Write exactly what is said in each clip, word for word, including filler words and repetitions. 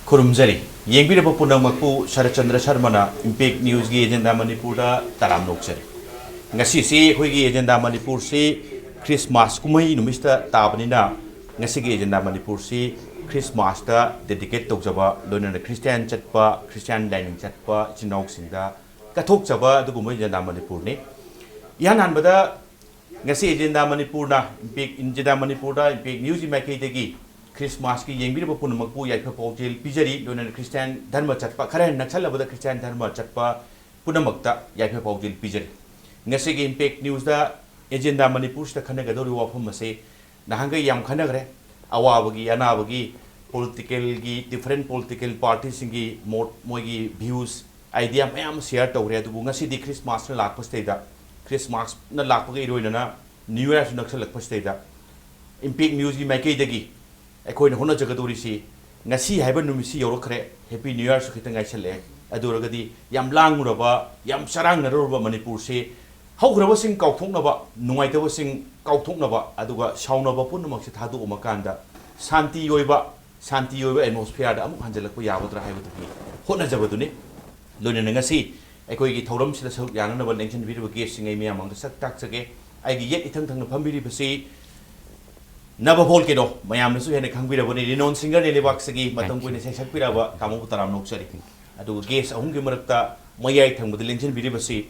ꯈꯨꯔꯨꯝꯖꯔꯤ꯫ ꯌꯦꯡꯕꯤꯔꯕ ꯄꯨꯝꯅꯃꯛꯄꯨ Saratchandra ꯁꯔꯃꯅ impact ꯅ꯭ꯌꯨꯁꯀꯤ agenda ꯃꯅꯤꯄꯨꯔꯗ ꯇꯔꯥꯝꯅ ꯑꯣꯛꯆꯔꯤ꯫ ꯉꯁꯤꯁꯤ ꯑꯩꯈꯣꯏꯒꯤ ꯑꯦꯖꯦꯟꯗꯥ ꯃꯅꯤꯄꯨꯔꯁꯤ ꯈ꯭ꯔꯤꯁꯃꯥꯁ ꯀꯨꯝꯍꯩ ꯅꯨꯃꯤꯠꯁꯤꯗ ꯇꯥꯕꯅꯤꯅ, ꯉꯁꯤꯒꯤ ꯑꯦꯖꯦꯟꯗꯥ ꯃꯅꯤꯄꯨꯔꯁꯤ ꯈ꯭ꯔꯤꯁꯃꯥꯁꯇ ꯗꯦꯗꯤꯀꯦꯠ ꯇꯧꯖꯕ, ꯂꯣꯏꯅꯅ ꯈ꯭ꯔꯤꯁꯇꯤꯌꯥꯟ ꯆꯠꯄ, ꯈ꯭ꯔꯤꯁꯇꯤꯌꯥꯟ ꯂꯥꯏꯅꯤꯡ ꯆꯠꯄ ꯏꯆꯤꯟ ꯏꯅꯥꯎꯁꯤꯡꯗ ꯀꯠꯊꯣꯛꯆꯕ ꯑꯗꯨꯒꯨꯝꯕ ꯑꯦꯖꯦꯟꯗꯥ ꯃꯅꯤꯄꯨꯔꯅꯤ꯫ ꯏꯍꯥꯟ ꯍꯥꯟꯕꯗ ꯉꯁꯤ ꯑꯦꯖꯦꯟꯗꯥ ꯃꯅꯤꯄꯨꯔꯅ ꯏꯝꯄꯦꯛ, ꯑꯦꯖꯦꯟꯗꯥ ꯃꯅꯤꯄꯨꯔꯗ ꯏꯝꯄꯦꯛ ꯅ꯭ꯌꯨꯁꯀꯤ ꯃꯥꯏꯀꯩꯗꯒꯤ ꯈ꯭ꯔꯤꯁꯃꯥꯁꯀꯤ ꯌꯦꯡꯕꯤꯔꯤꯕ ꯄꯨꯝꯅꯃꯛꯄꯨ ꯌꯥꯏꯐ ꯄꯥꯎꯖꯦꯜ ꯄꯤꯖꯔꯤ꯫ ꯂꯣꯏꯅꯅ ꯈ꯭ꯔꯤꯁꯇꯤꯌꯥꯟ ꯙꯔꯃ ꯆꯠꯄ, ꯈꯔ ꯍꯦꯟꯅ ꯅꯛꯁꯜꯂꯕꯗ ꯈ꯭ꯔꯤꯁꯇꯤꯌꯥꯟ ꯙꯔꯃ ꯆꯠꯄ ꯄꯨꯝꯅꯃꯛꯇ ꯌꯥꯏꯐ ꯄꯥꯎꯖꯦꯜ ꯄꯤꯖꯔꯤ꯫ ꯉꯁꯤꯒꯤ ꯏꯝꯄꯦꯛ ꯅ꯭ꯌꯨꯁꯇ ꯑꯦꯖꯦꯟꯗꯥ ꯃꯅꯤꯄꯨꯔꯁꯤꯗ ꯈꯟꯅꯒꯗꯧꯔꯤꯕ ꯋꯥꯐꯝ ꯑꯁꯤ ꯅꯍꯥꯟꯈꯩ ꯌꯥꯝ ꯈꯟꯅꯈ꯭ꯔꯦ꯫ ꯑꯋꯥꯕꯒꯤ, ꯑꯅꯥꯕꯒꯤ, ꯄꯣꯂꯤꯇꯤꯀꯦꯜꯒꯤ, ꯗꯤꯐꯔꯦꯟ ꯄꯣꯂꯤꯇꯤꯀꯦꯜ ꯄꯥꯔꯇꯤꯁꯤꯡꯒꯤ ꯃꯣꯠ, ꯃꯣꯏꯒꯤ ꯚ꯭ꯌꯨꯁ, ꯑꯥꯏꯗꯤꯌꯥ ꯃꯌꯥꯝ ꯑꯃ ꯁꯤꯌꯔ ꯇꯧꯈ꯭ꯔꯦ꯫ ꯑꯗꯨꯕꯨ ꯉꯁꯤꯗꯤ ꯈ꯭ꯔꯤꯁꯃꯥꯁꯅ ꯂꯥꯛꯄꯁꯤꯗꯩꯗ, ꯈ꯭ꯔꯤꯁꯃꯥꯁꯅ ꯂꯥꯛꯄꯒ ꯏꯔꯣꯏꯅꯅ ꯅ꯭ꯌꯨ ꯌꯔꯁꯨ ꯅꯛꯁꯜꯂꯛꯄꯁꯤꯗꯩꯗ, ꯏꯝꯄꯦꯛ ꯅ꯭ꯌꯨꯁꯀꯤ ꯃꯥꯏꯀꯩꯗꯒꯤ ꯑꯩꯈꯣꯏꯅ ꯍꯣꯠꯅꯖꯒꯗꯧꯔꯤꯁꯤ, ꯉꯁꯤ ꯍꯥꯏꯕ ꯅꯨꯃꯤꯠꯁꯤ ꯌꯧꯔꯛꯈ꯭ꯔꯦ, ꯍꯦꯄꯤ ꯅ꯭ꯌꯨ ꯌꯔꯁꯨ ꯈꯤꯇꯪ ꯉꯥꯏꯁꯜꯂꯛꯑꯦ꯫ ꯑꯗꯨ ꯑꯣꯏꯔꯒꯗꯤ ꯌꯥꯝ ꯂꯥꯡꯉꯨꯔꯕ, ꯌꯥꯝ ꯆꯔꯥꯡꯅꯔꯨꯔꯕ ꯃꯅꯤꯄꯨꯔꯁꯤ, ꯍꯧꯈ꯭ꯔꯕꯁꯤꯡ ꯀꯥꯎꯊꯣꯛꯅꯕ, ꯅꯨꯡꯉꯥꯏꯇꯕꯁꯤꯡ ꯀꯥꯎꯊꯣꯛꯅꯕ, ꯑꯗꯨꯒ ꯁꯥꯎꯅꯕ ꯄꯨꯝꯅꯃꯛꯁꯦ ꯊꯥꯗꯣꯛꯑꯝꯃꯀꯥꯟꯗ ꯁꯥꯟꯇꯤ ꯑꯣꯏꯕ, ꯁꯥꯟꯇꯤ ꯑꯣꯏꯕ ꯑꯦꯠꯃꯣꯁꯐꯤꯌꯔꯗ ꯑꯃꯨꯛ ꯍꯟꯖꯤꯜꯂꯛꯄ ꯌꯥꯒꯗ꯭ꯔꯥ ꯍꯥꯏꯕꯗꯨꯒꯤ ꯍꯣꯠꯅꯖꯕꯗꯨꯅꯤ꯫ ꯂꯣꯏꯅꯅ ꯉꯁꯤ ꯑꯩꯈꯣꯏꯒꯤ ꯊꯧꯔꯝꯁꯤꯗ ꯁꯔꯨꯛ ꯌꯥꯅꯅꯕ ꯂꯦꯡꯁꯤꯟꯕꯤꯔꯤꯕ ꯒꯦꯁꯁꯤꯡ ꯑꯩ ꯃꯌꯥꯝ ꯃꯥꯡꯗ ꯁꯛ ꯇꯥꯛꯆꯒꯦ꯫ ꯑꯩꯒꯤ ꯌꯦꯠ ꯏꯊꯪ ꯊꯪꯅ ꯐꯝꯕꯤꯔꯤꯕꯁꯤ ꯅꯕ ꯚꯣꯜꯀꯦꯅꯣ, ꯃꯌꯥꯝꯅꯁꯨ ꯍꯦꯟꯅ ꯈꯪꯕꯤꯔꯕꯅꯤ, ꯔꯤꯅꯣꯟ ꯁꯤꯡꯒꯔꯅꯤ ꯂꯩꯕꯥꯛꯁꯤꯒꯤ ꯃꯇꯝ ꯀꯨꯏꯅ ꯁꯩꯁꯛꯄꯤꯔꯕ ꯇꯥꯃꯣꯕꯨ ꯇꯔꯥꯝꯅ ꯑꯣꯛꯆꯔꯤ꯫ ꯑꯗꯨꯒ ꯒꯦꯁ ꯑꯍꯨꯝꯒꯤ ꯃꯔꯛꯇ ꯃꯌꯥꯏ ꯊꯪꯕꯗ ꯂꯦꯡꯁꯤꯟꯕꯤꯔꯤꯕꯁꯤ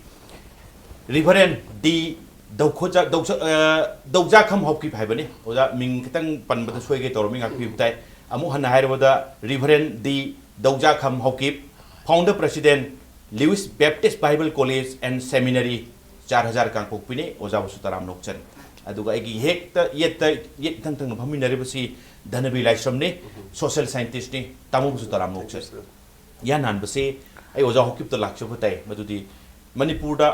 ꯔꯤꯚꯔꯦꯟ ꯗꯤ ꯗꯧꯈꯣꯖꯥ-, ꯗꯧꯁ-, ꯑ, ꯗꯧꯖꯥꯈꯝ ꯍꯧꯀꯤꯞ ꯍꯥꯏꯕꯅꯤ꯫ ꯑꯣꯖꯥ, ꯃꯤꯡ ꯈꯤꯇꯪ ꯄꯟꯕꯗ ꯁꯣꯏꯒꯦ ꯇꯧꯔꯝꯃꯤ, ꯉꯥꯛꯄꯤꯕ ꯇꯥꯏ꯫ ꯑꯃꯨꯛ ꯍꯟꯅ ꯍꯥꯏꯔꯕꯗ, reverend D Dauzakham Haokip, founder president, Lewis Baptist Bible college and seminary, ꯆꯥꯔ ꯍꯖꯥꯔ ꯀꯥꯡꯄꯣꯛꯄꯤꯅꯤ꯫ ꯑꯣꯖꯥꯕꯨꯁꯨ ꯇꯔꯥꯝꯅ ꯑꯣꯛꯆꯔꯤ꯫ ꯑꯗꯨꯒ ꯑꯩꯒꯤ ꯍꯦꯛꯇ ꯌꯦꯠꯇ, ꯌꯦꯠ ꯏꯊꯪ ꯊꯪꯅ ꯐꯝꯃꯤꯟꯅꯔꯤꯕꯁꯤ ꯙꯅꯕꯤ ꯂꯥꯏꯁ꯭ꯔꯝꯅꯤ, ꯁꯣꯁꯤꯌꯦꯜ ꯁꯥꯏꯟꯇꯤꯁ꯭ꯠꯅꯤ꯫ ꯇꯥꯃꯣꯕꯨꯁꯨ ꯇꯔꯥꯝꯅ ꯑꯣꯛꯆꯔꯤ꯫ ꯏꯍꯥꯟ ꯍꯥꯟꯕꯁꯤ ꯑꯩ ꯑꯣꯖꯥ ꯍꯧꯀꯤꯞꯇ ꯂꯥꯛꯆꯕ ꯇꯥꯏ, ꯃꯗꯨꯗꯤ ꯃꯅꯤꯄꯨꯔꯗ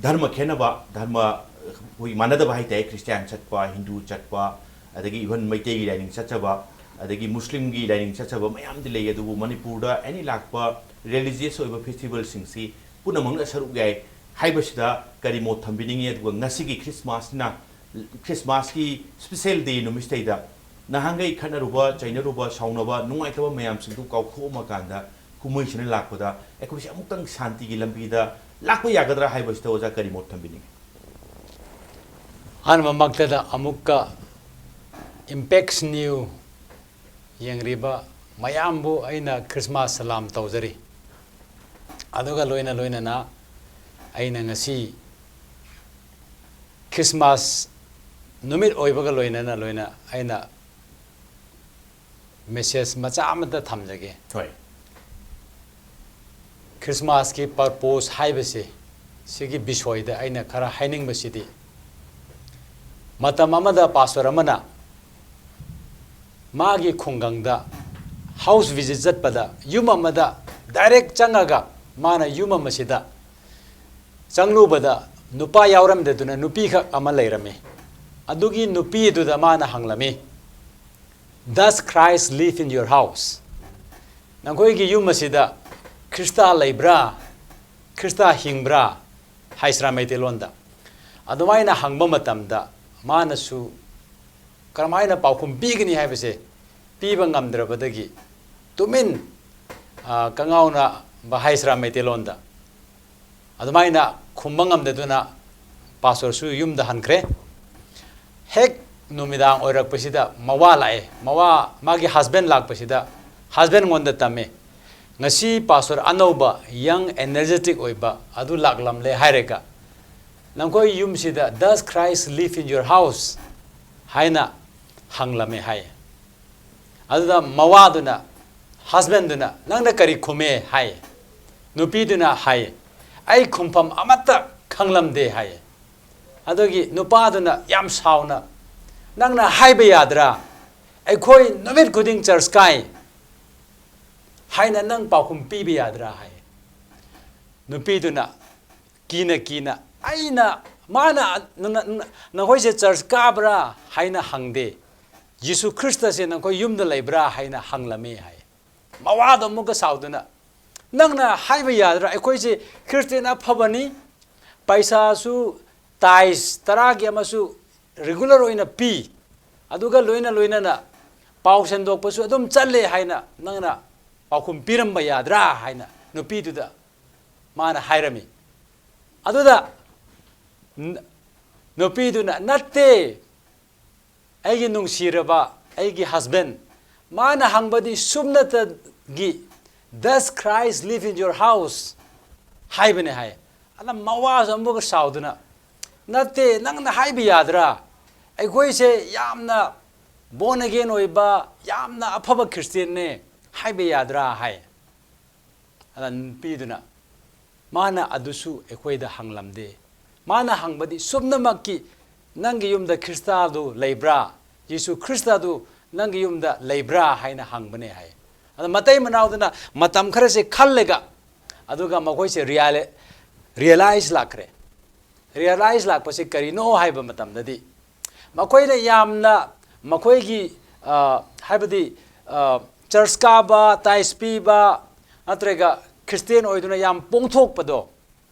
ꯙꯔꯃ ꯈꯦꯠꯅꯕ, ꯙꯔꯃ ꯑꯩꯈꯣꯏ ꯃꯥꯟꯅꯗꯕ ꯍꯥꯏ ꯇꯥꯏ, ꯈ꯭ꯔꯤꯁꯇꯤꯌꯥꯟ ꯆꯠꯄ, ꯍꯤꯟꯗꯨ ꯆꯠꯄ, ꯑꯗꯒꯤ ꯏꯚꯟ ꯃꯩꯇꯩꯒꯤ ꯂꯥꯏꯅꯤꯡ ꯆꯠꯆꯕ, ꯑꯗꯒꯤ ꯃꯨꯁꯂꯤꯝꯒꯤ ꯂꯥꯏꯅꯤꯡ ꯆꯠꯆꯕ ꯃꯌꯥꯝꯗꯤ ꯂꯩ꯫ ꯑꯗꯨꯕꯨ ꯃꯅꯤꯄꯨꯔꯗ ꯑꯦꯅꯤ ꯂꯥꯛꯄ ꯔꯤꯂꯤꯖꯤꯌꯁ ꯑꯣꯏꯕ ꯐꯦꯁꯇꯤꯚꯦꯜꯁꯤꯡꯁꯤ ꯄꯨꯝꯅꯃꯛꯅ ꯁꯔꯨꯛ ꯌꯥꯏ ꯍꯥꯏꯕꯁꯤꯗ ꯀꯔꯤ ꯃꯣꯠ ꯊꯝꯕꯤꯅꯤꯡꯉꯤ? ꯑꯗꯨꯒ ꯉꯁꯤꯒꯤ ꯈ꯭ꯔꯤꯁꯃꯥꯁꯁꯤꯅ, ꯈ꯭ꯔꯤꯁꯃꯥꯁꯀꯤ ꯁ꯭ꯄꯦꯁꯦꯜ ꯗꯦ ꯅꯨꯃꯤꯠꯁꯤꯗꯩꯗ ꯅꯍꯥꯟꯈꯩ ꯈꯠꯅꯔꯨꯕ, ꯆꯩꯅꯔꯨꯕ, ꯁꯥꯎꯅꯕ, ꯅꯨꯡꯉꯥꯏꯇꯕ ꯃꯌꯥꯝꯁꯤꯡꯗꯨ ꯀꯥꯎꯊꯣꯛꯑꯝꯃꯀꯥꯟꯗ ꯀꯨꯝꯍꯩꯁꯤꯅ ꯂꯥꯛꯄꯗ ꯑꯩꯈꯣꯏꯁꯦ ꯑꯃꯨꯛꯇꯪ ꯁꯥꯟꯇꯤꯒꯤ ꯂꯝꯕꯤꯗ ꯂꯥꯛꯄ ꯌꯥꯒꯗ꯭ꯔꯥ ꯍꯥꯏꯕꯁꯤꯗ ꯑꯣꯖꯥ ꯀꯔꯤ ꯃꯣꯠ ꯊꯝꯕꯤꯅꯤꯡꯉꯤ? ꯑꯍꯥꯟꯕꯃꯛꯇꯗ ꯑꯃꯨꯛꯀ ꯏꯝꯄꯦꯛꯁ ꯅ꯭ꯌꯨ ꯌꯦꯡꯂꯤꯕ ꯃꯌꯥꯝꯕꯨ ꯑꯩꯅ ꯈ꯭ꯔꯤꯁꯃꯥꯁ ꯁꯂꯥꯝ ꯇꯧꯖꯔꯤ꯫ ꯑꯗꯨꯒ ꯂꯣꯏꯅ ꯂꯣꯏꯅꯅ ꯑꯩꯅ ꯉꯁꯤ ꯈ꯭ꯔꯤꯁꯃꯥꯁ ꯅꯨꯃꯤꯠ ꯑꯣꯏꯕꯒ ꯂꯣꯏꯅꯅ ꯂꯣꯏꯅ ꯑꯩꯅ ꯃꯦꯁꯦꯖ ꯃꯆꯥ ꯑꯃꯇ ꯊꯝꯖꯒꯦ꯫ ꯍꯣꯏ꯫ ꯈ꯭ꯔꯤꯁꯃꯥꯁꯀꯤ ꯄꯔꯄꯣꯁ ꯍꯥꯏꯕꯁꯦ, ꯁꯤꯒꯤ ꯕꯤꯁꯣꯏꯗ ꯑꯩꯅ ꯈꯔ ꯍꯥꯏꯅꯤꯡꯕꯁꯤꯗꯤ, ꯃꯇꯝ ꯑꯃꯗ ꯄꯥꯁꯇꯔ ꯑꯃꯅ ꯃꯥꯒꯤ ꯈꯨꯡꯒꯪꯗ ꯍꯥꯎꯁ ꯚꯤꯖꯤꯠ ꯆꯠꯄꯗ, ꯌꯨꯝ ꯑꯃꯗ ꯗꯥꯏꯔꯦꯛ ꯆꯪꯉꯒ ꯃꯥꯅ ꯌꯨꯝ ꯑꯃꯁꯤꯗ ꯆꯪꯂꯨꯕꯗ ꯅꯨꯄꯥ ꯌꯥꯎꯔꯝꯗꯗꯨꯅ ꯅꯨꯄꯤꯈꯛ ꯑꯃ ꯂꯩꯔꯝꯃꯤ꯫ ꯑꯗꯨꯒꯤ ꯅꯨꯄꯤꯗꯨꯗ ꯃꯥꯅ ꯍꯪꯂꯝꯃꯤ, "Does Christ live in your house?" ꯅꯈꯣꯏꯒꯤ ꯌꯨꯝ ꯑꯁꯤꯗ ꯈ꯭ꯔꯤꯁꯇ ꯂꯩꯕ꯭ꯔꯥ? ꯈ꯭ꯔꯤꯁꯇ ꯍꯤꯡꯕ꯭ꯔꯥ? ꯍꯥꯏꯁꯤꯔꯥ ꯃꯩꯇꯩꯂꯣꯟꯗ꯫ ꯑꯗꯨꯃꯥꯏꯅ ꯍꯪꯕ ꯃꯇꯝꯗ ꯃꯥꯅꯁꯨ ꯀꯔꯝꯍꯥꯏꯅ ꯄꯥꯎꯈꯨꯝ ꯄꯤꯒꯅꯤ ꯍꯥꯏꯕꯁꯦ ꯄꯤꯕ ꯉꯝꯗ꯭ꯔꯕꯗꯒꯤ ꯇꯨꯃꯤꯟ, ꯑ, ꯀꯉꯥꯎꯅꯕ ꯍꯥꯏꯁꯤꯔꯥ ꯃꯩꯇꯩꯂꯣꯟꯗ꯫ ꯑꯗꯨꯃꯥꯏꯅ ꯈꯨꯝꯕ ꯉꯝꯗꯗꯨꯅ ꯄꯥꯁꯇꯔꯁꯨ ꯌꯨꯝꯗ ꯍꯟꯈ꯭ꯔꯦ꯫ ꯍꯦꯛ ꯅꯨꯃꯤꯗꯥꯡ ꯑꯣꯏꯔꯛꯄꯁꯤꯗ ꯃꯋꯥ ꯂꯥꯛꯑꯦ꯫ ꯃꯋꯥ, ꯃꯥꯒꯤ ꯍꯁꯕꯦꯟ ꯂꯥꯛꯄꯁꯤꯗ ꯍꯁꯕꯦꯟꯉꯣꯟꯗ ꯇꯝꯃꯦ, "ꯉꯁꯤ ꯄꯥꯁꯇꯔ ꯑꯅꯧꯕ, ꯌꯪ, ꯑꯦꯅꯔꯖꯦꯇꯤꯛ ꯑꯣꯏꯕ ꯑꯗꯨ ꯂꯥꯛꯂꯝꯂꯦ" ꯍꯥꯏꯔꯒ, "ꯅꯈꯣꯏ ꯌꯨꯝꯁꯤꯗ, Does Christ live in your house?" ꯍꯥꯏꯅ ꯍꯪꯂꯝꯃꯦ ꯍꯥꯏ꯫ ꯑꯗꯨꯗ ꯃꯋꯥꯗꯨꯅ, ꯍꯁꯕꯦꯟꯗꯨꯅ, "ꯅꯪꯅ ꯀꯔꯤ ꯈꯨꯝꯃꯦ?" ꯍꯥꯏ꯫ ꯅꯨꯄꯤꯗꯨꯅ ꯍꯥꯏ, "ꯑꯩ ꯈꯨꯝꯐꯝ ꯑꯃꯠꯇ ꯈꯪꯂꯝꯗꯦ" ꯍꯥꯏ꯫ ꯑꯗꯨꯒꯤ ꯅꯨꯄꯥꯗꯨꯅ ꯌꯥꯝ ꯁꯥꯎꯅ, "ꯅꯪꯅ ꯍꯥꯏꯕ ꯌꯥꯗ꯭ꯔꯥ? ꯑꯩꯈꯣꯏ ꯅꯨꯃꯤꯠ ꯈꯨꯗꯤꯡ ꯆꯔꯆ ꯀꯥꯏ ꯍꯥꯏꯅ ꯅꯪ ꯄꯥꯎꯈꯨꯝ ꯄꯤꯕ ꯌꯥꯗ꯭ꯔꯥ?" ꯍꯥꯏ꯫ ꯅꯨꯄꯤꯗꯨꯅ ꯀꯤꯅ ꯀꯤꯅ, "ꯑꯩꯅ, ꯃꯥꯅ ꯅ-, ꯅ-, ꯅ-, ꯅꯈꯣꯏꯁꯦ ꯆꯔꯆ ꯀꯥꯕ꯭ꯔꯥ ꯍꯥꯏꯅ ꯍꯪꯗꯦ, ꯖꯤꯁꯨ ꯈ꯭ꯔꯤꯁꯇꯁꯦ ꯅꯈꯣꯏ ꯌꯨꯝꯗ ꯂꯩꯕ꯭ꯔꯥ ꯍꯥꯏꯅ ꯍꯪꯂꯝꯃꯤ" ꯍꯥꯏ꯫ ꯃꯋꯥꯗꯣ ꯑꯃꯨꯛꯀ ꯁꯥꯎꯗꯨꯅ, "ꯅꯪꯅ ꯍꯥꯏꯕ ꯌꯥꯗ꯭ꯔꯥ? ꯑꯩꯈꯣꯏꯁꯦ ꯈ꯭ꯔꯤꯁꯇꯤꯌꯥꯟ ꯑꯐꯕꯅꯤ, ꯄꯩꯁꯥꯁꯨ ꯇꯥꯏꯁ ꯇꯔꯥꯒꯤ ꯑꯃꯁꯨ ꯔꯤꯒꯨꯂꯔ ꯑꯣꯏꯅ ꯄꯤ, ꯑꯗꯨꯒ ꯂꯣꯏꯅ ꯂꯣꯏꯅꯅ ꯄꯥꯎ ꯁꯟꯗꯣꯛꯄꯁꯨ ꯑꯗꯨꯝ ꯆꯠꯂꯦ ꯍꯥꯏꯅ ꯅꯪꯅ ꯄꯥꯎꯈꯨꯝ ꯄꯤꯔꯝꯕ ꯌꯥꯗ꯭ꯔꯥ ꯍꯥꯏꯅ ꯅꯨꯄꯤꯗꯨꯗ ꯃꯥꯅ ꯍꯥꯏꯔꯝꯃꯤ꯫ ꯑꯗꯨꯗ ꯅ-, ꯅꯨꯄꯤꯗꯨꯅ, "ꯅꯠꯇꯦ, ꯑꯩꯒꯤ ꯅꯨꯡꯁꯤꯔꯕ, ꯑꯩꯒꯤ husband, ꯃꯥꯅ ꯍꯪꯕꯗꯤ ꯁꯨꯞꯅꯇꯒꯤ, 'Does Christ live in your house?' ꯍꯥꯏꯕꯅꯦ" ꯍꯥꯏ꯫ ꯑꯗ ꯃꯋꯥꯁꯨ ꯑꯃꯨꯛꯀ ꯁꯥꯎꯗꯨꯅ, "ꯅꯠꯇꯦ, ꯅꯪꯅ ꯍꯥꯏꯕ ꯌꯥꯗ꯭ꯔꯥ? ꯑꯩꯈꯣꯏꯁꯦ ꯌꯥꯝꯅ born again ꯑꯣꯏꯕ, ꯌꯥꯝꯅ ꯑꯐꯕ Christianꯅꯦ, ꯍꯥꯏꯕ ꯌꯥꯗ꯭ꯔꯥ?" ꯍꯥꯏ꯫ ꯑꯗ ꯅꯨꯄꯤꯗꯨꯅ, "ꯃꯥꯅ ꯑꯗꯨꯁꯨ ꯑꯩꯈꯣꯏꯗ ꯍꯪꯂꯝꯗꯦ꯫ ꯃꯥꯅ ꯍꯪꯕꯗꯤ ꯁꯨꯞꯅꯃꯛꯀꯤ, 'ꯅꯪꯒꯤ ꯌꯨꯝꯗ ꯈ꯭ꯔꯤꯁꯇꯥꯗꯨ ꯂꯩꯕ꯭ꯔꯥ? ꯌꯦꯁꯨ ꯈ꯭ꯔꯤꯁꯇꯥꯗꯨ ꯅꯪꯒꯤ ꯌꯨꯝꯗ ꯂꯩꯕ꯭ꯔꯥ?' ꯍꯥꯏꯅ ꯍꯪꯕꯅꯦ" ꯍꯥꯏ꯫ ꯑꯗ ꯃꯇꯩ ꯃꯅꯥꯎꯗꯨꯅ ꯃꯇꯝ ꯈꯔꯁꯦ ꯈꯜꯂꯒ, ꯑꯗꯨꯒ ꯃꯈꯣꯏꯁꯦ ꯔꯤꯌꯥꯂꯤ-, realize ꯂꯥꯛꯈ꯭ꯔꯦ꯫ Realize ꯂꯥꯛꯄꯁꯦ ꯀꯔꯤꯅꯣ ꯍꯥꯏꯕ ꯃꯇꯝꯗꯗꯤ, ꯃꯈꯣꯏꯅ ꯌꯥꯝꯅ ꯃꯈꯣꯏꯒꯤ, ꯑ, ꯍꯥꯏꯕꯗꯤ, ꯑ, ꯆꯔꯆ ꯀꯥꯕ, ꯇꯥꯏꯁ ꯄꯤꯕ, ꯅꯠꯇ꯭ꯔꯒ ꯈ꯭ꯔꯤꯁꯇꯦꯟ ꯑꯣꯏꯗꯨꯅ ꯌꯥꯝ ꯄꯣꯡꯊꯣꯛꯄꯗꯣ,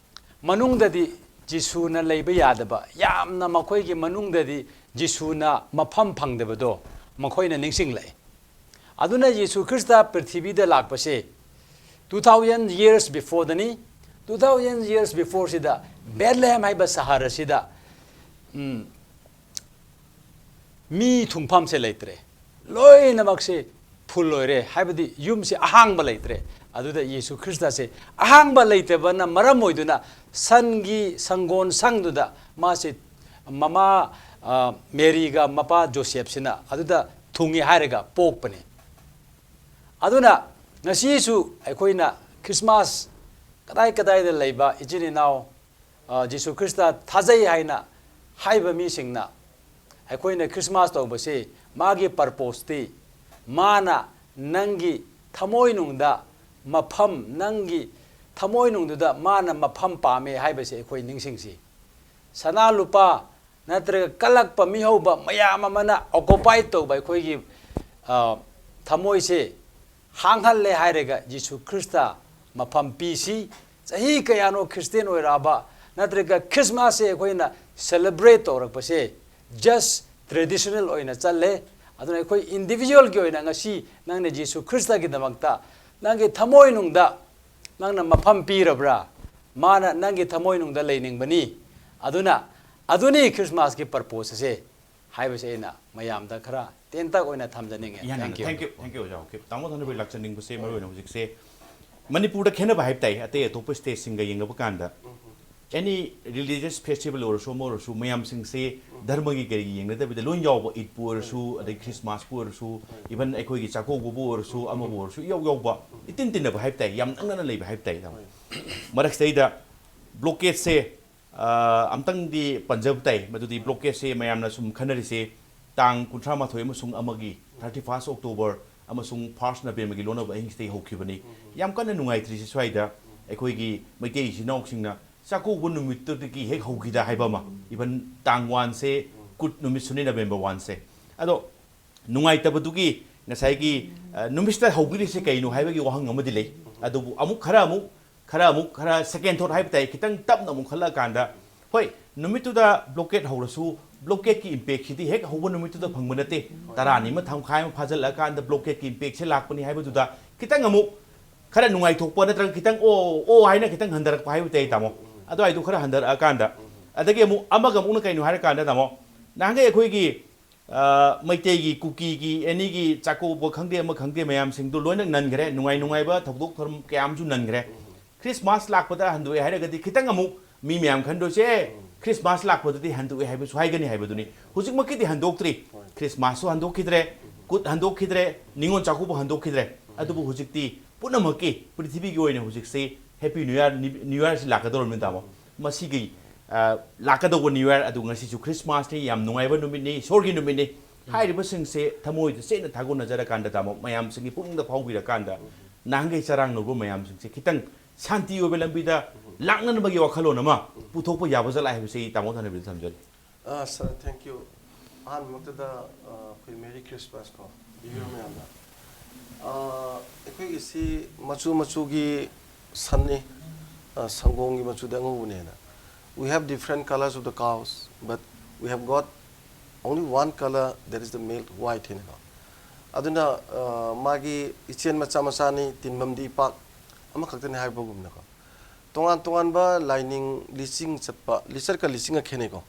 ꯃꯅꯨꯡꯗꯗꯤ ꯖꯤꯁꯨꯅ ꯂꯩꯕ ꯌꯥꯗꯕ, ꯌꯥꯝꯅ ꯃꯈꯣꯏꯒꯤ ꯃꯅꯨꯡꯗꯗꯤ ꯖꯤꯁꯨꯅ ꯃꯐꯝ ꯐꯪꯗꯕꯗꯣ ꯃꯈꯣꯏꯅ ꯅꯤꯡꯁꯤꯡꯂꯛꯏ꯫ ꯑꯗꯨꯅ ꯌꯦꯁꯨ ꯈ꯭ꯔꯤꯁꯇ ꯄ꯭ꯔꯤꯊꯤꯕꯤꯗ ꯂꯥꯛꯄꯁꯦ two thousand years beforeꯗꯅꯤ꯫ Two thousand years beforeꯁꯤꯗ ꯕꯦꯠꯂꯦꯍꯦꯝ ꯍꯥꯏꯕ ꯁꯍꯔ ꯑꯁꯤꯗ, ꯎꯝ, ꯃꯤ ꯊꯨꯡꯐꯝꯁꯦ ꯂꯩꯇ꯭ꯔꯦ꯫ ꯂꯣꯏꯅꯃꯛꯁꯦ full ꯑꯣꯏꯔꯦ, ꯍꯥꯏꯕꯗꯤ ꯌꯨꯝꯁꯦ ꯑꯍꯥꯡꯕ ꯂꯩꯇ꯭ꯔꯦ꯫ ꯑꯗꯨꯗ ꯌꯦꯁꯨ ꯈ꯭ꯔꯤꯁꯇꯁꯦ ꯑꯍꯥꯡꯕ ꯂꯩꯇꯕꯅ ꯃꯔꯝ ꯑꯣꯏꯗꯨꯅ ꯁꯟꯒꯤ ꯁꯪꯒꯣꯟ ꯁꯪꯗꯨꯗ ꯃꯥꯁꯦ ꯃꯃꯥ, ꯑ, ꯃꯦꯔꯤꯒ ꯃꯄꯥ ꯖꯣꯁꯦꯞꯁꯤꯅ ꯑꯗꯨꯗ ꯊꯨꯡꯉꯦ ꯍꯥꯏꯔꯒ ꯄꯣꯛꯄꯅꯦ꯫ ꯑꯗꯨꯅ ꯉꯁꯤꯁꯨ ꯑꯩꯈꯣꯏꯅ ꯈ꯭ꯔꯤꯁꯃꯥꯁ ꯀꯗꯥꯏ ꯀꯗꯥꯏꯗ ꯂꯩꯕ ꯏꯆꯤꯟ ꯏꯅꯥꯎ, ꯑ, ꯖꯤꯁꯨ ꯈ꯭ꯔꯤꯁꯇ ꯊꯥꯖꯩ ꯍꯥꯏꯅ ꯍꯥꯏꯕ ꯃꯤꯁꯤꯡꯅ ꯑꯩꯈꯣꯏꯅ ꯈ꯭ꯔꯤꯁꯃꯥꯁ ꯇꯧꯕꯁꯤ ꯃꯥꯒꯤ purposeꯇꯤ ꯃꯥꯅ ꯅꯪꯒꯤ ꯊꯃꯣꯏꯅꯨꯡꯗ ꯃꯐꯝ, ꯅꯪꯒꯤ ꯊꯃꯣꯏꯅꯨꯡꯗꯨꯗ ꯃꯥꯅ ꯃꯐꯝ ꯄꯥꯝꯃꯦ ꯍꯥꯏꯕꯁꯦ ꯑꯩꯈꯣꯏ ꯅꯤꯡꯁꯤꯡꯁꯤ꯫ ꯁꯅꯥ ꯂꯨꯄꯥ ꯅꯠꯇ꯭ꯔꯒ ꯀꯜꯂꯛꯄ ꯃꯤꯍꯧꯕ ꯃꯌꯥꯝ ꯑꯃꯅ occupy ꯇꯧꯕ ꯑꯩꯈꯣꯏꯒꯤ, ꯑ, ꯊꯃꯣꯏꯁꯦ ꯍꯥꯡꯍꯜꯂꯦ ꯍꯥꯏꯔꯒ ꯖꯤꯁꯨ ꯈ꯭ꯔꯤꯁꯇ ꯃꯐꯝ ꯄꯤꯁꯤ꯫ ꯆꯍꯤ ꯀꯌꯥꯅꯣ ꯈ꯭ꯔꯤꯁꯇꯦꯟ ꯑꯣꯏꯔꯛꯑꯕ ꯅꯠꯇ꯭ꯔꯒ ꯈ꯭ꯔꯤꯁꯃꯥꯁꯁꯦ ꯑꯩꯈꯣꯏꯅ celebrate ꯇꯧꯔꯛꯄꯁꯦ just ꯇ꯭ꯔꯦꯗꯤꯁꯅꯦꯜ ꯑꯣꯏꯅ ꯆꯠꯂꯦ꯫ ꯑꯗꯨꯅ ꯑꯩꯈꯣꯏ ꯏꯟꯗꯤꯕꯤꯖꯨꯋꯦꯜꯒꯤ ꯑꯣꯏꯅ ꯉꯁꯤ ꯅꯪꯅ ꯖꯤꯁꯨ ꯈ꯭ꯔꯤꯁꯇꯒꯤꯗꯃꯛꯇ ꯅꯪꯒꯤ ꯊꯃꯣꯏꯅꯨꯡꯗ ꯅꯪꯅ ꯃꯐꯝ ꯄꯤꯔꯕ꯭ꯔꯥ? ꯃꯥꯅ ꯅꯪꯒꯤ ꯊꯃꯣꯏꯅꯨꯡꯗ ꯂꯩꯅꯤꯡꯕꯅꯤ꯫ ꯑꯗꯨꯅ ꯑꯗꯨꯅꯤ ꯈ꯭ꯔꯤꯁꯃꯥꯁꯀꯤ ꯄꯔꯄꯣꯁ ꯑꯁꯦ ꯍꯥꯏꯕꯁꯦ ꯑꯩꯅ ꯃꯌꯥꯝꯗ ꯈꯔ ꯇꯦꯟꯇꯛ ꯑꯣꯏꯅ ꯊꯝꯖꯅꯤꯡꯉꯦ꯫ ꯏꯍꯥꯟ ꯍꯥꯟꯅ Thank you꯫ Thank you, thank you, ꯑꯣꯖꯥ꯫ Okay, ꯇꯥꯃꯣ ꯊꯅꯕꯨꯔꯤ ꯂꯥꯛꯆꯅꯤꯡꯕꯁꯦ ꯃꯔꯨ ꯑꯣꯏꯅ ꯍꯧꯖꯤꯛꯁꯦ ꯃꯅꯤꯄꯨꯔꯗ ꯈꯦꯠꯅꯕ ꯍꯥꯏꯕ ꯇꯥꯏ, ꯑꯇꯩ ꯑꯇꯣꯞꯄ ꯁ꯭ꯇꯦꯠꯁꯤꯡꯒ ꯌꯦꯡꯅꯕ ꯀꯥꯟꯗ ꯑꯦꯅꯤ ꯔꯤꯂꯤꯖꯤꯌꯁ ꯐꯦꯁꯇꯤꯚꯦꯜ ꯑꯣꯏꯔꯁꯨ ꯑꯃ ꯑꯣꯏꯔꯁꯨ ꯃꯌꯥꯝꯁꯤꯡꯁꯦ ꯙꯔꯃꯒꯤ ꯀꯔꯤꯒꯤ ꯌꯦꯡꯅꯗꯕꯤꯗ ꯂꯣꯏ ꯌꯥꯎꯕ, ꯏꯗꯄꯨ ꯑꯣꯏꯔꯁꯨ ꯑꯗꯩ ꯈ꯭ꯔꯤꯁꯃꯥꯁꯄꯨ ꯑꯣꯏꯔꯁꯨ, ꯏꯚꯟ ꯑꯩꯈꯣꯏꯒꯤ ꯆꯥꯛꯀꯧꯕꯕꯨ ꯑꯣꯏꯔꯁꯨ ꯑꯃꯕꯨ ꯑꯣꯏꯔꯁꯨ ꯏꯌꯥꯎ ꯌꯥꯎꯕ, ꯏꯇꯤꯟ ꯇꯤꯟꯅꯕ ꯍꯥꯏꯕ ꯇꯥꯏ, ꯌꯥꯝ ꯅꯛꯅꯅ ꯂꯩꯕ ꯍꯥꯏꯕ ꯇꯥꯏ꯫ ꯇꯥꯃꯣ, ꯃꯔꯛꯁꯤꯗꯩꯗ ꯕ꯭ꯂꯣꯀꯦꯠꯁꯦ ꯑ, ꯑꯝꯇꯪꯗꯤ ꯄꯟꯖꯕ ꯇꯥꯏ꯫ ꯃꯗꯨꯗꯤ ꯕ꯭ꯂꯣꯀꯦꯠꯁꯦ ꯃꯌꯥꯝꯅ ꯁꯨꯝ ꯈꯟꯅꯔꯤꯁꯦ ꯇꯥꯡ ꯀꯨꯟꯊ꯭ꯔꯥ ꯃꯥꯊꯣꯏ ꯑꯃꯁꯨꯡ ꯑꯃꯒꯤ, ꯊꯥꯔꯇꯤ ꯐꯥꯔꯁ ꯑꯣꯛꯇꯣꯕꯔ ꯑꯃꯁꯨꯡ ꯐꯥꯔꯁ ꯅꯕꯦꯝꯕꯔꯒꯤ ꯂꯣꯟꯅꯕ ꯑꯍꯤꯡꯁꯤꯗꯒꯤ ꯍꯧꯈꯤꯕꯅꯤ꯫ ꯌꯥꯝ ꯀꯟꯅ ꯅꯨꯡꯉꯥꯏꯇ꯭ꯔꯤꯁꯦ ꯁ꯭ꯋꯥꯏꯗ ꯑꯩꯈꯣꯏꯒꯤ ꯃꯩꯇꯩ ꯏꯆꯤꯟ ꯏꯅꯥꯎꯁꯤꯡꯅ ꯆꯥꯛꯀꯧꯕ ꯅꯨꯃꯤꯠꯇꯨꯗꯒꯤ ꯍꯦꯛ ꯍꯧꯈꯤꯗ ꯍꯥꯏꯕ ꯑꯃ, ꯏꯚꯟ ꯇꯥꯡ ꯋꯥꯟꯁꯦ ꯀꯨꯠ ꯅꯨꯃꯤꯠꯁꯨꯅꯤ, ꯅꯕꯦꯝꯕꯔ ꯋꯥꯟꯁꯦ꯫ ꯑꯗꯣ ꯅꯨꯡꯉꯥꯏꯇꯕꯗꯨꯒꯤ ꯉꯁꯥꯏꯒꯤ, ꯑ, ꯅꯨꯃꯤꯠꯁꯤꯗ ꯍꯧꯕꯤꯔꯤꯁꯦ ꯀꯩꯅꯣ ꯍꯥꯏꯕꯒꯤ ꯋꯥꯍꯪ ꯑꯃꯗꯤ ꯂꯩ꯫ ꯑꯗꯨꯕꯨ ꯑꯃꯨꯛ ꯈꯔ ꯑꯃꯨꯛ ꯈꯔ ꯑꯃꯨꯛ ꯈꯔ ꯁꯦꯀꯦꯟ ꯊꯣꯠ ꯍꯥꯏꯕ ꯇꯥꯏ, ꯈꯤꯇꯪ ꯇꯞꯅ ꯑꯃꯨꯛ ꯈꯜꯂꯛꯑꯀꯥꯟꯗ, ꯍꯣꯏ, ꯅꯨꯃꯤꯠꯇꯨꯗ ꯕ꯭ꯂꯣꯀꯦꯠ ꯍꯧꯔꯁꯨ ꯕ꯭ꯂꯣꯀꯦꯠꯀꯤ ꯏꯝꯄꯦꯛꯁꯤꯗꯤ ꯍꯦꯛ ꯍꯧꯕ ꯅꯨꯃꯤꯠꯇꯨꯗ ꯐꯪꯕ ꯅꯠꯇꯦ꯫ ꯇꯔꯥꯅꯤ ꯑꯃ ꯊꯝꯈꯥꯏ ꯑꯃ ꯐꯥꯖꯤꯜꯂꯛꯑꯀꯥꯟꯗ ꯕ꯭ꯂꯣꯀꯦꯠꯀꯤ ꯏꯝꯄꯦꯛꯁꯦ ꯂꯥꯛꯄꯅꯤ ꯍꯥꯏꯕꯗꯨꯗ ꯈꯤꯇꯪ ꯑꯃꯨꯛ ꯈꯔ ꯅꯨꯡꯉꯥꯏꯊꯣꯛꯄ ꯅꯠꯇ꯭ꯔꯒ ꯈꯤꯇꯪ ꯑꯣ ꯑꯣ ꯍꯥꯏꯅ ꯈꯤꯇꯪ ꯍꯟꯊꯔꯛꯄ ꯍꯥꯏꯕ ꯇꯥꯏ ꯇꯥꯃꯣ꯫ ꯑꯗꯨꯋꯥꯏꯗꯨ ꯈꯔ ꯍꯟꯊꯔꯛꯑꯀꯥꯟꯗ, ꯑꯗꯒꯤ ꯑꯃꯨꯛ ꯑꯃꯒ ꯑꯃꯨꯛꯅ ꯀꯩꯅꯣ ꯍꯥꯏꯔꯀꯥꯟꯗ ꯇꯥꯃꯣ, ꯅꯍꯥꯟꯈꯩ ꯑꯩꯈꯣꯏꯒꯤ ꯑ, ꯃꯩꯇꯩꯒꯤ, ꯀꯨꯀꯤꯒꯤ, ꯑꯦꯅꯤꯒꯤ ꯆꯥꯛꯀꯧꯕ ꯈꯪꯗꯦ, ꯑꯃ ꯈꯪꯗꯦ, ꯃꯌꯥꯝꯁꯤꯡꯗꯣ ꯂꯣꯏꯅ ꯅꯟꯈ꯭ꯔꯦ꯫ ꯅꯨꯡꯉꯥꯏ ꯅꯨꯡꯉꯥꯏꯕ ꯊꯧꯗꯣꯛ ꯊꯧꯔꯝ ꯀꯌꯥ ꯑꯃꯁꯨ ꯅꯟꯈ꯭ꯔꯦ꯫ ꯈ꯭ꯔꯤꯁꯃꯥꯁ ꯂꯥꯛꯄꯗ ꯍꯟꯗꯣꯛꯑꯦ ꯍꯥꯏꯔꯒꯗꯤ ꯈꯤꯇꯪ ꯑꯃꯨꯛ ꯃꯤ ꯃꯌꯥꯝ ꯈꯟꯗꯣꯏꯁꯦ, "ꯑꯦ, ꯈ꯭ꯔꯤꯁꯃꯥꯁ ꯂꯥꯛꯄꯗꯗꯤ ꯍꯟꯗꯣꯛꯑꯦ" ꯍꯥꯏꯕꯁꯨ ꯍꯥꯏꯒꯅꯤ ꯍꯥꯏꯕꯗꯨꯅꯤ꯫ ꯍꯧꯖꯤꯛꯃꯛꯀꯤꯗꯤ ꯍꯟꯗꯣꯛꯇ꯭ꯔꯤ꯫ ꯈ꯭ꯔꯤꯁꯃꯥꯁꯁꯨ ꯍꯟꯗꯣꯛꯈꯤꯗ꯭ꯔꯦ, ꯀꯨꯠ ꯍꯟꯗꯣꯛꯈꯤꯗ꯭ꯔꯦ, ꯅꯤꯉꯣꯜ ꯆꯥꯛꯀꯧꯕ ꯍꯟꯗꯣꯛꯈꯤꯗ꯭ꯔꯦ꯫ ꯑꯗꯨꯕꯨ ꯍꯧꯖꯤꯛꯇꯤ ꯄꯨꯝꯅꯃꯛꯀꯤ, ꯄ꯭ꯔꯤꯊꯤꯕꯤꯒꯤ ꯑꯣꯏꯅ ꯍꯧꯖꯤꯛꯁꯤ ꯍꯦꯄꯤ ꯅ꯭ꯌꯨ ꯏꯌꯥꯔ, ꯅ꯭ꯌꯨ ꯏꯌꯥꯔꯁꯤ ꯂꯥꯛꯀꯗꯧꯔꯕꯅꯤ ꯇꯥꯃꯣ꯫ ꯃꯁꯤꯒꯤ, ꯑ, ꯂꯥꯛꯀꯗꯧꯕ ꯅ꯭ꯌꯨ ꯏꯌꯥꯔ ꯑꯗꯨ ꯉꯁꯤꯁꯨ ꯈ꯭ꯔꯤꯁꯃꯥꯁꯅꯤ, ꯌꯥꯝ ꯅꯨꯡꯉꯥꯏꯕ ꯅꯨꯃꯤꯠꯅꯤ, ꯏꯁꯣꯔꯒꯤ ꯅꯨꯃꯤꯠꯅꯤ꯫ ꯍꯥꯏꯔꯤꯕꯁꯤꯡꯁꯦ ꯊꯃꯣꯏꯗ ꯆꯦꯠꯅ ꯊꯥꯒꯣꯟꯅꯖꯔꯀꯥꯟꯗ ꯇꯥꯃꯣ, ꯃꯌꯥꯝꯁꯤꯡꯒꯤ ꯄꯨꯛꯅꯤꯡꯗ ꯐꯥꯎꯕꯤꯔꯀꯥꯟꯗ ꯅꯍꯥꯟꯈꯩ ꯆꯔꯥꯡꯅꯔꯨꯕ ꯃꯌꯥꯝꯁꯤꯡꯁꯦ ꯈꯤꯇꯪ ꯁꯥꯟꯇꯤ ꯑꯣꯏꯕ ꯂꯝꯕꯤꯗ ꯂꯥꯛꯅꯅꯕꯒꯤ ꯋꯥꯈꯜꯂꯣꯟ ꯑꯃ ꯄꯨꯊꯣꯛꯄ ꯌꯥꯕ ꯖꯥꯠꯂꯥ ꯍꯥꯏꯕꯁꯤ ꯑꯩ ꯇꯥꯃꯣ ꯊꯅꯕꯤꯗ ꯊꯝꯖꯔꯤ꯫ ꯑ, ꯁꯥꯔ, ꯊꯦꯡꯛ ꯌꯨ꯫ ꯑꯍꯥꯟꯕꯃꯛꯇꯗ, ꯑ, ꯑꯩꯈꯣꯏ ꯃꯦꯔꯤ ꯈ꯭ꯔꯤꯁꯃꯥꯁ ꯀꯣ, ꯚꯤꯌꯨꯋꯔ ꯃꯌꯥꯝꯗ꯫ ꯑ, ꯑꯩꯈꯣꯏꯒꯤꯁꯤ ꯃꯆꯨ ꯃꯆꯨꯒꯤ ꯁꯟꯅꯤ, ꯑ, ꯁꯪꯒꯣꯝꯒꯤ ꯃꯆꯨꯗ ꯑꯉꯧꯕꯅꯦꯅ꯫ We have different colors of the cows, but we have got Only one color, that is the milk white ꯍꯥꯏꯅꯀꯣ. ꯑꯗꯨꯅ ꯑ, ꯃꯥꯒꯤ ꯏꯆꯦꯟ ꯃꯆꯥ ꯃꯆꯥꯅꯤ, ꯇꯤꯟꯐꯝꯗꯤ ꯏꯄꯥꯛ ꯑꯃꯈꯛꯇꯅꯤ ꯍꯥꯏꯕꯒꯨꯝꯅꯀꯣ. ꯇꯣꯉꯥꯟ ꯇꯣꯉꯥꯟꯕ ꯂꯥꯏꯅꯤꯡ ꯂꯤꯆꯤꯡ ꯆꯠꯄ, ꯂꯤꯆꯠꯀ ꯂꯤꯆꯤꯡꯒ ꯈꯦꯠꯅꯩꯀꯣ.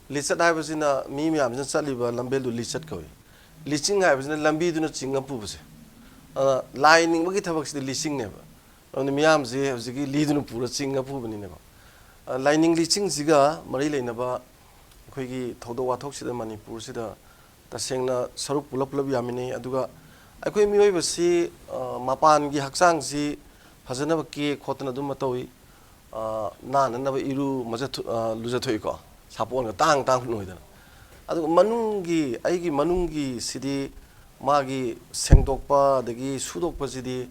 ꯂꯤꯆꯠ ꯍꯥꯏꯕꯁꯤꯅ ꯃꯤ ꯃꯌꯥꯝꯁꯤꯅ ꯆꯠꯂꯤꯕ ꯂꯝꯕꯦꯜꯗꯨ ꯂꯤꯆꯠ ꯀꯧꯏ. ꯂꯤꯆꯤꯡ ꯍꯥꯏꯕꯁꯤꯅ ꯂꯝꯕꯤꯗꯨꯅ ꯆꯤꯡꯉ ꯄꯨꯕꯁꯦ. ꯑ, ꯂꯥꯏ ꯅꯤꯡꯕꯒꯤ ꯊꯕꯛꯁꯤꯗꯤ ꯂꯤꯆꯤꯡꯅꯦꯕ. ꯑꯗꯨꯅ ꯃꯤꯌꯥꯝꯁꯦ ꯍꯧꯖꯤꯛꯀꯤ ꯂꯤꯗꯨꯅ ꯄꯨꯔ ꯆꯤꯡꯉ ꯄꯨꯕꯅꯤꯅꯀꯣ. ꯑ, ꯂꯥꯏꯅꯤꯡ ꯂꯤꯆꯤꯡꯁꯤꯒ ꯃꯔꯤ ꯂꯩꯅꯕ ꯑꯩꯈꯣꯏꯒꯤ ꯊꯧꯗꯣꯛ ꯋꯥꯊꯣꯛꯁꯤꯗ ꯃꯅꯤꯄꯨꯔꯁꯤꯗ ꯇꯁꯦꯡꯅ ꯁꯔꯨꯛ ꯄꯨꯂꯞ ꯄꯨꯂꯞ ꯌꯥꯃꯤꯟꯅꯩ꯫ ꯑꯗꯨꯒ ꯑꯩꯈꯣꯏ ꯃꯤꯑꯣꯏꯕꯁꯤ, ꯑ, ꯃꯄꯥꯟꯒꯤ ꯍꯛꯆꯥꯡꯁꯤ ꯐꯖꯅꯕ ꯀꯦ ꯈꯣꯠꯇꯅ ꯑꯗꯨꯝ ꯇꯧꯏ꯫ ꯑ, ꯅꯥꯟꯅꯅꯕ ꯏꯔꯨ ꯃꯖꯊꯣ-, ꯑ, ꯂꯨꯖꯊꯣꯛꯏꯀꯣ, ꯁꯥꯄꯣꯟꯒ ꯇꯥꯡ ꯇꯥꯡ ꯍꯨꯟꯅꯣꯏꯗꯅ. ꯑꯗꯨꯒ ꯃꯅꯨꯡꯒꯤ, ꯑꯩꯒꯤ ꯃꯅꯨꯡꯒꯤ ꯁꯤꯗꯤ ꯃꯥꯒꯤ ꯁꯦꯡꯗꯣꯛꯄ, ꯑꯗꯒꯤ ꯁꯨꯗꯣꯛꯄꯁꯤꯗꯤ,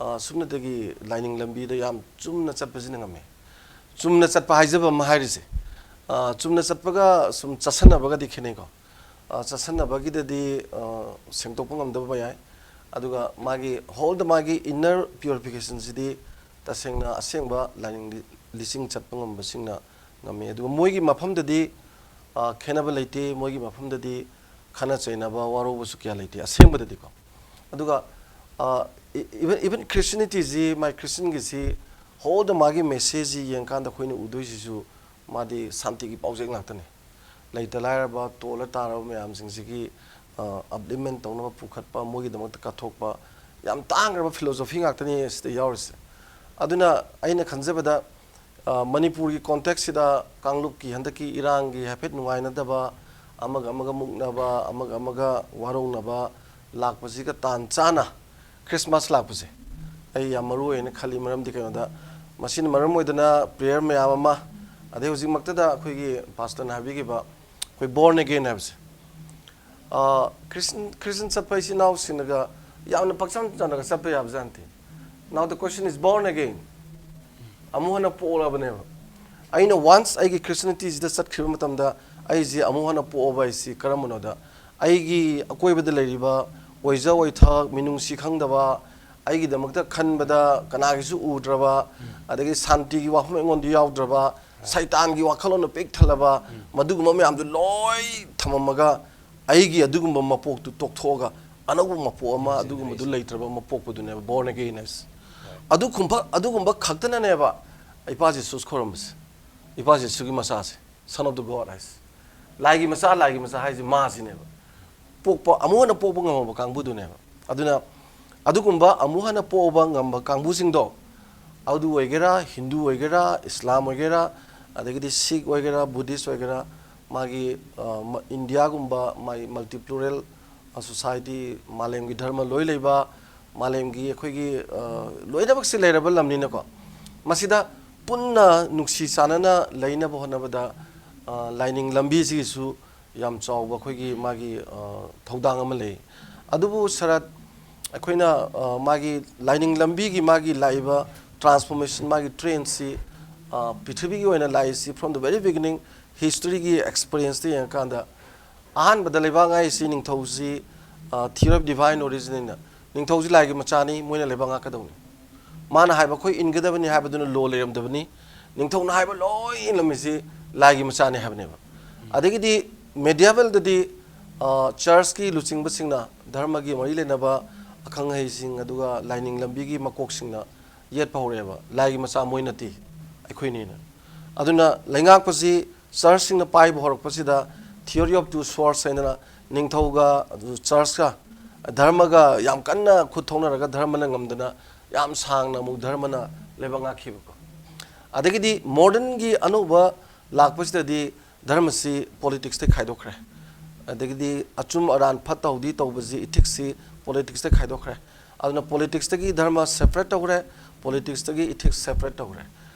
ꯑ, ꯁꯨꯞꯅꯇꯒꯤ ꯂꯥꯏꯅꯤꯡ ꯂꯝꯕꯤꯗ ꯌꯥꯝ ꯆꯨꯝꯅ ꯆꯠꯄꯁꯤꯅ ꯉꯝꯃꯦ꯫ ꯆꯨꯝꯅ ꯆꯠꯄ ꯍꯥꯏꯖꯕ ꯑꯃ ꯍꯥꯏꯔꯤꯁꯦ, ꯑ, ꯆꯨꯝꯅ ꯆꯠꯄꯒ ꯁꯨꯝ ꯆꯠꯁꯟꯅꯕꯒꯗꯤ ꯈꯦꯠꯅꯩꯀꯣ꯫ ꯑ, ꯆꯠꯁꯟꯅꯕꯒꯤꯗꯗꯤ, ꯑ, ꯁꯦꯡꯗꯣꯛꯄ ꯉꯝꯗꯕ ꯌꯥꯏ꯫ ꯑꯗꯨꯒ ꯃꯥꯒꯤ ꯍꯣꯜꯗ ꯃꯥꯒꯤ inner purificationꯁꯤꯗꯤ ꯇꯁꯦꯡꯅ ꯑꯁꯦꯡꯕ ꯂꯥꯏꯅꯤꯡ ꯂꯤ-, ꯂꯤꯆꯤꯡ ꯆꯠꯄ ꯉꯝꯕꯁꯤꯡꯅ ꯉꯝꯃꯤ꯫ ꯑꯗꯨꯒ ꯃꯣꯏꯒꯤ ꯃꯐꯝꯗꯗꯤ, ꯑ, ꯈꯦꯠꯅꯕ ꯂꯩꯇꯦ꯫ ꯃꯣꯏꯒꯤ ꯃꯐꯝꯗꯗꯤ ꯈꯠꯅ ꯆꯩꯅꯕ, ꯋꯥꯔꯧꯕꯁꯨ ꯀꯌꯥ ꯂꯩꯇꯦ ꯑꯁꯦꯡꯕꯗꯗꯤꯀꯣ꯫ ꯑꯗꯨꯒ, ꯑ, ꯏ-, even, even Christianityꯁꯤ, my Christianꯒꯤꯁꯤ ꯍꯣꯜꯗ ꯃꯥꯒꯤ messageꯁꯤ ꯌꯦꯡꯀꯥꯟꯗ ꯑꯩꯈꯣꯏꯅ ꯎꯗꯣꯏꯁꯤꯁꯨ ꯃꯥꯗꯤ ꯁꯥꯟꯇꯤꯒꯤ ꯄꯥꯎꯖꯦꯜ ꯉꯥꯛꯇꯅꯤ꯫ ꯂꯩꯇ ꯂꯥꯏꯔꯕ, ꯇꯣꯜꯂ ꯇꯥꯔꯕ ꯃꯌꯥꯝꯁꯤꯡꯁꯤꯒꯤ, ꯑ, upliftment ꯇꯧꯅꯕ ꯄꯨꯈꯠꯄ, ꯃꯣꯏꯒꯤꯗꯃꯛꯇ ꯀꯠꯊꯣꯛꯄ, ꯌꯥꯝ ꯇꯥꯡꯈ꯭ꯔꯕ philosophy ꯉꯥꯛꯇꯅꯤ ꯁꯤꯗ ꯌꯥꯎꯔꯤꯁꯦ꯫ ꯑꯗꯨꯅ ꯑꯩꯅ ꯈꯟꯖꯕꯗ, ꯑ, ꯃꯅꯤꯄꯨꯔꯒꯤ contextꯁꯤꯗ ꯀꯥꯡꯂꯨꯞꯀꯤ ꯍꯟꯗꯛꯀꯤ ꯏꯔꯥꯡꯒꯤ ꯍꯥꯏꯐꯦꯠ ꯅꯨꯡꯉꯥꯏꯅꯗꯕ, ꯑꯃꯒ ꯑꯃꯒ ꯃꯨꯛꯅꯕ, ꯑꯃꯒ ꯑꯃꯒ ꯋꯥꯔꯧꯅꯕ ꯂꯥꯛꯄꯁꯤꯒ ꯇꯥꯟ ꯆꯥꯅ Christmas ꯂꯥꯛꯄꯁꯦ ꯑꯩ ꯌꯥꯝ ꯃꯔꯨ ꯑꯣꯏꯅ ꯈꯜꯂꯤ꯫ ꯃꯔꯝꯗꯤ ꯀꯩꯅꯣꯗ, ꯃꯁꯤꯅ ꯃꯔꯝ ꯑꯣꯏꯗꯅ prayer ꯃꯌꯥꯝ ꯑꯃ, ꯑꯗꯩ ꯍꯧꯖꯤꯛꯃꯛꯇꯗ ꯑꯩꯈꯣꯏꯒꯤ pastorꯅ ꯍꯥꯏꯕꯤꯈꯤꯕ ꯑꯩꯈꯣꯏ born again ꯍꯥꯏꯕꯁꯦ, ꯑ, Christian, Christian ꯆꯠꯄ ꯏꯆꯤꯟ ꯏꯅꯥꯎꯁꯤꯡꯅꯒ ꯌꯥꯝꯅ ꯄꯪꯆꯝ ꯆꯝꯅꯒ ꯆꯠꯄ ꯌꯥꯕꯖꯥꯠ ꯅꯠꯇꯦ꯫ Now the question is born again. ꯑꯃꯨꯛ ꯍꯟꯅ ꯄꯣꯛꯂꯕꯅꯦꯕ꯫ ꯑꯩꯅ once ꯑꯩꯒꯤ Christianityꯁꯤꯗ ꯆꯠꯈꯤꯕ ꯃꯇꯝꯗ ꯑꯩꯁꯤ ꯑꯃꯨꯛ ꯍꯟꯅ ꯄꯣꯛꯑꯕ ꯍꯥꯏꯁꯤ ꯀꯔꯝꯕꯅꯣꯗ, ꯑꯩꯒꯤ ꯑꯀꯣꯏꯕꯗ ꯂꯩꯔꯤꯕ ꯑꯣꯏꯖ ꯑꯣꯏꯊꯛ, ꯃꯤꯅꯨꯡꯁꯤ ꯈꯪꯗꯕ, ꯑꯩꯒꯤꯗꯃꯛꯇ ꯈꯟꯕꯗ ꯀꯅꯥꯒꯤꯁꯨ ꯎꯗ꯭ꯔꯕ, ꯑꯗꯒꯤ ꯁꯥꯟꯇꯤꯒꯤ ꯋꯥꯐꯝ ꯑꯩꯉꯣꯟꯗ ꯌꯥꯎꯗ꯭ꯔꯕ, ꯁꯩꯇꯥꯟꯒꯤ ꯋꯥꯈꯜꯂꯣꯟꯅ ꯄꯤꯛ ꯊꯜꯂꯕ, ꯃꯗꯨꯒꯨꯝꯕ ꯃꯌꯥꯝꯗꯨ ꯂꯣꯏ ꯊꯝꯃꯝꯃꯒ, ꯑꯩꯒꯤ ꯑꯗꯨꯒꯨꯝꯕ ꯃꯄꯣꯛꯇꯨ ꯇꯣꯛꯊꯣꯛꯑꯒ ꯑꯅꯧꯕ ꯃꯄꯣꯛ ꯑꯃ, ꯑꯗꯨꯒꯨꯝꯕꯗꯨ ꯂꯩꯇ꯭ꯔꯕ ꯃꯄꯣꯛꯄꯗꯨꯅꯦꯕ born again ꯍꯥꯏꯁꯦ꯫ ꯑꯗꯨꯒꯨꯝꯕ, ꯑꯗꯨꯒꯨꯝꯕ ꯈꯛꯇꯅꯅꯦꯕ ꯏꯄꯥ ꯖꯤꯁꯨꯁ ꯈꯣꯏꯔꯝꯕꯁꯦ, ꯏꯄꯥ ꯖꯤꯁꯨꯒꯤ ꯃꯆꯥꯁꯦ, Son of the God ꯍꯥꯏꯁꯦ꯫ ꯂꯥꯏꯒꯤ ꯃꯆꯥ, ꯂꯥꯏꯒꯤ ꯃꯆꯥ ꯍꯥꯏꯁꯦ ꯃꯥꯁꯤꯅꯦꯕ꯫ ꯄꯣꯛꯄ, ꯑꯃꯨꯛ ꯍꯟꯅ ꯄꯣꯛꯄ ꯉꯝꯃꯕ ꯀꯥꯡꯕꯨꯗꯨꯅꯦꯕ꯫ ꯑꯗꯨꯅ ꯑꯗꯨꯒꯨꯝꯕ ꯑꯃꯨꯛ ꯍꯟꯅ ꯄꯣꯛꯑꯕ ꯉꯝꯕ ꯀꯥꯡꯕꯨꯁꯤꯡꯗꯣ, ꯑꯗꯨ ꯑꯣꯏꯒꯦꯔꯥ, ꯍꯤꯟꯗꯨ ꯑꯣꯏꯒꯦꯔꯥ, ꯏꯁꯂꯥꯝ ꯑꯣꯏꯒꯦꯔꯥ, ꯑꯗꯒꯤꯗꯤ ꯁꯤꯈ ꯑꯣꯏꯒꯦꯔꯥ, ꯕꯨꯙꯤꯁ ꯑꯣꯏꯒꯦꯔꯥ, ꯃꯥꯒꯤ, ꯑ, ꯃ-, ꯏꯟꯗꯤꯌꯥꯒꯨꯝꯕ ꯃꯥꯒꯤ multicultural society, ꯃꯥꯂꯦꯝꯒꯤ ꯙꯔꯃ ꯂꯣꯏ ꯂꯩꯕ, ꯃꯥꯂꯦꯝꯒꯤ ꯑꯩꯈꯣꯏꯒꯤ, ꯑ, ꯂꯣꯏꯅꯃꯛꯁꯤ ꯂꯩꯔꯕ ꯂꯝꯅꯤꯅꯀꯣ, ꯃꯁꯤꯗ ꯄꯨꯟꯅ ꯅꯨꯡꯁꯤ ꯆꯥꯟꯅꯅ ꯂꯩꯅꯕ ꯍꯣꯠꯅꯕꯗ, ꯑ, ꯂꯥꯏꯅꯤꯡ ꯂꯝꯕꯤꯁꯤꯒꯤꯁꯨ ꯌꯥꯝ ꯆꯥꯎꯕ ꯑꯩꯈꯣꯏꯒꯤ ꯃꯥꯒꯤ, ꯑ, ꯊꯧꯗꯥꯡ ꯑꯃ ꯂꯩ꯫ ꯑꯗꯨꯕꯨ ꯁꯔꯠ, ꯑꯩꯈꯣꯏꯅ, ꯑ, ꯃꯥꯒꯤ ꯂꯥꯏꯅꯤꯡ ꯂꯝꯕꯤꯒꯤ ꯃꯥꯒꯤ ꯂꯥꯛꯏꯕ transformation, ꯃꯥꯒꯤ trendꯁꯤ, ꯑ, ꯄ꯭ꯔꯤꯊꯤꯕꯤꯒꯤ ꯑꯣꯏꯅ ꯂꯥꯛꯏꯁꯤ from the very beginning historyꯒꯤ experienceꯇ ꯌꯦꯡꯉꯀꯥꯟꯗ, ꯑꯍꯥꯟꯕꯗ ꯂꯩꯕꯥꯛ ꯉꯥꯛꯏꯁꯤ ꯅꯤꯡꯊꯧꯁꯤ, ꯑ, theory of divine originꯅ, ꯅꯤꯡꯊꯧꯁꯤ ꯂꯥꯏꯒꯤ ꯃꯆꯥꯅꯤ, ꯃꯣꯏꯅ ꯂꯩꯕꯥꯛ ꯉꯥꯛꯀꯗꯧꯅꯤ꯫ ꯃꯥꯅ ꯍꯥꯏꯕ ꯑꯩꯈꯣꯏ ꯏꯟꯒꯗꯕꯅꯤ ꯍꯥꯏꯕꯗꯨꯅ law ꯂꯩꯔꯝꯗꯕꯅꯤ꯫ ꯅꯤꯡꯊꯧꯅ ꯍꯥꯏꯕ ꯂꯣꯏ ꯏꯜꯂꯝꯃꯤꯁꯤ ꯂꯥꯏꯒꯤ ꯃꯆꯥꯅꯤ ꯍꯥꯏꯕꯅꯦꯕ꯫ ꯑꯗꯒꯤꯗꯤ medievalꯗꯗꯤ, ꯑ, churchꯀꯤ ꯂꯨꯆꯤꯡꯕꯁꯤꯡꯅ, ꯙꯔꯃꯒꯤ ꯃꯔꯤ ꯂꯩꯅꯕ ꯑꯈꯪ ꯑꯍꯩꯁꯤꯡ, ꯑꯗꯨꯒ ꯂꯥꯏꯅꯤꯡ ꯂꯝꯕꯤꯒꯤ ꯃꯀꯣꯛꯁꯤꯡꯅ ꯌꯦꯠꯄ ꯍꯧꯔꯛꯑꯦꯕ, "ꯂꯥꯏꯒꯤ ꯃꯆꯥ ꯃꯣꯏ ꯅꯠꯇꯦ, ꯑꯩꯈꯣꯏꯅꯤꯅ"꯫ ꯑꯗꯨꯅ ꯂꯩꯉꯥꯛꯄꯁꯤ churchꯁꯤꯡꯅ ꯄꯥꯏꯕ ꯍꯧꯔꯛꯄꯁꯤꯗ theory of two swords ꯍꯥꯏꯗꯅ ꯅꯤꯡꯊꯧꯒ ꯑꯗꯨ churchꯀ, ꯙꯔꯃꯒ ꯌꯥꯝ ꯀꯟꯅ ꯈꯨꯠ ꯊꯣꯛꯅꯔꯒ ꯙꯔꯃꯅ ꯉꯝꯗꯅ ꯌꯥꯝ ꯁꯥꯡꯅ ꯑꯃꯨꯛ ꯙꯔꯃꯅ ꯂꯩꯕꯥꯛ ꯉꯥꯛꯈꯤꯕꯀꯣ꯫ ꯑꯗꯒꯤꯗꯤ modernꯒꯤ ꯑꯅꯧꯕ ꯂꯥꯛꯄꯁꯤꯗꯗꯤ ꯙꯔꯃꯁꯤ politicsꯇ ꯈꯥꯏꯗꯣꯛꯈ꯭ꯔꯦ꯫ ꯑꯗꯒꯤꯗꯤ ꯑꯆꯨꯝ ꯑꯔꯥꯟ ꯐꯠꯇ ꯍꯥꯎꯗꯤ ꯇꯧꯕꯁꯤ ethicsꯁꯤ politicsꯇ ꯈꯥꯏꯗꯣꯛꯈ꯭ꯔꯦ꯫ ꯑꯗꯨꯅ politicsꯇꯒꯤ ꯙꯔꯃ separate ꯇꯧꯈ꯭ꯔꯦ, politicsꯇꯒꯤ ethics separate ꯇꯧꯈ꯭ꯔꯦ꯫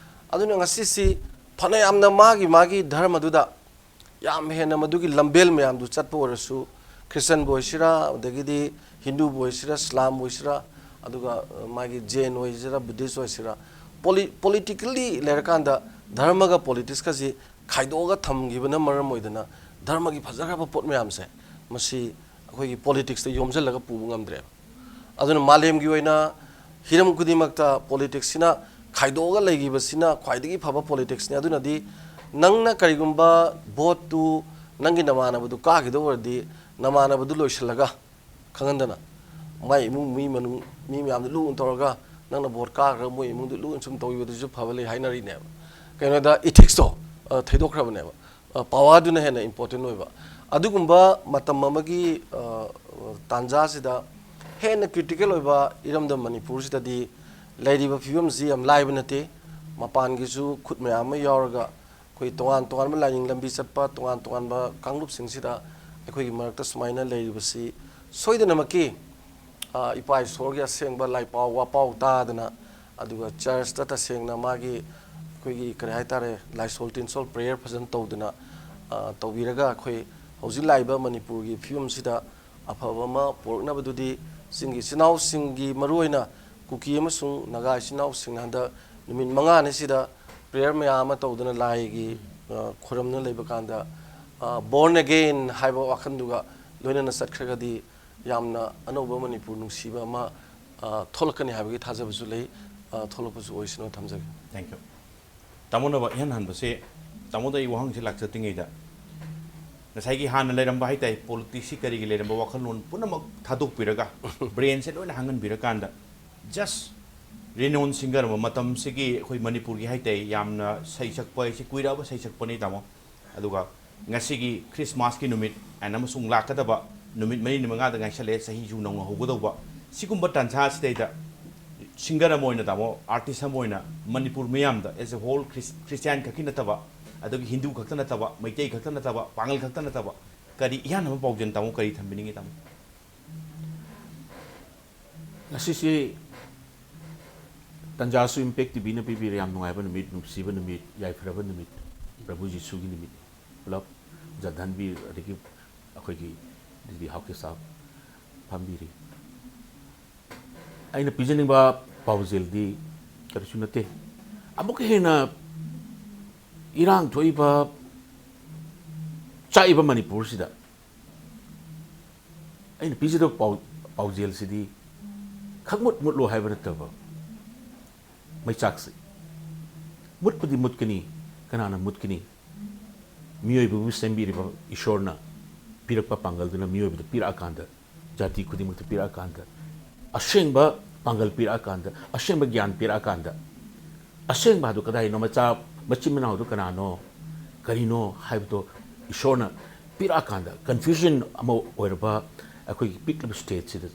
ꯑꯗꯨꯅ ꯉꯁꯤꯁꯤ ꯐꯅꯌꯥꯝꯅ ꯃꯥꯒꯤ ꯃꯥꯒꯤ ꯙꯔꯃꯗꯨꯗ ꯌꯥꯝ ꯍꯦꯟꯅ ꯃꯗꯨꯒꯤ ꯂꯝꯕꯦꯜ ꯃꯌꯥꯝꯗꯨ ꯆꯠꯄ ꯑꯣꯏꯔꯁꯨ, ꯈ꯭ꯔꯤꯁꯇꯟꯕꯨ ꯑꯣꯏꯁꯤꯔꯥ, ꯑꯗꯒꯤꯗꯤ ꯍꯤꯟꯗꯨꯕꯨ ꯑꯣꯏꯁꯤꯔꯥ, ꯏꯁꯂꯥꯝꯕꯨ ꯑꯣꯏꯁꯤꯔꯥ, ꯑꯗꯨꯒ, ꯑ, ꯃꯥꯒꯤ ꯖꯦꯟ ꯑꯣꯏꯁꯤꯔꯥ, ꯕꯨꯙꯤꯁ ꯑꯣꯏꯁꯤꯔꯥ, ꯄꯣꯂꯤ-, politically ꯂꯩꯔꯀꯥꯟꯗ ꯙꯔꯃꯒ politicsꯀꯁꯤ ꯈꯥꯏꯗꯣꯛꯑꯒ ꯊꯝꯈꯤꯕꯅ ꯃꯔꯝ ꯑꯣꯏꯗꯅ ꯙꯔꯃꯒꯤ ꯐꯖꯈ꯭ꯔꯕ ꯄꯣꯠ ꯃꯌꯥꯝꯁꯦ ꯃꯁꯤ ꯑꯩꯈꯣꯏꯒꯤ politicsꯇ ꯌꯣꯝꯁꯤꯜꯂꯒ ꯄꯨꯕ ꯉꯝꯗ꯭ꯔꯦꯕ꯫ ꯑꯗꯨꯅ ꯃꯥꯂꯦꯝꯒꯤ ꯑꯣꯏꯅ ꯍꯤꯔꯝ ꯈꯨꯗꯤꯡꯃꯛꯇ politicsꯁꯤꯅ ꯈꯥꯏꯗꯣꯛꯑꯒ ꯂꯩꯈꯤꯕꯁꯤꯅ ꯈ꯭ꯋꯥꯏꯗꯒꯤ ꯐꯕ ꯄꯣꯂꯤꯇꯤꯛꯁꯅꯤ꯫ ꯑꯗꯨꯅꯗꯤ ꯅꯪꯅ ꯀꯔꯤꯒꯨꯝꯕ ꯚꯣꯠꯇꯨ ꯅꯪꯒꯤ ꯅꯃꯥꯟꯅꯕꯗꯨ ꯀꯥꯈꯤꯗꯧ ꯑꯣꯏꯔꯗꯤ, ꯅꯃꯥꯟꯅꯕꯗꯨ ꯂꯣꯏꯁꯤꯜꯂꯒ ꯈꯪꯍꯟꯗꯅ, ꯃꯥꯏ ꯏꯃꯨꯡ ꯃꯤ ꯃꯅꯨꯡ ꯃꯤ ꯃꯌꯥꯝꯗꯨ ꯂꯨꯅ ꯇꯧꯔꯒ, ꯅꯪꯅ ꯚꯣꯠ ꯀꯥꯈ꯭ꯔꯒ ꯃꯣꯏ ꯏꯃꯨꯡꯗꯨ ꯂꯨꯅ ꯁꯨꯝ ꯇꯧꯕꯤꯕꯗꯨꯁꯨ ꯐꯕ ꯂꯩ ꯍꯥꯏꯅꯔꯤꯅꯦꯕ꯫ ꯀꯩꯅꯣꯗ ꯏꯊꯤꯛꯁꯇꯣ, ꯑ, ꯊꯩꯗꯣꯛꯈ꯭ꯔꯕꯅꯦꯕ꯫ ꯑ, ꯄꯋꯥꯔꯗꯨꯅ ꯍꯦꯟꯅ ꯏꯝꯄꯣꯔꯇꯦꯟ ꯑꯣꯏꯕ꯫ ꯑꯗꯨꯒꯨꯝꯕ ꯃꯇꯝ ꯑꯃꯒꯤ, ꯑ, ꯇꯥꯟꯖꯥꯁꯤꯗ ꯍꯦꯟꯅ ꯀ꯭ꯔꯤꯇꯤꯀꯦꯜ ꯑꯣꯏꯕ ꯏꯔꯝꯗꯝ ꯃꯅꯤꯄꯨꯔꯁꯤꯗꯗꯤ ꯂꯩꯔꯤꯕ ꯐꯤꯕꯝꯁꯤ ꯌꯥꯝ ꯂꯥꯏꯕ ꯅꯠꯇꯦ꯫ ꯃꯄꯥꯟꯒꯤꯁꯨ ꯈꯨꯠ ꯃꯌꯥꯝ ꯑꯃ ꯌꯥꯎꯔꯒ, ꯑꯩꯈꯣꯏ ꯇꯣꯉꯥꯟ ꯇꯣꯉꯥꯟꯕ ꯂꯥꯏꯅꯤꯡ ꯂꯝꯕꯤ ꯆꯠꯄ, ꯇꯣꯉꯥꯟ ꯇꯣꯉꯥꯟꯕ ꯀꯥꯡꯂꯨꯞꯁꯤꯡꯁꯤꯗ ꯑꯩꯈꯣꯏꯒꯤ ꯃꯔꯛꯇ ꯁꯨꯃꯥꯏꯅ ꯂꯩꯔꯤꯕꯁꯤ ꯁꯣꯏꯗꯅꯃꯛꯀꯤ, ꯑ, ꯏꯄꯥ ꯏꯁꯣꯔꯒꯤ ꯑꯁꯦꯡꯕ ꯂꯥꯏꯄꯥꯎ ꯋꯥꯄꯥꯎ ꯇꯥꯗꯅ, ꯑꯗꯨꯒ ꯆꯔꯆꯇ ꯇꯁꯦꯡꯅ ꯃꯥꯒꯤ, ꯑꯩꯈꯣꯏꯒꯤ, ꯀꯔꯤ ꯍꯥꯏꯇꯥꯔꯦ, ꯂꯥꯏꯁꯣꯜ ꯇꯤꯟꯁꯣꯜ ꯄ꯭ꯔꯦꯌꯔ ꯐꯖꯅ ꯇꯧꯗꯅ, ꯑ, ꯇꯧꯕꯤꯔꯒ ꯑꯩꯈꯣꯏ ꯍꯧꯖꯤꯛ ꯂꯥꯛꯏꯕ ꯃꯅꯤꯄꯨꯔꯒꯤ ꯐꯤꯕꯝꯁꯤꯗ ꯑꯐꯕ ꯑꯃ ꯄꯨꯔꯛꯅꯕꯗꯨꯗꯤ ꯆꯤꯡꯒꯤ ꯏꯆꯤꯟ ꯏꯅꯥꯎꯁꯤꯡꯒꯤ, ꯃꯔꯨꯑꯣꯏꯅ ꯀꯨꯀꯤ ꯑꯃꯁꯨꯡ ꯅꯥꯒꯥ ꯏꯆꯤꯟ ꯏꯅꯥꯎꯁꯤꯡꯅ ꯍꯟꯗꯛ ꯅꯨꯃꯤꯠ ꯃꯉꯥꯅꯤꯁꯤꯗ ꯄ꯭ꯔꯦꯌꯔ ꯃꯌꯥꯝ ꯑꯃ ꯇꯧꯗꯨꯅ ꯂꯥꯏꯒꯤ, ꯑ, ꯈꯨꯔꯨꯝꯗꯨꯅ ꯂꯩꯕ ꯀꯥꯟꯗ, ꯑ, born again ꯍꯥꯏꯕ ꯋꯥꯈꯜꯗꯨꯒ ꯂꯣꯏꯅꯅ ꯆꯠꯈ꯭ꯔꯒꯗꯤ ꯌꯥꯝꯅ ꯑꯅꯧꯕ ꯃꯅꯤꯄꯨꯔ ꯅꯨꯡꯁꯤꯕ ꯑꯃ, ꯑ, ꯊꯣꯛꯂꯛꯀꯅꯤ ꯍꯥꯏꯕꯒꯤ ꯊꯥꯖꯕꯁꯨ ꯂꯩ꯫ ꯑ, ꯊꯣꯛꯂꯛꯄꯁꯨ ꯑꯣꯏꯁꯅꯨ꯫ ꯊꯝꯖꯒꯦ꯫ Thank you. ꯇꯥꯃꯣꯅ ꯏꯍꯥꯟ ꯍꯥꯟꯕꯁꯦ, ꯇꯥꯃꯣꯗ ꯑꯩ ꯋꯥꯍꯪꯁꯦ ꯂꯥꯛꯆꯠꯇ꯭ꯔꯤꯉꯩꯗ, ꯉꯁꯥꯏꯒꯤ ꯍꯥꯟꯅ ꯂꯩꯔꯝꯕ ꯍꯥꯏꯇꯥꯔꯦ, ꯄꯣꯂꯤꯇꯤꯛꯁꯀꯤ ꯀꯔꯤꯒꯤ ꯂꯩꯔꯝꯕ ꯋꯥꯈꯜꯂꯣꯟ ꯄꯨꯝꯅꯃꯛ ꯊꯥꯗꯣꯛꯄꯤꯔꯒ, ꯕ꯭ꯔꯦꯟꯁꯦ ꯂꯣꯏꯅ ꯍꯥꯡꯍꯟꯕꯤꯔꯀꯥꯟꯗ, just renowned singer ꯑꯃ, ꯃꯇꯝꯁꯤꯒꯤ ꯑꯩꯈꯣꯏ ꯃꯅꯤꯄꯨꯔꯒꯤ ꯍꯥꯏꯇꯥꯔꯦ, ꯌꯥꯝꯅ ꯁꯩꯁꯛꯄ ꯍꯥꯏꯁꯤ ꯀꯨꯏꯔꯛꯑꯕ ꯁꯩꯁꯛꯄꯅꯤ ꯇꯥꯃꯣ꯫ ꯑꯗꯨꯒ ꯉꯁꯤꯒꯤ ꯈ꯭ꯔꯤꯁꯃꯥꯁꯀꯤ ꯅꯨꯃꯤꯠ and ꯑꯃꯁꯨꯡ ꯂꯥꯛꯀꯗꯕ ꯅꯨꯃꯤꯠ ꯃꯔꯤꯅꯤ ꯃꯉꯥꯗ ꯉꯥꯏꯁꯜꯂꯛꯑꯦ, ꯆꯍꯤꯁꯨ ꯅꯧꯅ ꯍꯧꯒꯗꯧꯕ꯫ ꯁꯤꯒꯨꯝꯕ ꯇꯥꯟꯖꯥꯁꯤꯗꯩꯗ singer ꯑꯃ ꯑꯣꯏꯅ ꯇꯥꯃꯣ, artist ꯑꯃ ꯑꯣꯏꯅ ꯃꯅꯤꯄꯨꯔ ꯃꯤꯌꯥꯝꯗ, as a whole, Chris-, Christian ꯈꯛꯀꯤ ꯅꯠꯇꯕ, ꯑꯗꯒꯤ ꯍꯤꯟꯗꯨ ꯈꯛꯇ ꯅꯠꯇꯕ, ꯃꯩꯇꯩ ꯈꯛꯇ ꯅꯠꯇꯕ, ꯄꯥꯉꯜ ꯈꯛꯇ ꯅꯠꯇꯕ, ꯀꯔꯤ ꯏꯍꯥꯟ ꯍꯥꯟꯕ ꯄꯥꯎꯖꯦꯜ ꯇꯥꯃꯣ ꯀꯔꯤ ꯊꯝꯕꯤꯅꯤꯡꯉꯤ ꯇꯥꯃꯣ? ꯉꯁꯤꯁꯤ ꯇꯟꯖꯥꯁꯨ ꯏꯝꯄꯦꯛ ꯇꯤꯚꯤꯅ ꯄꯤꯕꯤꯔꯦ꯫ ꯌꯥꯝ ꯅꯨꯡꯉꯥꯏꯕ ꯅꯨꯃꯤꯠ, ꯅꯨꯡꯁꯤꯕ ꯅꯨꯃꯤꯠ, ꯌꯥꯏꯐꯔꯕ ꯅꯨꯃꯤꯠ, ꯄ꯭ꯔꯚꯨ ꯖꯤꯁꯨꯒꯤ ꯅꯨꯃꯤꯠ꯫ ꯄꯨꯂꯞ ꯖꯟꯙꯟꯕꯤꯔ, ꯑꯗꯒꯤ ꯑꯩꯈꯣꯏꯒꯤ ꯗꯤꯗꯤ ꯍꯥꯎꯀꯤꯞ ꯁꯥꯍꯕ ꯐꯝꯕꯤꯔꯤ꯫ ꯑꯩꯅ ꯄꯤꯖꯅꯤꯡꯕ ꯄꯥꯎꯖꯦꯜꯗꯤ ꯀꯔꯤꯁꯨ ꯅꯠꯇꯦ꯫ ꯑꯃꯨꯛꯀ ꯍꯦꯟꯅ ꯏꯔꯥꯡ ꯊꯣꯛꯏꯕ, ꯆꯥꯛꯏꯕ ꯃꯅꯤꯄꯨꯔꯁꯤꯗ ꯑꯩꯅ ꯄꯤꯖꯗꯕ ꯄꯥꯎ-, ꯄꯥꯎꯖꯦꯜꯁꯤꯗꯤ ꯈꯪꯃꯨꯠ ꯃꯨꯠꯂꯣ ꯍꯥꯏꯕ ꯅꯠꯇꯕ, ꯃꯩꯆꯥꯛꯁꯦ ꯃꯨꯠꯄꯗꯤ ꯃꯨꯠꯀꯅꯤ꯫ ꯀꯅꯥꯅ ꯃꯨꯠꯀꯅꯤ? ꯃꯤꯑꯣꯏꯕꯕꯨ ꯁꯦꯝꯕꯤꯔꯤꯕ ꯏꯁꯣꯔꯅ ꯄꯤꯔꯛꯄ ꯄꯥꯡꯒꯜꯗꯨꯅ ꯃꯤꯑꯣꯏꯕꯗ ꯄꯤꯔꯛꯑꯀꯥꯟꯗ, ꯖꯥꯇꯤ ꯈꯨꯗꯤꯡꯃꯛꯇ ꯄꯤꯔꯛꯑꯀꯥꯟꯗ, ꯑꯁꯦꯡꯕ ꯄꯥꯡꯒꯜ ꯄꯤꯔꯛꯑꯀꯥꯟꯗ, ꯑꯁꯦꯡꯕ ꯒ꯭ꯌꯥꯟ ꯄꯤꯔꯛꯑꯀꯥꯟꯗ, ꯑꯁꯦꯡꯕ ꯑꯗꯨ ꯀꯗꯥꯏꯅꯣ? ꯃꯆꯥ, ꯃꯆꯤꯟ ꯃꯅꯥꯎꯗꯨ ꯀꯅꯥꯅꯣ? ꯀꯔꯤꯅꯣ ꯍꯥꯏꯕꯗꯣ ꯏꯁꯣꯔꯅ ꯄꯤꯔꯛꯑꯀꯥꯟꯗ, ꯀꯟꯐ꯭ꯌꯨꯖꯟ ꯑꯃ ꯑꯣꯏꯔꯕ ꯑꯩꯈꯣꯏꯒꯤ ꯄꯤꯛꯂꯤꯕ ꯁ꯭ꯇꯦꯠꯁꯤꯗ,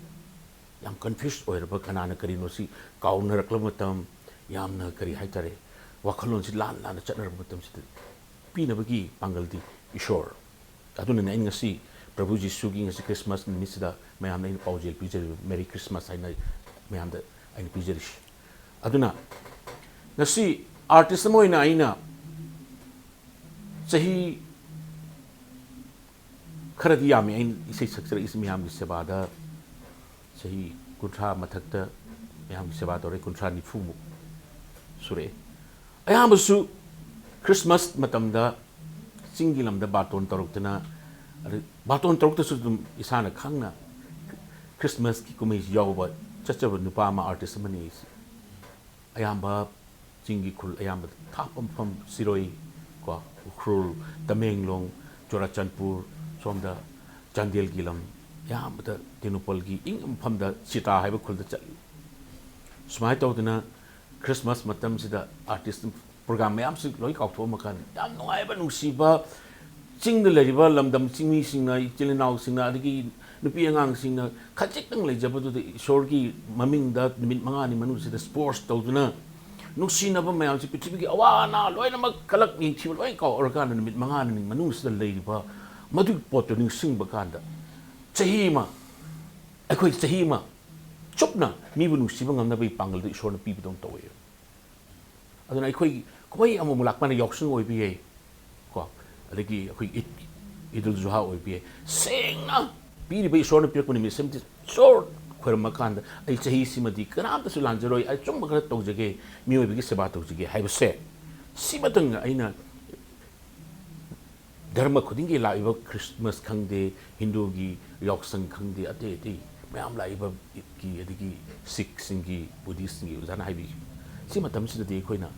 ꯌꯥꯝ ꯀꯟꯐ꯭ꯌꯨꯁ ꯑꯣꯏꯔꯕ, ꯀꯅꯥꯅ ꯀꯔꯤꯅꯣ ꯁꯤ ꯀꯥꯎꯅꯔꯛꯂꯕ ꯃꯇꯝ, ꯌꯥꯝꯅ ꯀꯔꯤ ꯍꯥꯏꯇꯥꯔꯦ, ꯋꯥꯈꯜꯂꯣꯟꯁꯤ ꯂꯥꯟ ꯂꯥꯟꯅ ꯆꯠꯅꯔꯕ ꯃꯇꯝꯁꯤꯗ ꯄꯤꯅꯕꯒꯤ ꯄꯥꯡꯒꯜꯗꯤ ꯏꯁꯣꯔ꯫ ꯑꯗꯨꯅꯅꯦ ꯑꯩꯅ ꯉꯁꯤ ꯄ꯭ꯔꯚꯨ ꯖꯤꯁꯨꯒꯤ ꯉꯁꯤ ꯈ꯭ꯔꯤꯁꯃꯥꯁ ꯅꯨꯃꯤꯠꯁꯤꯗ ꯃꯌꯥꯝꯗ ꯑꯩꯅ ꯄꯥꯎꯖꯦꯜ ꯄꯤꯖꯔꯤꯕ, ꯃꯦꯔꯤ ꯈ꯭ꯔꯤꯁꯃꯥꯁ ꯍꯥꯏꯅ ꯃꯌꯥꯝꯗ ꯑꯩꯅ ꯄꯤꯖꯔꯤꯁꯤ꯫ ꯑꯗꯨꯅ ꯉꯁꯤ ꯑꯥꯔꯇꯤꯁ ꯑꯃ ꯑꯣꯏꯅ ꯑꯩꯅ ꯆꯍꯤ ꯈꯔꯗꯤ ꯌꯥꯝꯃꯤ ꯑꯩꯅ ꯏꯁꯩ ꯁꯛꯆꯔꯛꯏꯁꯤ ꯃꯌꯥꯝꯒꯤ ꯁꯦꯕꯥꯗ꯫ ꯆꯍꯤ ꯀꯨꯟꯊ꯭ꯔꯥ ꯃꯊꯛꯇ ꯃꯌꯥꯝꯒꯤ ꯁꯦꯕꯥ ꯇꯧꯔꯦ, ꯀꯨꯟꯊ꯭ꯔꯥ ꯅꯤꯐꯨꯃꯨꯛ ꯁꯨꯔꯛꯑꯦ꯫ ꯑꯌꯥꯝꯕꯁꯨ ꯈ꯭ꯔꯤꯁꯃꯥꯁ ꯃꯇꯝꯗ ꯆꯤꯡꯒꯤ ꯂꯝꯗ ꯕꯥꯔꯇꯣꯟ ꯇꯧꯔꯛꯇꯅ, ꯑꯗꯨ ꯕꯥꯔꯇꯣꯟ ꯇꯧꯔꯛꯇꯁꯨ ꯑꯗꯨꯝ ꯏꯁꯥꯅ ꯈꯪꯅ ꯈ꯭ꯔꯤꯁꯃꯥꯁꯀꯤ ꯀꯨꯝꯍꯩꯁꯤ ꯌꯥꯎꯕ ꯆꯠꯆꯕ ꯅꯨꯄꯥ ꯑꯃ, ꯑꯥꯔꯇꯤꯁ ꯑꯃꯅꯤ ꯑꯩꯁꯦ꯫ ꯑꯌꯥꯝꯕ ꯆꯤꯡꯒꯤ ꯈꯨꯜ ꯑꯌꯥꯝꯕꯗ ꯊꯥꯞꯄ ꯃꯐꯝ, ꯁꯤꯔꯣꯏ, ꯀꯣ, ꯎꯈ꯭ꯔꯨꯜ, ꯇꯃꯦꯡꯂꯣꯡ, ꯆꯨꯔꯥꯆꯥꯟꯄꯨꯔ, ꯁꯣꯝꯗ ꯆꯥꯟꯗꯦꯜꯒꯤ ꯂꯝ, ꯑꯌꯥꯝꯕꯗ ꯇꯦꯡꯅꯧꯄꯜꯒꯤ ꯏꯪꯕ ꯃꯐꯝꯗ ꯁꯤꯇꯥ ꯍꯥꯏꯕ ꯈꯨꯜꯗ ꯆꯠꯂꯤ꯫ ꯁꯨꯃꯥꯏꯅ ꯇꯧꯗꯅ ꯈ꯭ꯔꯤꯁꯃꯥꯁ ꯃꯇꯝꯁꯤꯗ ꯑꯥꯔꯇꯤꯁ ꯄ꯭ꯔꯣꯒ꯭ꯔꯥꯝ ꯃꯌꯥꯝꯁꯤ ꯂꯣꯏ ꯀꯥꯎꯊꯣꯛꯑꯝꯃꯀꯥꯟꯗ ꯌꯥꯝ ꯅꯨꯡꯉꯥꯏꯕ, ꯅꯨꯡꯁꯤꯕ, ꯆꯤꯡꯗ ꯂꯩꯔꯤꯕ ꯂꯝꯗꯝ ꯆꯤꯡꯃꯤꯁꯤꯡꯅ, ꯏꯆꯤꯜ ꯏꯅꯥꯎꯁꯤꯡꯅ, ꯑꯗꯒꯤ ꯅꯨꯄꯤ ꯑꯉꯥꯡꯁꯤꯡꯅ ꯈꯖꯤꯛꯇꯪ ꯂꯩꯖꯕꯗꯨꯗ ꯏꯁꯣꯔꯒꯤ ꯃꯃꯤꯡꯗ ꯅꯨꯃꯤꯠ ꯃꯉꯥꯅꯤ ꯃꯅꯨꯡꯁꯤꯗ ꯁ꯭ꯄꯣꯔꯠꯁ ꯇꯧꯗꯨꯅ, ꯅꯨꯡꯁꯤꯅꯕ ꯃꯌꯥꯝꯁꯤ, ꯄ꯭ꯔꯤꯊꯤꯕꯤꯒꯤ ꯑꯋꯥ ꯑꯅꯥ ꯂꯣꯏꯅꯃꯛ, ꯀꯂꯛ ꯌꯦꯡꯊꯤꯕ ꯂꯣꯏ ꯀꯥꯎꯔꯀꯥꯟꯗ ꯅꯨꯃꯤꯠ ꯃꯉꯥꯅꯤ ꯃꯅꯨꯡꯁꯤꯗ ꯂꯩꯔꯤꯕ ꯃꯗꯨꯒꯤ ꯄꯣꯠꯇꯨ ꯅꯤꯡꯁꯤꯡꯕ ꯀꯥꯟꯗ, ꯆꯍꯤ ꯑꯃ, ꯑꯩꯈꯣꯏ ꯆꯍꯤ ꯑꯃ ꯆꯨꯞꯅ ꯃꯤꯕꯨ ꯅꯨꯡꯁꯤꯕ ꯉꯝꯅꯕꯒꯤ ꯄꯥꯡꯒꯜꯗꯨ ꯏꯁꯣꯔꯅ ꯄꯤꯕꯗꯧꯅ ꯇꯧꯋꯦ꯫ ꯑꯗꯨꯅ ꯑꯩꯈꯣꯏꯒꯤ ꯀꯨꯝꯍꯩ ꯑꯃꯃꯨꯛ ꯂꯥꯛꯄꯅ ꯌꯥꯎꯁꯪ ꯑꯣꯏꯕ ꯌꯥꯏ, ꯀꯣ, ꯑꯗꯒꯤ ꯑꯩꯈꯣꯏ ꯏꯗ, ꯏꯗꯨꯜ ꯖꯨꯍꯥ ꯑꯣꯏꯕ ꯌꯥꯏ꯫ ꯁꯦꯡꯅ ꯄꯤꯔꯤꯕ ꯏꯁꯣꯔꯅ ꯄꯤꯔꯛꯄ ꯅꯨꯃꯤꯠꯁꯤꯃꯗꯤ ꯏꯁꯣꯔ ꯈꯣꯏꯔꯝꯃ ꯀꯥꯟꯗ, "ꯑꯩ ꯆꯍꯤꯁꯤꯃꯗꯤ ꯀꯅꯥꯝꯇꯁꯨ ꯂꯥꯟꯖꯔꯣꯏ, ꯑꯆꯨꯝꯕ ꯈꯔ ꯇꯧꯖꯒꯦ, ꯃꯤꯑꯣꯏꯕꯒꯤ ꯁꯦꯕꯥ ꯇꯧꯖꯒꯦ" ꯍꯥꯏꯕꯁꯦ, ꯁꯤꯃꯇꯪ ꯑꯩꯅ ꯙꯔꯃ ꯈꯨꯗꯤꯡꯒꯤ ꯂꯥꯛꯏꯕ ꯈ꯭ꯔꯤꯁꯃꯥꯁ ꯈꯪꯗꯦ, ꯍꯤꯟꯗꯨꯒꯤ ꯌꯥꯎꯁꯪ ꯈꯪꯗꯦ, ꯑꯇꯩ ꯑꯇꯩ ꯃꯌꯥꯝ ꯂꯥꯛꯏꯕ ꯏꯗꯀꯤ, ꯑꯗꯒꯤ ꯁꯤꯈꯁꯤꯡꯒꯤ, ꯕꯨꯙꯤꯁꯁꯤꯡꯒꯤ ꯑꯣꯖꯥꯅ ꯍꯥꯏꯕꯤꯈꯤꯕ, ꯁꯤ ꯃꯇꯝꯁꯤꯗꯗꯤ ꯑꯩꯈꯣꯏꯅ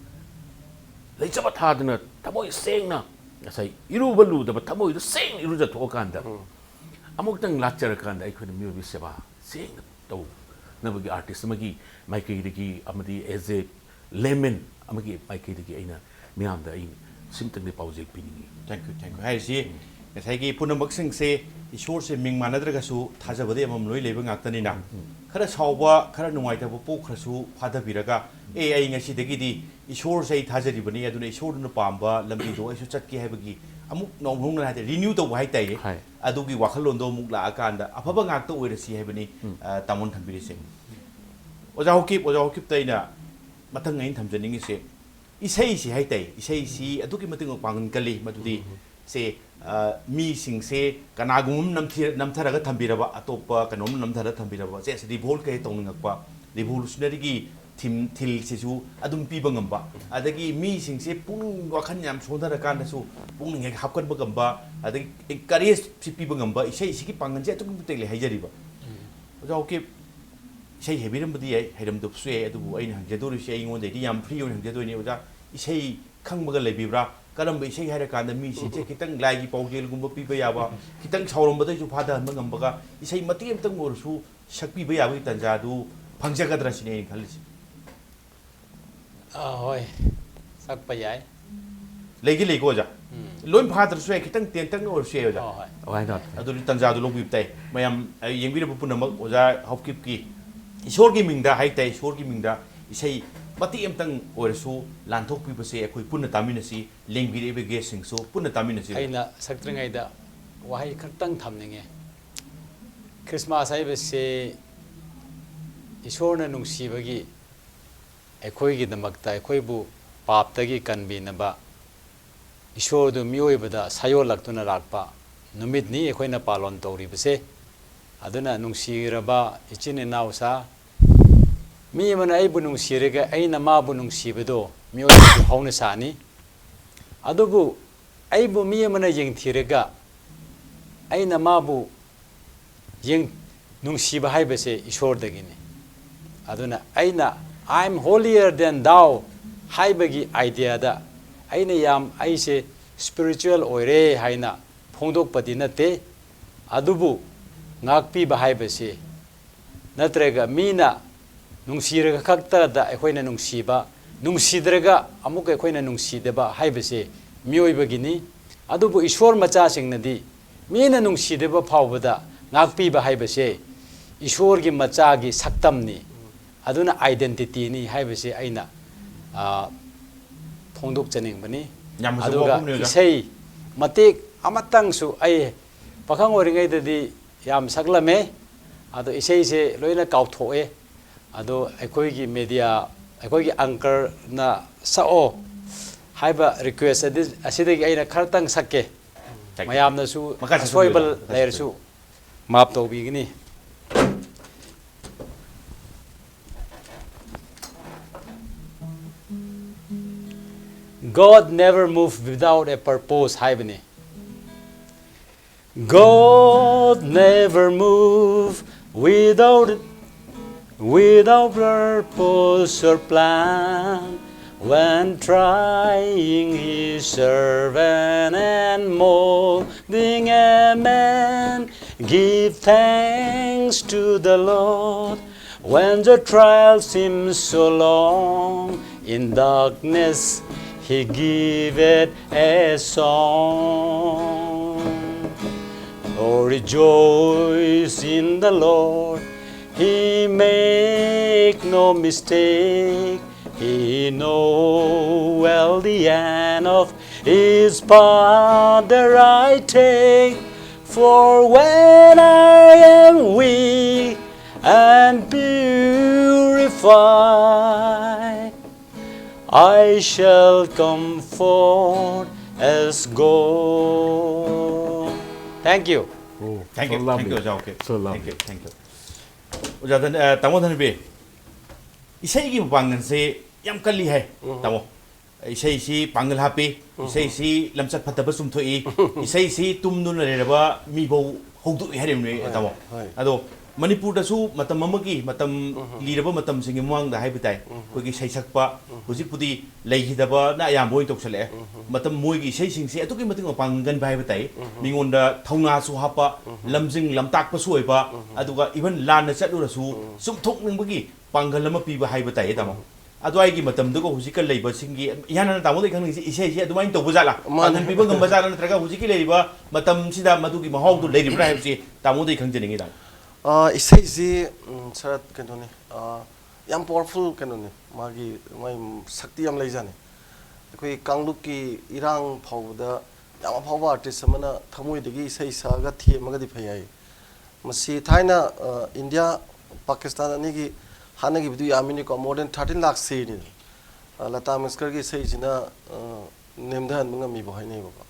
ꯂꯩꯖꯕ ꯊꯥꯗꯅ ꯊꯃꯣꯏ ꯁꯦꯡꯅ, ꯉꯁꯥꯏ ꯏꯔꯨꯕ ꯂꯨꯗꯕ ꯊꯃꯣꯏꯗꯣ ꯁꯦꯡꯅ ꯏꯔꯨꯖꯊꯣꯛꯑꯀꯥꯟꯗ, ꯑꯃꯨꯛꯇꯪ ꯂꯥꯠꯆꯔꯀꯥꯟꯗ ꯑꯩꯈꯣꯏꯅ ꯃꯤꯑꯣꯏꯕꯒꯤ ꯁꯦꯕꯥ ꯁꯦꯡꯅ ꯇꯧꯅꯕꯒꯤ ꯑꯥꯔꯇꯤꯁ ꯑꯃꯒꯤ ꯃꯥꯏꯀꯩꯗꯒꯤ ꯑꯃꯗꯤ as a layman ꯑꯃꯒꯤ ꯃꯥꯏꯀꯩꯗꯒꯤ ꯑꯩꯅ ꯃꯤꯌꯥꯝꯗ ꯑꯩ ꯁꯤꯝꯇꯪꯗꯤ ꯄꯥꯎꯖꯦꯜ ꯄꯤꯅꯤꯡꯉꯤ꯫ Thank you, thank you ꯍꯥꯏꯔꯤꯁꯤ ꯉꯁꯥꯏꯒꯤ ꯄꯨꯝꯅꯃꯛꯁꯤꯡꯁꯦ ꯏꯁꯣꯔꯁꯦ ꯃꯤꯡ ꯃꯥꯟꯅꯗ꯭ꯔꯒꯁꯨ ꯊꯥꯖꯕꯗꯤ ꯑꯃꯃꯝ ꯂꯣꯏ ꯂꯩꯕ ꯉꯥꯛꯇꯅꯤꯅ, ꯈꯔ ꯁꯥꯎꯕ, ꯈꯔ ꯅꯨꯡꯉꯥꯏꯇꯕ ꯄꯣꯛꯈ꯭ꯔꯁꯨ ꯐꯥꯊꯕꯤꯔꯒ, "ꯑꯦ, ꯑꯩ ꯉꯁꯤꯗꯒꯤꯗꯤ ꯏꯁꯣꯔꯁꯦ ꯑꯩ ꯊꯥꯖꯔꯤꯕꯅꯤ, ꯑꯗꯨꯅ ꯏꯁꯣꯔꯗꯨꯅ ꯄꯥꯝꯕ ꯂꯝꯕꯤꯗꯣ ꯑꯩꯁꯨ ꯆꯠꯀꯦ" ꯍꯥꯏꯕꯒꯤ ꯑꯃꯨꯛ ꯅꯧꯍꯧꯅꯅ ꯍꯥꯏꯗꯤ renew ꯇꯧꯕ ꯍꯥꯏꯇꯥꯏꯌꯦ꯫ ꯍꯥꯏ꯫ ꯑꯗꯨꯒꯤ ꯋꯥꯈꯜꯂꯣꯟꯗꯣ ꯑꯃꯨꯛ ꯂꯥꯛꯑꯀꯥꯟꯗ ꯑꯐꯕ ꯉꯥꯛꯇ ꯑꯣꯏꯔꯁꯤ ꯍꯥꯏꯕꯅꯤ, ꯑ, ꯇꯥꯃꯣꯅ ꯊꯝꯕꯤꯔꯤꯁꯦ꯫ ꯑꯣꯖꯥ ꯍꯧꯀꯤꯞ, ꯑꯣꯖꯥ ꯍꯧꯀꯤꯞꯇ ꯑꯩꯅ ꯃꯊꯪ ꯑꯩꯅ ꯊꯝꯖꯅꯤꯡꯉꯤꯁꯦ, ꯏꯁꯩꯁꯤ ꯍꯥꯏꯇꯥꯏ, ꯏꯁꯩꯁꯤ ꯑꯗꯨꯛꯀꯤ ꯃꯇꯤꯛ ꯄꯥꯡꯒꯜ ꯀꯜꯂꯤ꯫ ꯃꯗꯨꯗꯤ ꯁꯦ, ꯑ, ꯃꯤꯁꯤꯡꯁꯦ ꯀꯅꯥꯒꯨꯝꯕ ꯑꯃ ꯅꯝꯊꯤ-, ꯅꯝꯊꯔꯒ ꯊꯝꯕꯤꯔꯕ, ꯑꯇꯣꯞꯄ ꯀꯩꯅꯣꯝ ꯅꯝꯊꯔꯒ ꯊꯝꯕꯤꯔꯕ, ꯁꯦ, ꯁꯦ revolt ꯀꯩ ꯇꯧꯅꯤꯡꯉꯛꯄ, revolutionary ꯒꯤ theme, ꯊꯤꯜꯁꯤꯁꯨ ꯑꯗꯨꯝ ꯄꯤꯕ ꯉꯝꯕ, ꯑꯗꯒꯤ ꯃꯤꯁꯤꯡꯁꯦ ꯄꯨꯛꯅꯤꯡ ꯋꯥꯈꯜ ꯌꯥꯝ ꯁꯣꯟꯊꯔꯀꯥꯟꯗꯁꯨ ꯄꯨꯛꯅꯤꯡ ꯍꯦꯛ ꯍꯥꯞꯀꯠꯄ ꯉꯝꯕ, ꯑꯗꯒꯤ encourage ꯁꯤ ꯄꯤꯕ ꯉꯝꯕ ꯏꯁꯩꯁꯤꯒꯤ ꯄꯥꯡꯒꯜꯁꯦ ꯑꯗꯨꯛꯀꯤ ꯃꯇꯤꯛ ꯂꯩ ꯍꯥꯏꯖꯔꯤꯕ꯫ ꯑꯣꯖꯥ ꯍꯧꯀꯤꯞ, ꯏꯁꯩ ꯍꯩꯕꯤꯔꯝꯕꯗꯤ ꯌꯥꯏ, ꯍꯩꯔꯝꯗꯕꯁꯨ ꯌꯥꯏ, ꯑꯗꯨꯕꯨ ꯑꯩꯅ ꯍꯪꯖꯗꯣꯔꯤꯁꯦ ꯑꯩꯉꯣꯟꯗꯩꯗꯤ ꯌꯥꯝ free ꯑꯣꯏꯅ ꯍꯪꯖꯗꯣꯏꯅꯤ꯫ ꯑꯣꯖꯥ, ꯏꯁꯩ ꯈꯪꯕꯒ ꯂꯩꯕꯤꯕ꯭ꯔꯥ? ꯀꯔꯝꯕ ꯏꯁꯩ ꯍꯥꯏꯔꯀꯥꯟꯗ ꯃꯤꯁꯤꯡꯁꯦ ꯈꯤꯇꯪ ꯂꯥꯏꯒꯤ ꯄꯥꯎꯖꯦꯜꯒꯨꯝꯕ ꯄꯤꯕ ꯌꯥꯕ, ꯈꯤꯇꯪ ꯁꯥꯎꯔꯝꯕꯗꯩꯁꯨ ꯐꯥꯊꯍꯟꯕ ꯉꯝꯕꯒ, ꯏꯁꯩ ꯃꯇꯦꯛ ꯑꯃꯇꯪ ꯑꯣꯏꯔꯁꯨ ꯁꯛꯄꯤꯕ ꯌꯥꯕꯒꯤ ꯇꯥꯟꯖꯥꯗꯨ ꯐꯪꯖꯒꯗ꯭ꯔꯥ ꯁꯤꯅꯤ ꯑꯩꯅ ꯈꯜꯂꯤꯁꯦ꯫ ꯑꯥ, ꯍꯣꯏ, ꯁꯛꯄ ꯌꯥꯏ꯫ ꯂꯩꯗꯤ ꯂꯩꯀꯣ ꯑꯣꯖꯥ? ꯎꯝ꯫ ꯂꯣꯏ ꯐꯥꯗ꯭ꯔꯁꯨ ꯌꯥꯏ, ꯈꯤꯇꯪ ꯇꯦꯟꯇꯛꯅ ꯑꯣꯏꯔꯁꯨ ꯌꯥꯏ ꯑꯣꯖꯥ꯫ ꯍꯣꯏ, ꯍꯣꯏ꯫ Why not? ꯑꯗꯨꯗꯤ ꯇꯥꯟꯖꯥꯗꯨ ꯂꯧꯕꯤꯕ ꯇꯥꯏ꯫ ꯃꯌꯥꯝ, ꯑ, ꯌꯦꯡꯕꯤꯔꯕ ꯄꯨꯝꯅꯃꯛ ꯑꯣꯖꯥ ꯍꯧꯀꯤꯞꯀꯤ ꯏꯁꯣꯔꯒꯤ ꯃꯤꯡꯗ ꯍꯥꯏꯇꯥꯏ, ꯏꯁꯣꯔꯒꯤ ꯃꯤꯡꯗ ꯏꯁꯩ ꯃꯇꯦꯛ ꯑꯃꯇꯪ ꯑꯣꯏꯔꯁꯨ ꯂꯥꯟꯊꯣꯛꯄꯤꯕꯁꯦ ꯑꯩꯈꯣꯏ ꯄꯨꯟꯅ ꯇꯥꯃꯤꯟꯅꯁꯤ, ꯂꯦꯡꯕꯤꯔꯛꯏꯕ guest ꯁꯤꯡꯁꯨ ꯄꯨꯟꯅ ꯇꯥꯃꯤꯟꯅꯁꯤ꯫ ꯑꯩꯅ ꯁꯛꯇ꯭ꯔꯤꯉꯩꯗ ꯋꯥꯍꯩ ꯈꯛꯇꯪ ꯊꯝꯅꯤꯡꯉꯦ꯫ ꯈ꯭ꯔꯤꯁꯃꯥꯁ ꯍꯥꯏꯕꯁꯤ ꯏꯁꯣꯔꯅ ꯅꯨꯡꯁꯤꯕꯒꯤ, ꯑꯩꯈꯣꯏꯒꯤꯗꯃꯛꯇ, ꯑꯩꯈꯣꯏꯕꯨ ꯄꯥꯞꯇꯒꯤ ꯀꯟꯕꯤꯅꯕ ꯏꯁꯣꯔꯗꯨ ꯃꯤꯑꯣꯏꯕꯗ ꯁꯥꯌꯣꯜꯂꯛꯇꯨꯅ ꯂꯥꯛꯄ ꯅꯨꯃꯤꯠꯅꯤ ꯑꯩꯈꯣꯏꯅ ꯄꯥꯂꯣꯟ ꯇꯧꯔꯤꯕꯁꯦ꯫ ꯑꯗꯨꯅ ꯅꯨꯡꯁꯤꯔꯕ ꯏꯆꯤꯟ ꯏꯅꯥꯎꯁꯥ, ꯃꯤ ꯑꯃꯅ ꯑꯩꯕꯨ ꯅꯨꯡꯁꯤꯔꯒ ꯑꯩꯅ ꯃꯥꯕꯨ ꯅꯨꯡꯁꯤꯕꯗꯣ ꯃꯤꯑꯣꯏꯕꯒꯤ ꯍꯧꯅꯁꯥꯅꯤ꯫ ꯑꯗꯨꯕꯨ ꯑꯩꯕꯨ ꯃꯤ ꯑꯃꯅ ꯌꯦꯡꯊꯤꯔꯒ ꯑꯩꯅ ꯃꯥꯕꯨ ꯌꯦꯡ-, ꯅꯨꯡꯁꯤꯕ ꯍꯥꯏꯕꯁꯦ ꯏꯁꯣꯔꯗꯒꯤꯅꯤ꯫ ꯑꯗꯨꯅ ꯑꯩꯅ "I am holier than thou" ꯍꯥꯏꯕꯒꯤ ꯑꯥꯏꯗꯤꯌꯥꯗ ꯑꯩꯅ ꯌꯥꯝ, ꯑꯩꯁꯦ ꯁ꯭ꯄꯤꯔꯤꯆꯨꯋꯦꯜ ꯑꯣꯏꯔꯦ ꯍꯥꯏꯅ ꯐꯣꯡꯗꯣꯛꯄꯗꯤ ꯅꯠꯇꯦ꯫ ꯑꯗꯨꯕꯨ ꯉꯥꯛꯄꯤꯕ ꯍꯥꯏꯕꯁꯤ, ꯅꯠꯇ꯭ꯔꯒ ꯃꯤꯅ ꯅꯨꯡꯁꯤꯔꯒ ꯈꯛꯇꯗ ꯑꯩꯈꯣꯏꯅ ꯅꯨꯡꯁꯤꯕ, ꯅꯨꯡꯁꯤꯗ꯭ꯔꯒ ꯑꯃꯨꯛ ꯑꯩꯈꯣꯏꯅ ꯅꯨꯡꯁꯤꯗꯕ ꯍꯥꯏꯕꯁꯦ ꯃꯤꯑꯣꯏꯕꯒꯤꯅꯤ꯫ ꯑꯗꯨꯕꯨ ꯏꯁꯣꯔ ꯃꯆꯥꯁꯤꯡꯅꯗꯤ ꯃꯤꯅ ꯅꯨꯡꯁꯤꯗꯕ ꯐꯥꯎꯕꯗ ꯉꯥꯛꯄꯤꯕ ꯍꯥꯏꯕꯁꯦ ꯏꯁꯣꯔꯒꯤ ꯃꯆꯥꯒꯤ ꯁꯛꯇꯝꯅꯤ꯫ ꯑꯗꯨꯅ ꯑꯥꯏꯗꯦꯟꯇꯤꯇꯤꯅꯤ ꯍꯥꯏꯕꯁꯦ ꯑꯩꯅ, ꯑ, ꯐꯣꯡꯗꯣꯛꯆꯅꯤꯡꯕꯅꯤ꯫ ꯌꯥꯝꯅꯁꯨ ꯑꯗꯨꯒ ꯋꯥꯐꯝꯅꯤ, ꯑꯣꯖꯥ꯫ ꯏꯁꯩ ꯃꯇꯦꯛ ꯑꯃꯇꯪꯁꯨ ꯑꯩ ꯄꯥꯈꯪ ꯑꯣꯏꯔꯤꯉꯩꯗꯗꯤ ꯌꯥꯝ ꯁꯛꯂꯝꯃꯦ, ꯑꯗꯣ ꯏꯁꯩꯁꯦ ꯂꯣꯏꯅ ꯀꯥꯎꯊꯣꯛꯑꯦ꯫ ꯑꯗꯣ ꯑꯩꯈꯣꯏꯒꯤ ꯃꯦꯗꯤꯌꯥ, ꯑꯩꯈꯣꯏꯒꯤ ꯑꯪꯀꯔꯅ ꯁꯛꯑꯣ ꯍꯥꯏꯕ ꯔꯤꯀ꯭ꯋꯦꯁ ꯑꯗꯤ-, ꯑꯁꯤꯗꯒꯤ ꯑꯩꯅ ꯈꯔꯇꯪ ꯁꯛꯀꯦ꯫ ꯃꯌꯥꯝꯅꯁꯨ ꯃꯈꯥ ꯁꯛꯄꯤꯌꯨ, ꯑꯁꯣꯏꯕ ꯃꯈꯥ ꯂꯩꯔꯁꯨ ꯁꯛꯄꯤꯌꯨ꯫ ꯃꯥꯞ ꯇꯧꯕꯤꯒꯅꯤ꯫ "God never move without a purpose" ꯍꯥꯏꯕꯅꯤ꯫ "God never move without, without purpose or plan. When trying his servant and molding a man, give thanks to the Lord. When the trial seems so long, in darkness he giveth a song. Oh, rejoice in the Lord, he make no mistake. He know well the end of his path that I take. For when I am weak and purified, I shall come forth as gold." Thank you. Oh, Thank so you, lovely. Thank you, ꯑꯣꯖꯥ꯫ Okay. So lovely. Thank you, thank you. ꯑꯣꯖꯥ ꯙꯟ-, ꯑ, ꯇꯥꯃꯣ ꯙꯅꯕꯤꯔ, ꯏꯁꯩꯒꯤ ꯃꯄꯥꯡꯒꯜꯁꯦ ꯌꯥꯝ ꯀꯜꯂꯤ ꯍꯥꯏ꯫ ꯇꯥꯃꯣ, ꯏꯁꯩꯁꯤ ꯄꯥꯡꯒꯜ ꯍꯥꯞꯄꯤ, ꯏꯁꯩꯁꯤ ꯂꯝꯆꯠ ꯐꯠꯇꯕ ꯆꯨꯝꯊꯣꯛꯏ, ꯏꯁꯩꯁꯤ ꯇꯨꯝꯗꯨꯅ ꯂꯩꯔꯕ ꯃꯤꯐꯧ ꯍꯧꯗꯣꯛꯏ ꯍꯥꯏꯔꯤꯕꯅꯤ꯫ ꯍꯣꯏ, ꯇꯥꯃꯣ꯫ ꯍꯣꯏ꯫ ꯑꯗꯣ ꯃꯅꯤꯄꯨꯔꯗꯁꯨ ꯃꯇꯝ ꯑꯃꯒꯤ, ꯃꯇꯝ ꯂꯤꯔꯕ ꯃꯇꯝꯁꯤꯡꯒꯤ ꯃꯃꯥꯡꯗ ꯍꯥꯏꯕ ꯇꯥꯏ, ꯑꯩꯈꯣꯏꯒꯤ ꯁꯩꯁꯛꯄ ꯍꯧꯖꯤꯛꯄꯨꯗꯤ ꯂꯩꯈꯤꯗꯕꯅ ꯑꯌꯥꯝꯕ ꯑꯣꯏꯅ ꯇꯧꯁꯜꯂꯛꯑꯦ꯫ ꯃꯇꯝ, ꯃꯣꯏꯒꯤ ꯏꯁꯩꯁꯤꯡꯁꯦ ꯑꯗꯨꯛꯀꯤ ꯃꯇꯤꯛ ꯃꯄꯥꯡꯒꯜ ꯀꯟꯕ ꯍꯥꯏꯕ ꯇꯥꯏ꯫ ꯃꯤꯉꯣꯟꯗ ꯊꯧꯅꯥꯁꯨ ꯍꯥꯞꯄ, ꯂꯝꯖꯤꯡ ꯂꯝꯇꯥꯛꯄꯁꯨ ꯑꯣꯏꯕ, ꯑꯗꯨꯒ even ꯂꯥꯟꯅ ꯆꯠꯂꯨꯔꯁꯨ ꯆꯨꯝꯊꯣꯛꯅꯤꯡꯕꯒꯤ ꯄꯥꯡꯒꯜ ꯑꯃ ꯄꯤꯕ ꯍꯥꯏꯕ ꯇꯥꯏꯌꯦ, ꯇꯥꯃꯣ꯫ ꯑꯗꯨꯋꯥꯏꯒꯤ ꯃꯇꯝꯗꯨꯒ ꯍꯧꯖꯤꯛꯀ ꯂꯩꯕꯁꯤꯡꯒꯤ, ꯏꯍꯥꯟ ꯍꯥꯟꯅ ꯇꯥꯃꯣꯗꯒꯤ ꯈꯪꯅꯤꯡꯉꯤꯁꯦ, ꯏꯁꯩꯁꯦ ꯑꯗꯨꯃꯥꯏꯅ ꯇꯧꯕ ꯖꯥꯠꯂꯥ? ꯃꯥꯅꯦ꯫ ꯄꯥꯡꯒꯜ ꯄꯤꯕ ꯉꯝꯕ ꯖꯥꯠꯂꯥ? ꯅꯠꯇ꯭ꯔꯒ ꯍꯧꯖꯤꯛꯀꯤ ꯂꯩꯔꯤꯕ ꯃꯇꯝꯁꯤꯗ ꯃꯗꯨꯒꯤ ꯃꯍꯥꯎꯗꯨ ꯂꯩꯔꯤꯕ꯭ꯔꯥ ꯍꯥꯏꯕꯁꯤ ꯇꯥꯃꯣꯗꯒꯤ ꯈꯪꯖꯅꯤꯡꯉꯤ, ꯇꯥꯃꯣ꯫ ꯑ, ꯏꯁꯩꯁꯤ, ꯎꯝ, ꯁꯔꯠ, ꯀꯩꯅꯣꯅꯤ, ꯑ, ꯌꯥꯝ powerful ꯀꯩꯅꯣꯅꯤ, ꯃꯥꯒꯤ, ꯃꯥꯒꯤ ꯁꯛꯇꯤ ꯌꯥꯝ ꯂꯩꯖꯥꯠꯅꯤ꯫ ꯑꯩꯈꯣꯏ ꯀꯥꯡꯂꯨꯞꯀꯤ ꯏꯔꯥꯡ ꯐꯥꯎꯕꯗ ꯌꯥꯝ ꯑꯐꯥꯎꯕ artist ꯑꯃꯅ ꯊꯃꯣꯏꯗꯒꯤ ꯏꯁꯩ ꯁꯛꯑꯒ ꯊꯦꯝꯃꯒꯗꯤ ꯐꯩ ꯍꯥꯏ꯫ ꯃꯁꯤ ꯊꯥꯏꯅ, ꯑ, ꯏꯟꯗꯤꯌꯥ ꯄꯥꯀꯤꯁꯇꯥꯟ ꯑꯅꯤꯒꯤ ꯍꯥꯠꯅꯈꯤꯕꯗꯨ ꯌꯥꯝꯃꯤꯅꯤꯀꯣ, more than thirteen lakh ꯁꯤꯔꯤꯅꯤ꯫ ꯑ, ꯂꯇꯥ ꯃꯪꯒꯦꯁꯀꯔꯒꯤ ꯏꯁꯩꯁꯤꯅ, ꯑ, ꯅꯦꯝꯊꯍꯟꯕ ꯉꯝꯃꯤꯕ ꯍꯥꯏꯅꯩꯕꯀꯣ꯫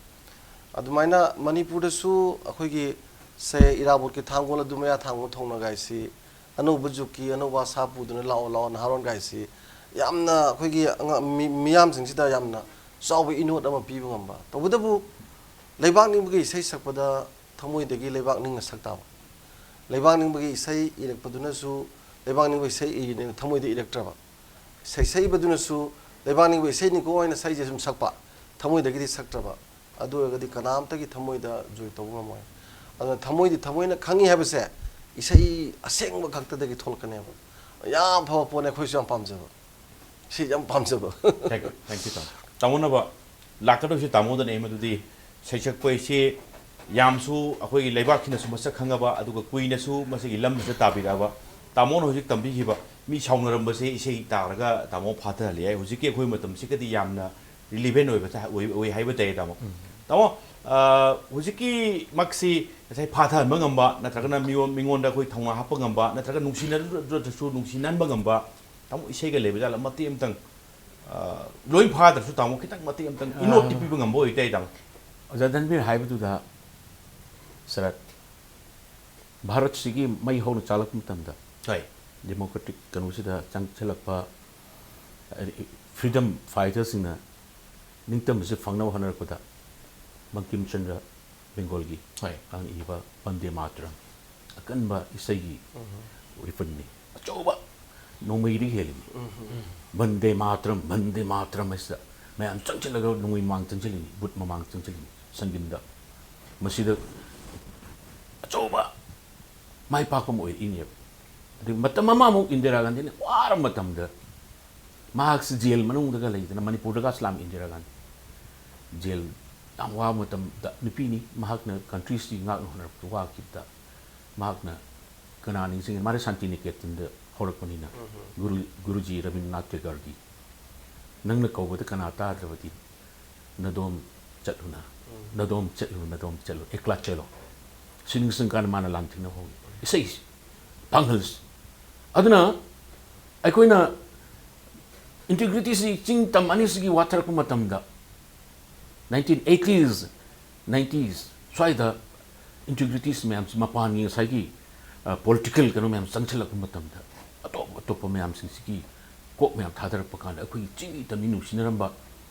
ꯑꯗꯨꯃꯥꯏꯅ ꯃꯅꯤꯄꯨꯔꯗꯁꯨ ꯑꯩꯈꯣꯏꯒꯤ, ꯁꯦ, ꯏꯔꯥꯕꯣꯠꯀꯤ ꯊꯥꯡꯒꯣꯜ ꯑꯗꯨ ꯃꯌꯥ ꯊꯥꯡꯒꯣꯜ ꯊꯧꯅꯒꯥꯏꯁꯤ, ꯑꯅꯧꯕ ꯖꯨꯛꯀꯤ ꯑꯅꯧꯕ ꯑꯁꯥ ꯄꯨꯗꯨꯅ ꯂꯥꯛꯑꯣ ꯂꯥꯛꯑꯣ ꯅꯍꯥꯔꯣꯟꯒꯥꯏꯁꯤ, ꯌꯥꯝꯅ ꯑꯩꯈꯣꯏꯒꯤ ꯑꯉꯥꯡ, ꯃꯤ-, ꯃꯤꯌꯥꯝꯁꯤꯡꯁꯤꯗ ꯌꯥꯝꯅ ꯆꯥꯎꯕ ꯏꯅꯣꯠ ꯑꯃ ꯄꯤꯕ ꯉꯝꯕ꯫ ꯇꯧꯕꯇꯕꯨ ꯂꯩꯕꯥꯛ ꯅꯤꯡꯕꯒꯤ ꯏꯁꯩ ꯁꯛꯄꯗ ꯊꯃꯣꯏꯗꯒꯤ ꯂꯩꯕꯥꯛ ꯅꯤꯡꯅ ꯁꯛ ꯇꯥꯕ꯫ ꯂꯩꯕꯥꯛ ꯅꯤꯡꯕꯒꯤ ꯏꯁꯩ ꯏꯔꯛꯄꯗꯨꯅꯁꯨ ꯂꯩꯕꯥꯛ ꯅꯤꯡꯕ ꯏꯁꯩ ꯏꯔꯤꯅꯦꯅ ꯊꯃꯣꯏꯗ ꯏꯔꯛꯇ꯭ꯔꯕ꯫ ꯏꯁꯩ ꯁꯛꯏꯕꯗꯨꯅꯁꯨ ꯂꯩꯕꯥꯛ ꯅꯤꯡꯕ ꯏꯁꯩꯅꯤꯀꯣ ꯍꯥꯏꯅ ꯏꯁꯩꯁꯦ ꯁꯨꯝ ꯁꯛꯄ, ꯊꯃꯣꯏꯗꯒꯤꯗꯤ ꯁꯛꯇ꯭ꯔꯕ꯫ ꯑꯗꯨ ꯑꯣꯏꯔꯒꯗꯤ ꯀꯅꯥꯝꯇꯒꯤ ꯊꯃꯣꯏꯗ ꯖꯣꯏ ꯇꯧꯕ ꯉꯝꯃꯣꯏ꯫ ꯑꯗꯨꯅ ꯊꯃꯣꯏꯗꯤ ꯊꯃꯣꯏꯅ ꯈꯪꯉꯤ ꯍꯥꯏꯕꯁꯦ ꯏꯁꯩ ꯑꯁꯦꯡꯕ ꯈꯛꯇꯗꯒꯤ ꯊꯣꯛꯂꯛꯀꯅꯦꯕ꯫ ꯌꯥꯝ ꯐꯕ ꯄꯣꯠꯅꯦ, ꯑꯩꯈꯣꯏꯁꯨ ꯌꯥꯝ ꯄꯥꯝꯖꯕ꯫ ꯁꯤ ꯌꯥꯝ ꯄꯥꯝꯖꯕ꯫ Thank you, thank you, ꯇꯥꯃꯣ꯫ ꯇꯥꯃꯣꯅꯕ ꯂꯥꯛꯀꯗꯧꯔꯤꯁꯦ ꯇꯥꯃꯣꯗꯅꯦ, ꯃꯗꯨꯗꯤ ꯁꯩꯁꯛꯄ ꯍꯥꯏꯁꯤ ꯌꯥꯝꯁꯨ ꯑꯩꯈꯣꯏꯒꯤ ꯂꯩꯕꯥꯛꯁꯤꯅꯁꯨ ꯃꯁꯛ ꯈꯪꯉꯕ, ꯑꯗꯨꯒ ꯀꯨꯏꯅꯁꯨ ꯃꯁꯤꯒꯤ ꯂꯝꯁꯤꯗ ꯇꯥꯕꯤꯔꯛꯑꯕ꯫ ꯇꯥꯃꯣꯅ ꯍꯧꯖꯤꯛ ꯇꯝꯕꯤꯈꯤꯕ ꯃꯤ ꯁꯥꯎꯅꯔꯝꯕꯁꯦ ꯏꯁꯩ ꯇꯥꯔꯒ ꯇꯥꯃꯣ ꯐꯥꯊꯍꯜꯂꯦ ꯍꯥꯏ꯫ ꯍꯧꯖꯤꯛꯀꯤ ꯑꯩꯈꯣꯏ ꯃꯇꯝꯁꯤꯒꯗꯤ ꯌꯥꯝꯅ relevant ꯑꯣꯏꯕ ꯇꯥ-, ꯑꯣꯏ, ꯑꯣꯏ ꯍꯥꯏꯕ ꯇꯥꯏꯌꯦ, ꯇꯥꯃꯣ꯫ ꯇꯥꯃꯣ, ꯑ, ꯍꯧꯖꯤꯛꯀꯤ ꯃꯛꯁꯤ ꯉꯁꯥꯏ ꯐꯥꯊꯍꯟꯕ ꯉꯝꯕ, ꯅꯠꯇ꯭ꯔꯒꯅ ꯃꯤꯉꯣꯟ-, ꯃꯤꯉꯣꯟꯗ ꯑꯩꯈꯣꯏ ꯊꯧꯅꯥ ꯍꯥꯞꯄ ꯉꯝꯕ, ꯅꯠꯇ꯭ꯔꯒ ꯅꯨꯡꯁꯤꯅꯗ꯭ꯔꯁꯨ ꯅꯨꯡꯁꯤꯅꯍꯟꯕ ꯉꯝꯕ, ꯇꯥꯃꯣ, ꯏꯁꯩꯒ ꯂꯩꯕ ꯖꯥꯠꯂ? ꯃꯇꯦꯛ ꯑꯃꯇꯪ, ꯑ, ꯂꯣꯏ ꯐꯥꯗ꯭ꯔꯁꯨ, ꯇꯥꯃꯣ, ꯈꯤꯇꯪ ꯃꯇꯦꯛ ꯑꯃꯇꯪ ꯏꯅꯣꯠꯇꯤ ꯄꯤꯕ ꯉꯝꯕ ꯑꯣꯏꯇꯥꯏ, ꯇꯥꯃꯣ꯫ ꯑꯣꯖꯥ ꯙꯟꯕꯤꯔ ꯍꯥꯏꯕꯗꯨꯗ, ꯁꯔꯠ, ꯚꯥꯔꯠꯁꯤꯒꯤ ꯃꯩ ꯍꯧꯅ ꯆꯥꯛꯂꯛꯄ ꯃꯇꯝꯗ, ꯍꯣꯏ꯫ democratic ꯀꯩꯅꯣꯁꯤꯗ ꯆꯪꯁꯤꯜꯂꯛꯄ freedom fighterꯁꯤꯡꯅ ꯅꯤꯡꯇꯝꯕꯁꯦ ꯐꯪꯅꯕ ꯍꯣꯠꯅꯔꯛꯄꯗ ꯕꯪꯀꯤꯝ ꯆꯟꯗ꯭ꯔ ꯕꯦꯡꯒꯣꯜꯒꯤ ꯍꯣꯏ꯫ ꯀꯥꯡ ꯏꯕ ꯕꯟꯗꯦ ꯃꯥꯇꯔꯝ ꯑꯀꯟꯕ ꯏꯁꯩꯒꯤ ꯋꯦꯄꯟꯅꯤ꯫ ꯑꯆꯧꯕ ꯅꯣꯡꯃꯩꯗꯒꯤ ꯍꯦꯜꯂꯤꯅꯤ꯫ ꯕꯟꯗꯦ ꯃꯥꯇꯔꯝ, ꯕꯟꯗꯦ ꯃꯥꯇꯔꯝ ꯍꯥꯏꯁꯤꯗ ꯃꯌꯥꯝ ꯆꯪꯁꯤꯜꯂꯒ ꯅꯣꯡꯃꯩ ꯃꯃꯥꯡ ꯆꯪꯁꯤꯜꯂꯤꯅꯤ, ꯕꯨꯠ ꯃꯃꯥꯡ ꯆꯪꯁꯤꯜꯂꯤꯅꯤ, ꯁꯪꯒꯤꯟꯗ꯫ ꯃꯁꯤꯗ ꯑꯆꯧꯕ ꯃꯥꯏ ꯄꯥꯛꯄ ꯑꯃ ꯑꯣꯏꯔꯛꯏꯅꯦꯕ꯫ ꯑꯗꯨ ꯃꯇꯝ ꯑꯃ ꯑꯃꯨꯛ ꯏꯟꯗꯤꯔꯥ ꯒꯥꯟꯙꯤꯅ ꯋꯥꯔꯕ ꯃꯇꯝꯗ ꯃꯍꯥꯛꯁꯤ ꯖꯦꯜ ꯃꯅꯨꯡꯗꯒ ꯂꯩꯗꯅ ꯃꯅꯤꯄꯨꯔꯗꯒꯁꯨ ꯂꯥꯛꯑꯝꯃꯤ ꯏꯟꯗꯤꯔꯥ ꯒꯥꯟꯙꯤ꯫ ꯖꯦꯜ ꯌꯥꯝ ꯋꯥꯕ ꯃꯇꯝꯗ ꯅꯨꯄꯤꯅꯤ, ꯃꯍꯥꯛꯅ ꯀꯟꯇ꯭ꯔꯤꯁꯤ ꯉꯥꯛꯅ ꯍꯣꯠꯅꯔꯛꯄꯗ ꯋꯥꯈꯤꯕꯗ ꯃꯍꯥꯛꯅ ꯀꯅꯥ ꯅꯤꯡꯁꯤꯡꯉꯤ? ꯃꯥꯅ ꯁꯥꯟꯇꯤꯅꯤꯀꯦꯇꯟꯗ ꯍꯧꯔꯛꯄꯅꯤꯅ ꯎꯝ꯫ ꯒꯨꯔꯨ, ꯒꯨꯔꯨꯖꯤ ꯔꯕꯤꯟꯗ꯭ꯔꯅꯥꯊ ꯇꯦꯒꯣꯔꯒꯤ "ꯅꯪꯅ ꯀꯧꯕꯗ ꯀꯅꯥ ꯇꯥꯗ꯭ꯔꯕꯗꯤ ꯅꯗꯣꯝ ꯆꯠꯂꯨꯅ, ꯎꯝ꯫ ꯅꯗꯣꯝ ꯆꯠꯂꯨ, ꯅꯗꯣꯝ ꯆꯠꯂꯨ, ꯑꯦꯛꯂꯥ ꯆꯠꯂꯣ"꯫ ꯁꯤ ꯅꯤꯡꯁꯤꯡꯀꯥꯟꯗ ꯃꯥꯅ ꯂꯥꯟꯊꯦꯡꯅꯕ ꯍꯧꯏ꯫ ꯏꯁꯩꯁꯤ, ꯄꯥꯡꯒꯜꯁꯤ꯫ ꯑꯗꯨꯅ ꯑꯩꯈꯣꯏꯅ ꯏꯟꯇꯤꯒ꯭ꯔꯤꯇꯤꯁꯤ ꯆꯤꯡ ꯇꯝ ꯑꯅꯤꯁꯤꯒꯤ ꯋꯥꯊꯔꯛꯄ ꯃꯇꯝꯗ nineteen eighties, nineties ꯁ꯭ꯋꯥꯏꯗ ꯏꯟꯇꯤꯒ꯭ꯔꯤꯇꯤꯁ ꯃꯌꯥꯝꯁꯤ ꯃꯄꯥꯟꯒꯤ ꯉꯁꯥꯏꯒꯤ, ꯑ, ꯄꯣꯂꯤꯇꯤꯀꯦꯜ ꯀꯩꯅꯣ ꯃꯌꯥꯝ ꯆꯪꯁꯤꯜꯂꯛꯄ ꯃꯇꯝꯗ ꯑꯇꯣꯞ ꯑꯇꯣꯞꯄ ꯃꯌꯥꯝꯁꯤꯡꯁꯤꯒꯤ ꯀꯣꯛ ꯃꯌꯥꯝ ꯊꯥꯗꯔꯛꯄ ꯀꯥꯟꯗ ꯑꯩꯈꯣꯏꯒꯤ ꯆꯤꯡꯒꯤ ꯇꯝꯃꯤ ꯅꯨꯡꯁꯤꯅꯔꯝꯕ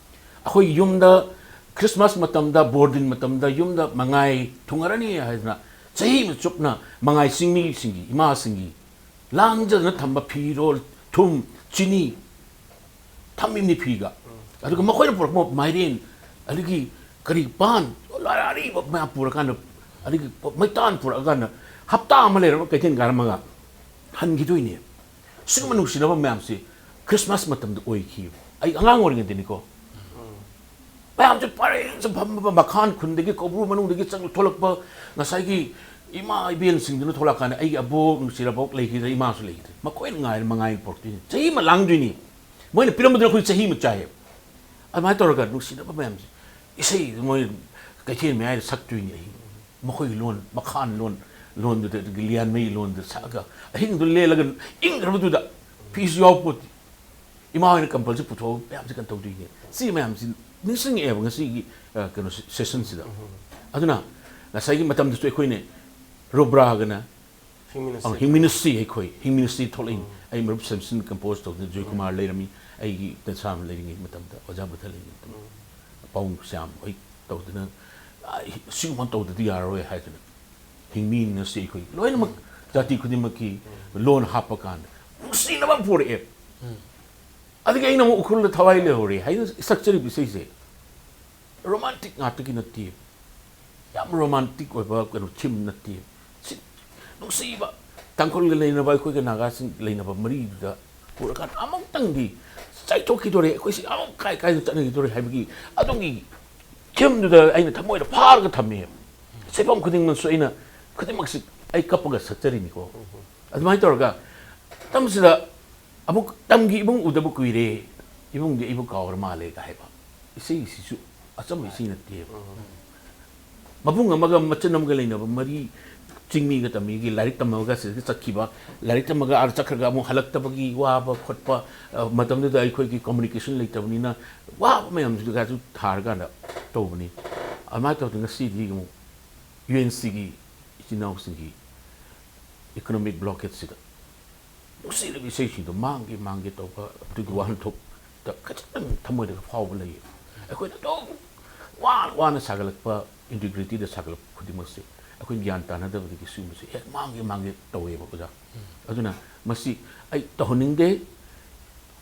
ꯑꯩꯈꯣꯏꯒꯤ ꯌꯨꯝꯗ ꯈ꯭ꯔꯤꯁꯃꯥꯁ ꯃꯇꯝꯗ, ꯕꯣꯔꯗꯤꯟ ꯃꯇꯝꯗ ꯌꯨꯝꯗ ꯃꯉꯥꯏ ꯊꯨꯡꯉꯔꯅꯤ ꯍꯥꯏꯗꯅ ꯆꯍꯤ ꯑꯃ ꯆꯨꯞꯅ ꯃꯉꯥꯏ ꯆꯤꯡꯃꯤꯁꯤꯡꯒꯤ, ꯏꯃꯥꯁꯤꯡꯒꯤ ꯂꯥꯡꯖꯗꯅ ꯊꯝꯕ ꯐꯤꯔꯣꯜ, ꯊꯨꯝ, ꯆꯤꯅꯤ ꯊꯝꯃꯤꯕꯅꯤ ꯐꯤꯒ꯫ ꯑꯗꯨꯒ ꯃꯈꯣꯏꯅ ꯄꯨꯔꯛꯄ ꯃꯥꯏꯔꯦꯟ, ꯑꯗꯒꯤ ꯀꯔꯤ ꯄꯥꯟ, ꯑꯔꯤꯕ ꯃꯌꯥꯝ ꯄꯨꯔꯀꯥꯟꯗ, ꯑꯗꯒꯤ ꯃꯩꯇꯥꯟ ꯄꯨꯔꯛꯑꯀꯥꯟꯗ ꯍꯞꯇꯥ ꯑꯃ ꯂꯩꯔꯒ ꯀꯩꯊꯦꯜ ꯀꯥꯔꯝꯃꯒ ꯍꯟꯈꯤꯗꯣꯏꯅꯦ꯫ ꯁꯤꯒꯨꯝꯕ ꯅꯨꯡꯁꯤꯅꯕ ꯃꯌꯥꯝꯁꯤ ꯈ꯭ꯔꯤꯁꯃꯥꯁ ꯃꯇꯝꯗ ꯑꯣꯏꯈꯤꯕ꯫ ꯑꯩ ꯑꯉꯥꯡ ꯑꯣꯏꯔꯤꯉꯩꯗꯅꯤꯀꯣ꯫ ꯃꯌꯥꯝꯁꯦ ꯄꯔꯦꯡꯁꯦ ꯐꯝꯃꯕ ꯃꯈꯥꯟ ꯈꯨꯟꯗꯒꯤ ꯀꯧꯕ꯭ꯔꯨ ꯃꯅꯨꯡꯗꯒꯤ ꯆꯪ ꯊꯣꯛꯂꯛꯄ ꯉꯁꯥꯏꯒꯤ ꯏꯃꯥ ꯏꯕꯦꯟꯁꯤꯡꯗꯨꯅ ꯊꯣꯛꯂꯛꯑꯀꯥꯟꯗ ꯑꯩꯒꯤ ꯑꯕꯣꯛ ꯅꯨꯡꯁꯤꯔꯕꯣꯛ ꯂꯩꯈꯤꯗ꯭ꯔꯦ, ꯏꯃꯥꯁꯨ ꯂꯩꯈꯤꯗ꯭ꯔꯦ꯫ ꯃꯈꯣꯏꯅ ꯉꯥꯏꯔ ꯃꯉꯥꯏ ꯄꯨꯔꯛꯇꯣꯏꯅꯤ꯫ ꯆꯍꯤ ꯑꯃ ꯂꯥꯡꯗꯣꯏꯅꯤ꯫ ꯃꯣꯏꯅ ꯄꯤꯔꯝꯕꯗꯨꯅ ꯑꯩꯈꯣꯏ ꯆꯍꯤ ꯑꯃ ꯆꯥꯏꯌꯦꯕ꯫ ꯑꯗꯨꯃꯥꯏꯅ ꯇꯧꯔꯒ ꯅꯨꯡꯁꯤꯅꯕ ꯃꯌꯥꯝꯁꯦ ꯏꯁꯩꯗꯨ ꯃꯣꯏ ꯀꯩꯊꯦꯜ ꯃꯌꯥꯏꯗ ꯁꯛꯇꯣꯏꯅꯤ ꯑꯍꯤꯡ꯫ ꯃꯈꯣꯏꯒꯤ ꯂꯣꯟ, ꯃꯈꯥꯟ ꯂꯣꯟ, ꯂꯣꯟꯗꯨꯗ, ꯑꯗꯒꯤ ꯂꯤꯌꯥꯟꯃꯩ ꯂꯣꯟꯗ ꯁꯛꯑꯒ ꯑꯍꯤꯡꯗꯨ ꯂꯦꯜꯂꯒ ꯏꯪꯈ꯭ꯔꯕꯗꯨꯗ ꯐꯤꯁꯨ ꯌꯥꯎꯄꯣꯠꯇꯦ꯫ ꯏꯃꯥ ꯍꯣꯏꯅ ꯀꯝꯄꯜꯁꯤ ꯄꯨꯊꯣꯛꯑꯒ ꯃꯌꯥꯝꯁꯤ ꯀꯩꯅꯣ ꯇꯧꯗꯣꯏꯅꯦ꯫ ꯁꯤ ꯃꯌꯥꯝꯁꯤ ꯅꯤꯡꯁꯤꯡꯉꯛꯑꯦꯕ ꯉꯁꯤꯒꯤ, ꯑ, ꯀꯩꯅꯣ ꯁꯦ-, ꯁꯦꯁꯟꯁꯤꯗ꯫ ꯑꯗꯨꯅ ꯉꯁꯥꯏꯒꯤ ꯃꯇꯝꯗꯁꯨ ꯑꯩꯈꯣꯏꯅ ꯔꯨꯕ꯭ꯔꯥꯒꯅ, ꯍꯤꯡꯃꯤꯟꯅꯁꯤ꯫ ꯑ, ꯍꯤꯡꯃꯤꯟꯅꯁꯤ ꯑꯩꯈꯣꯏ, ꯍꯤꯡꯃꯤꯟꯅꯁꯤ ꯊꯣꯛꯂꯛꯏꯅꯤ꯫ ꯑꯩ ꯃꯔꯨꯞ ꯁꯦꯝꯁꯟ ꯀꯝꯄꯣꯖ ꯇꯧꯗꯅ ꯖꯣꯏꯀꯨꯃꯥꯔ ꯂꯩꯔꯝꯃꯤ, ꯑꯩꯒꯤ ꯇꯦꯟꯁꯥꯝ ꯂꯩꯔꯤꯉꯩ ꯃꯇꯝꯗ, ꯑꯣꯖꯥ ꯕꯨꯙ ꯂꯩꯔꯤꯉꯩ ꯃꯇꯝꯗ꯫ ꯄꯥꯕꯨꯡ ꯁ꯭ꯌꯥꯝ ꯍꯣꯏ ꯇꯧꯗꯅ "ꯑꯥ, ꯁꯤꯒꯨꯝꯕ ꯇꯧꯗꯗꯤ ꯌꯥꯔꯔꯣꯏ" ꯍꯥꯏꯗꯅ ꯍꯤꯡꯃꯤꯟꯅꯁꯤ꯫ ꯑꯩꯈꯣꯏ ꯂꯣꯏꯅꯃꯛ ꯖꯥꯇꯤ ꯈꯨꯗꯤꯡꯃꯛꯀꯤ ꯂꯣꯟ ꯍꯥꯞꯄ ꯀꯥꯟꯗ ꯅꯨꯡꯁꯤꯅꯕ ꯑꯃ ꯄꯨꯔꯛꯑꯦ꯫ ꯑꯗꯒꯤ ꯑꯩꯅ ꯑꯃꯨꯛ ꯎꯈ꯭ꯔꯨꯜꯗ ꯊꯋꯥꯏ ꯂꯩꯍꯧꯔꯦ ꯍꯥꯏꯅ ꯁꯛꯆꯔꯤꯕ ꯏꯁꯩꯁꯦ ꯔꯣꯃꯥꯟꯇꯤꯛ ꯉꯥꯛꯇꯒꯤ ꯅꯠꯇꯦ, ꯌꯥꯝ ꯔꯣꯃꯥꯟꯇꯤꯛ ꯑꯣꯏꯕ ꯀꯩꯅꯣ ꯊꯤꯝ ꯅꯠꯇꯦ꯫ ꯁꯤ ꯅꯨꯡꯁꯤꯕ ꯇꯥꯡꯈꯨꯜꯒ ꯂꯩꯅꯕ, ꯑꯩꯈꯣꯏꯒ ꯅꯥꯒꯥꯁꯤꯡ ꯂꯩꯅꯕ ꯃꯔꯤꯗꯨꯗ ꯄꯨꯔꯀꯥꯟꯗ ꯑꯃꯨꯛꯇꯪꯗꯤ ꯆꯥꯏꯊꯣꯛꯈꯤꯗꯣꯔꯦ, ꯑꯩꯈꯣꯏꯁꯤ ꯑꯃꯨꯛ ꯀꯥꯏ ꯀꯥꯏꯗ ꯆꯠꯅꯈꯤꯗꯣꯔꯦ ꯍꯥꯏꯕꯒꯤ ꯑꯗꯨꯒꯤ ꯊꯤꯝꯗꯨꯗ ꯑꯩꯅ ꯊꯃꯣꯏꯗ ꯐꯥꯔꯒ ꯊꯝꯃꯦ꯫ ꯁꯦꯠꯐꯝ ꯈꯨꯗꯤꯡꯃꯛꯁꯨ ꯑꯩꯅ, ꯈꯨꯗꯤꯡꯃꯛꯁꯤ ꯑꯩ ꯀꯞꯄꯒ ꯁꯛꯆꯔꯤꯅꯤꯀꯣ꯫ ꯑꯗꯨꯃꯥꯏꯅ ꯇꯧꯔꯒ ꯃꯇꯝꯁꯤꯗ ꯑꯃꯨꯛ "ꯇꯝꯒꯤ ꯏꯕꯨꯡ ꯎꯗꯕ ꯀꯨꯏꯔꯦ, ꯏꯕꯨꯡꯗꯤ ꯑꯩꯕꯨ ꯀꯥꯎꯔ ꯃꯥꯜꯂꯦꯒ" ꯍꯥꯏꯕ ꯏꯁꯩꯁꯤꯁꯨ ꯑꯆꯝꯕ ꯏꯁꯩ ꯅꯠꯇꯦꯕ꯫ ꯃꯕꯨꯡ ꯑꯃꯒ ꯃꯆꯟ ꯑꯃꯒ ꯂꯩꯅꯕ ꯃꯔꯤ, ꯆꯤꯡꯃꯤꯒ ꯇꯝꯃꯤꯒꯤ ꯂꯥꯏꯔꯤꯛ ꯇꯝꯃꯒ ꯁꯤꯗꯒꯤ ꯆꯠꯈꯤꯕ, ꯂꯥꯏꯔꯤꯛ ꯇꯝꯃꯒ ꯑꯥꯗ ꯆꯠꯈ꯭ꯔꯒ ꯑꯃꯨꯛ ꯍꯜꯂꯛꯇꯕꯒꯤ ꯋꯥꯕ ꯈꯣꯠꯄ, ꯑ, ꯃꯇꯝꯗꯨꯗ ꯑꯩꯈꯣꯏꯒꯤ ꯀꯝꯃꯨꯅꯤꯀꯦꯁꯟ ꯂꯩꯇꯕꯅꯤꯅ ꯋꯥꯕ ꯃꯌꯥꯝꯗꯨꯒꯁꯨ ꯊꯥꯔꯀꯥꯟꯗ ꯇꯧꯕꯅꯤ꯫ ꯑꯗꯨꯃꯥꯏꯅ ꯇꯧꯗꯅ ꯉꯁꯤꯗꯤ ꯑꯃꯨꯛ ꯌꯨ ꯑꯦꯟ ꯁꯤꯒꯤ ꯏꯆꯤꯟ ꯏꯅꯥꯎꯁꯤꯡꯒꯤ ꯏꯀꯣꯅꯣꯃꯤꯛ ꯕ꯭ꯂꯣꯀꯦꯠꯁꯤꯗ ꯅꯨꯡꯁꯤꯔꯕ ꯏꯁꯩꯁꯤꯡꯗꯣ ꯃꯥꯡꯒꯦ ꯃꯥꯡꯒꯦ ꯇꯧꯕ ꯑꯗꯨꯒꯤ ꯋꯥꯍꯟꯊꯣꯛꯇ ꯈꯖꯤꯛꯇꯪ ꯊꯃꯣꯏꯗꯒ ꯐꯥꯎꯕ ꯂꯩꯌꯦ꯫ ꯑꯩꯈꯣꯏꯅ ꯑꯗꯨꯝ ꯋꯥꯅ ꯋꯥꯅ ꯁꯥꯒꯠꯂꯛꯄ, ꯏꯟꯇꯤꯒ꯭ꯔꯤꯇꯤꯗ ꯁꯥꯒꯠꯂꯛꯄ ꯈꯨꯗꯤꯡꯃꯛꯁꯦ ꯑꯩꯈꯣꯏ ꯒ꯭ꯌꯥꯟ ꯇꯥꯅꯗꯕꯗꯒꯤ ꯁꯤꯒꯨꯝꯕꯁꯦ ꯍꯦꯛ ꯃꯥꯡꯒꯦ ꯃꯥꯡꯒꯦ ꯇꯧꯋꯦꯕ ꯑꯣꯖꯥ꯫ ꯑꯗꯨꯅ ꯃꯁꯤ ꯑꯩ ꯇꯧꯍꯟꯅꯤꯡꯗꯦ꯫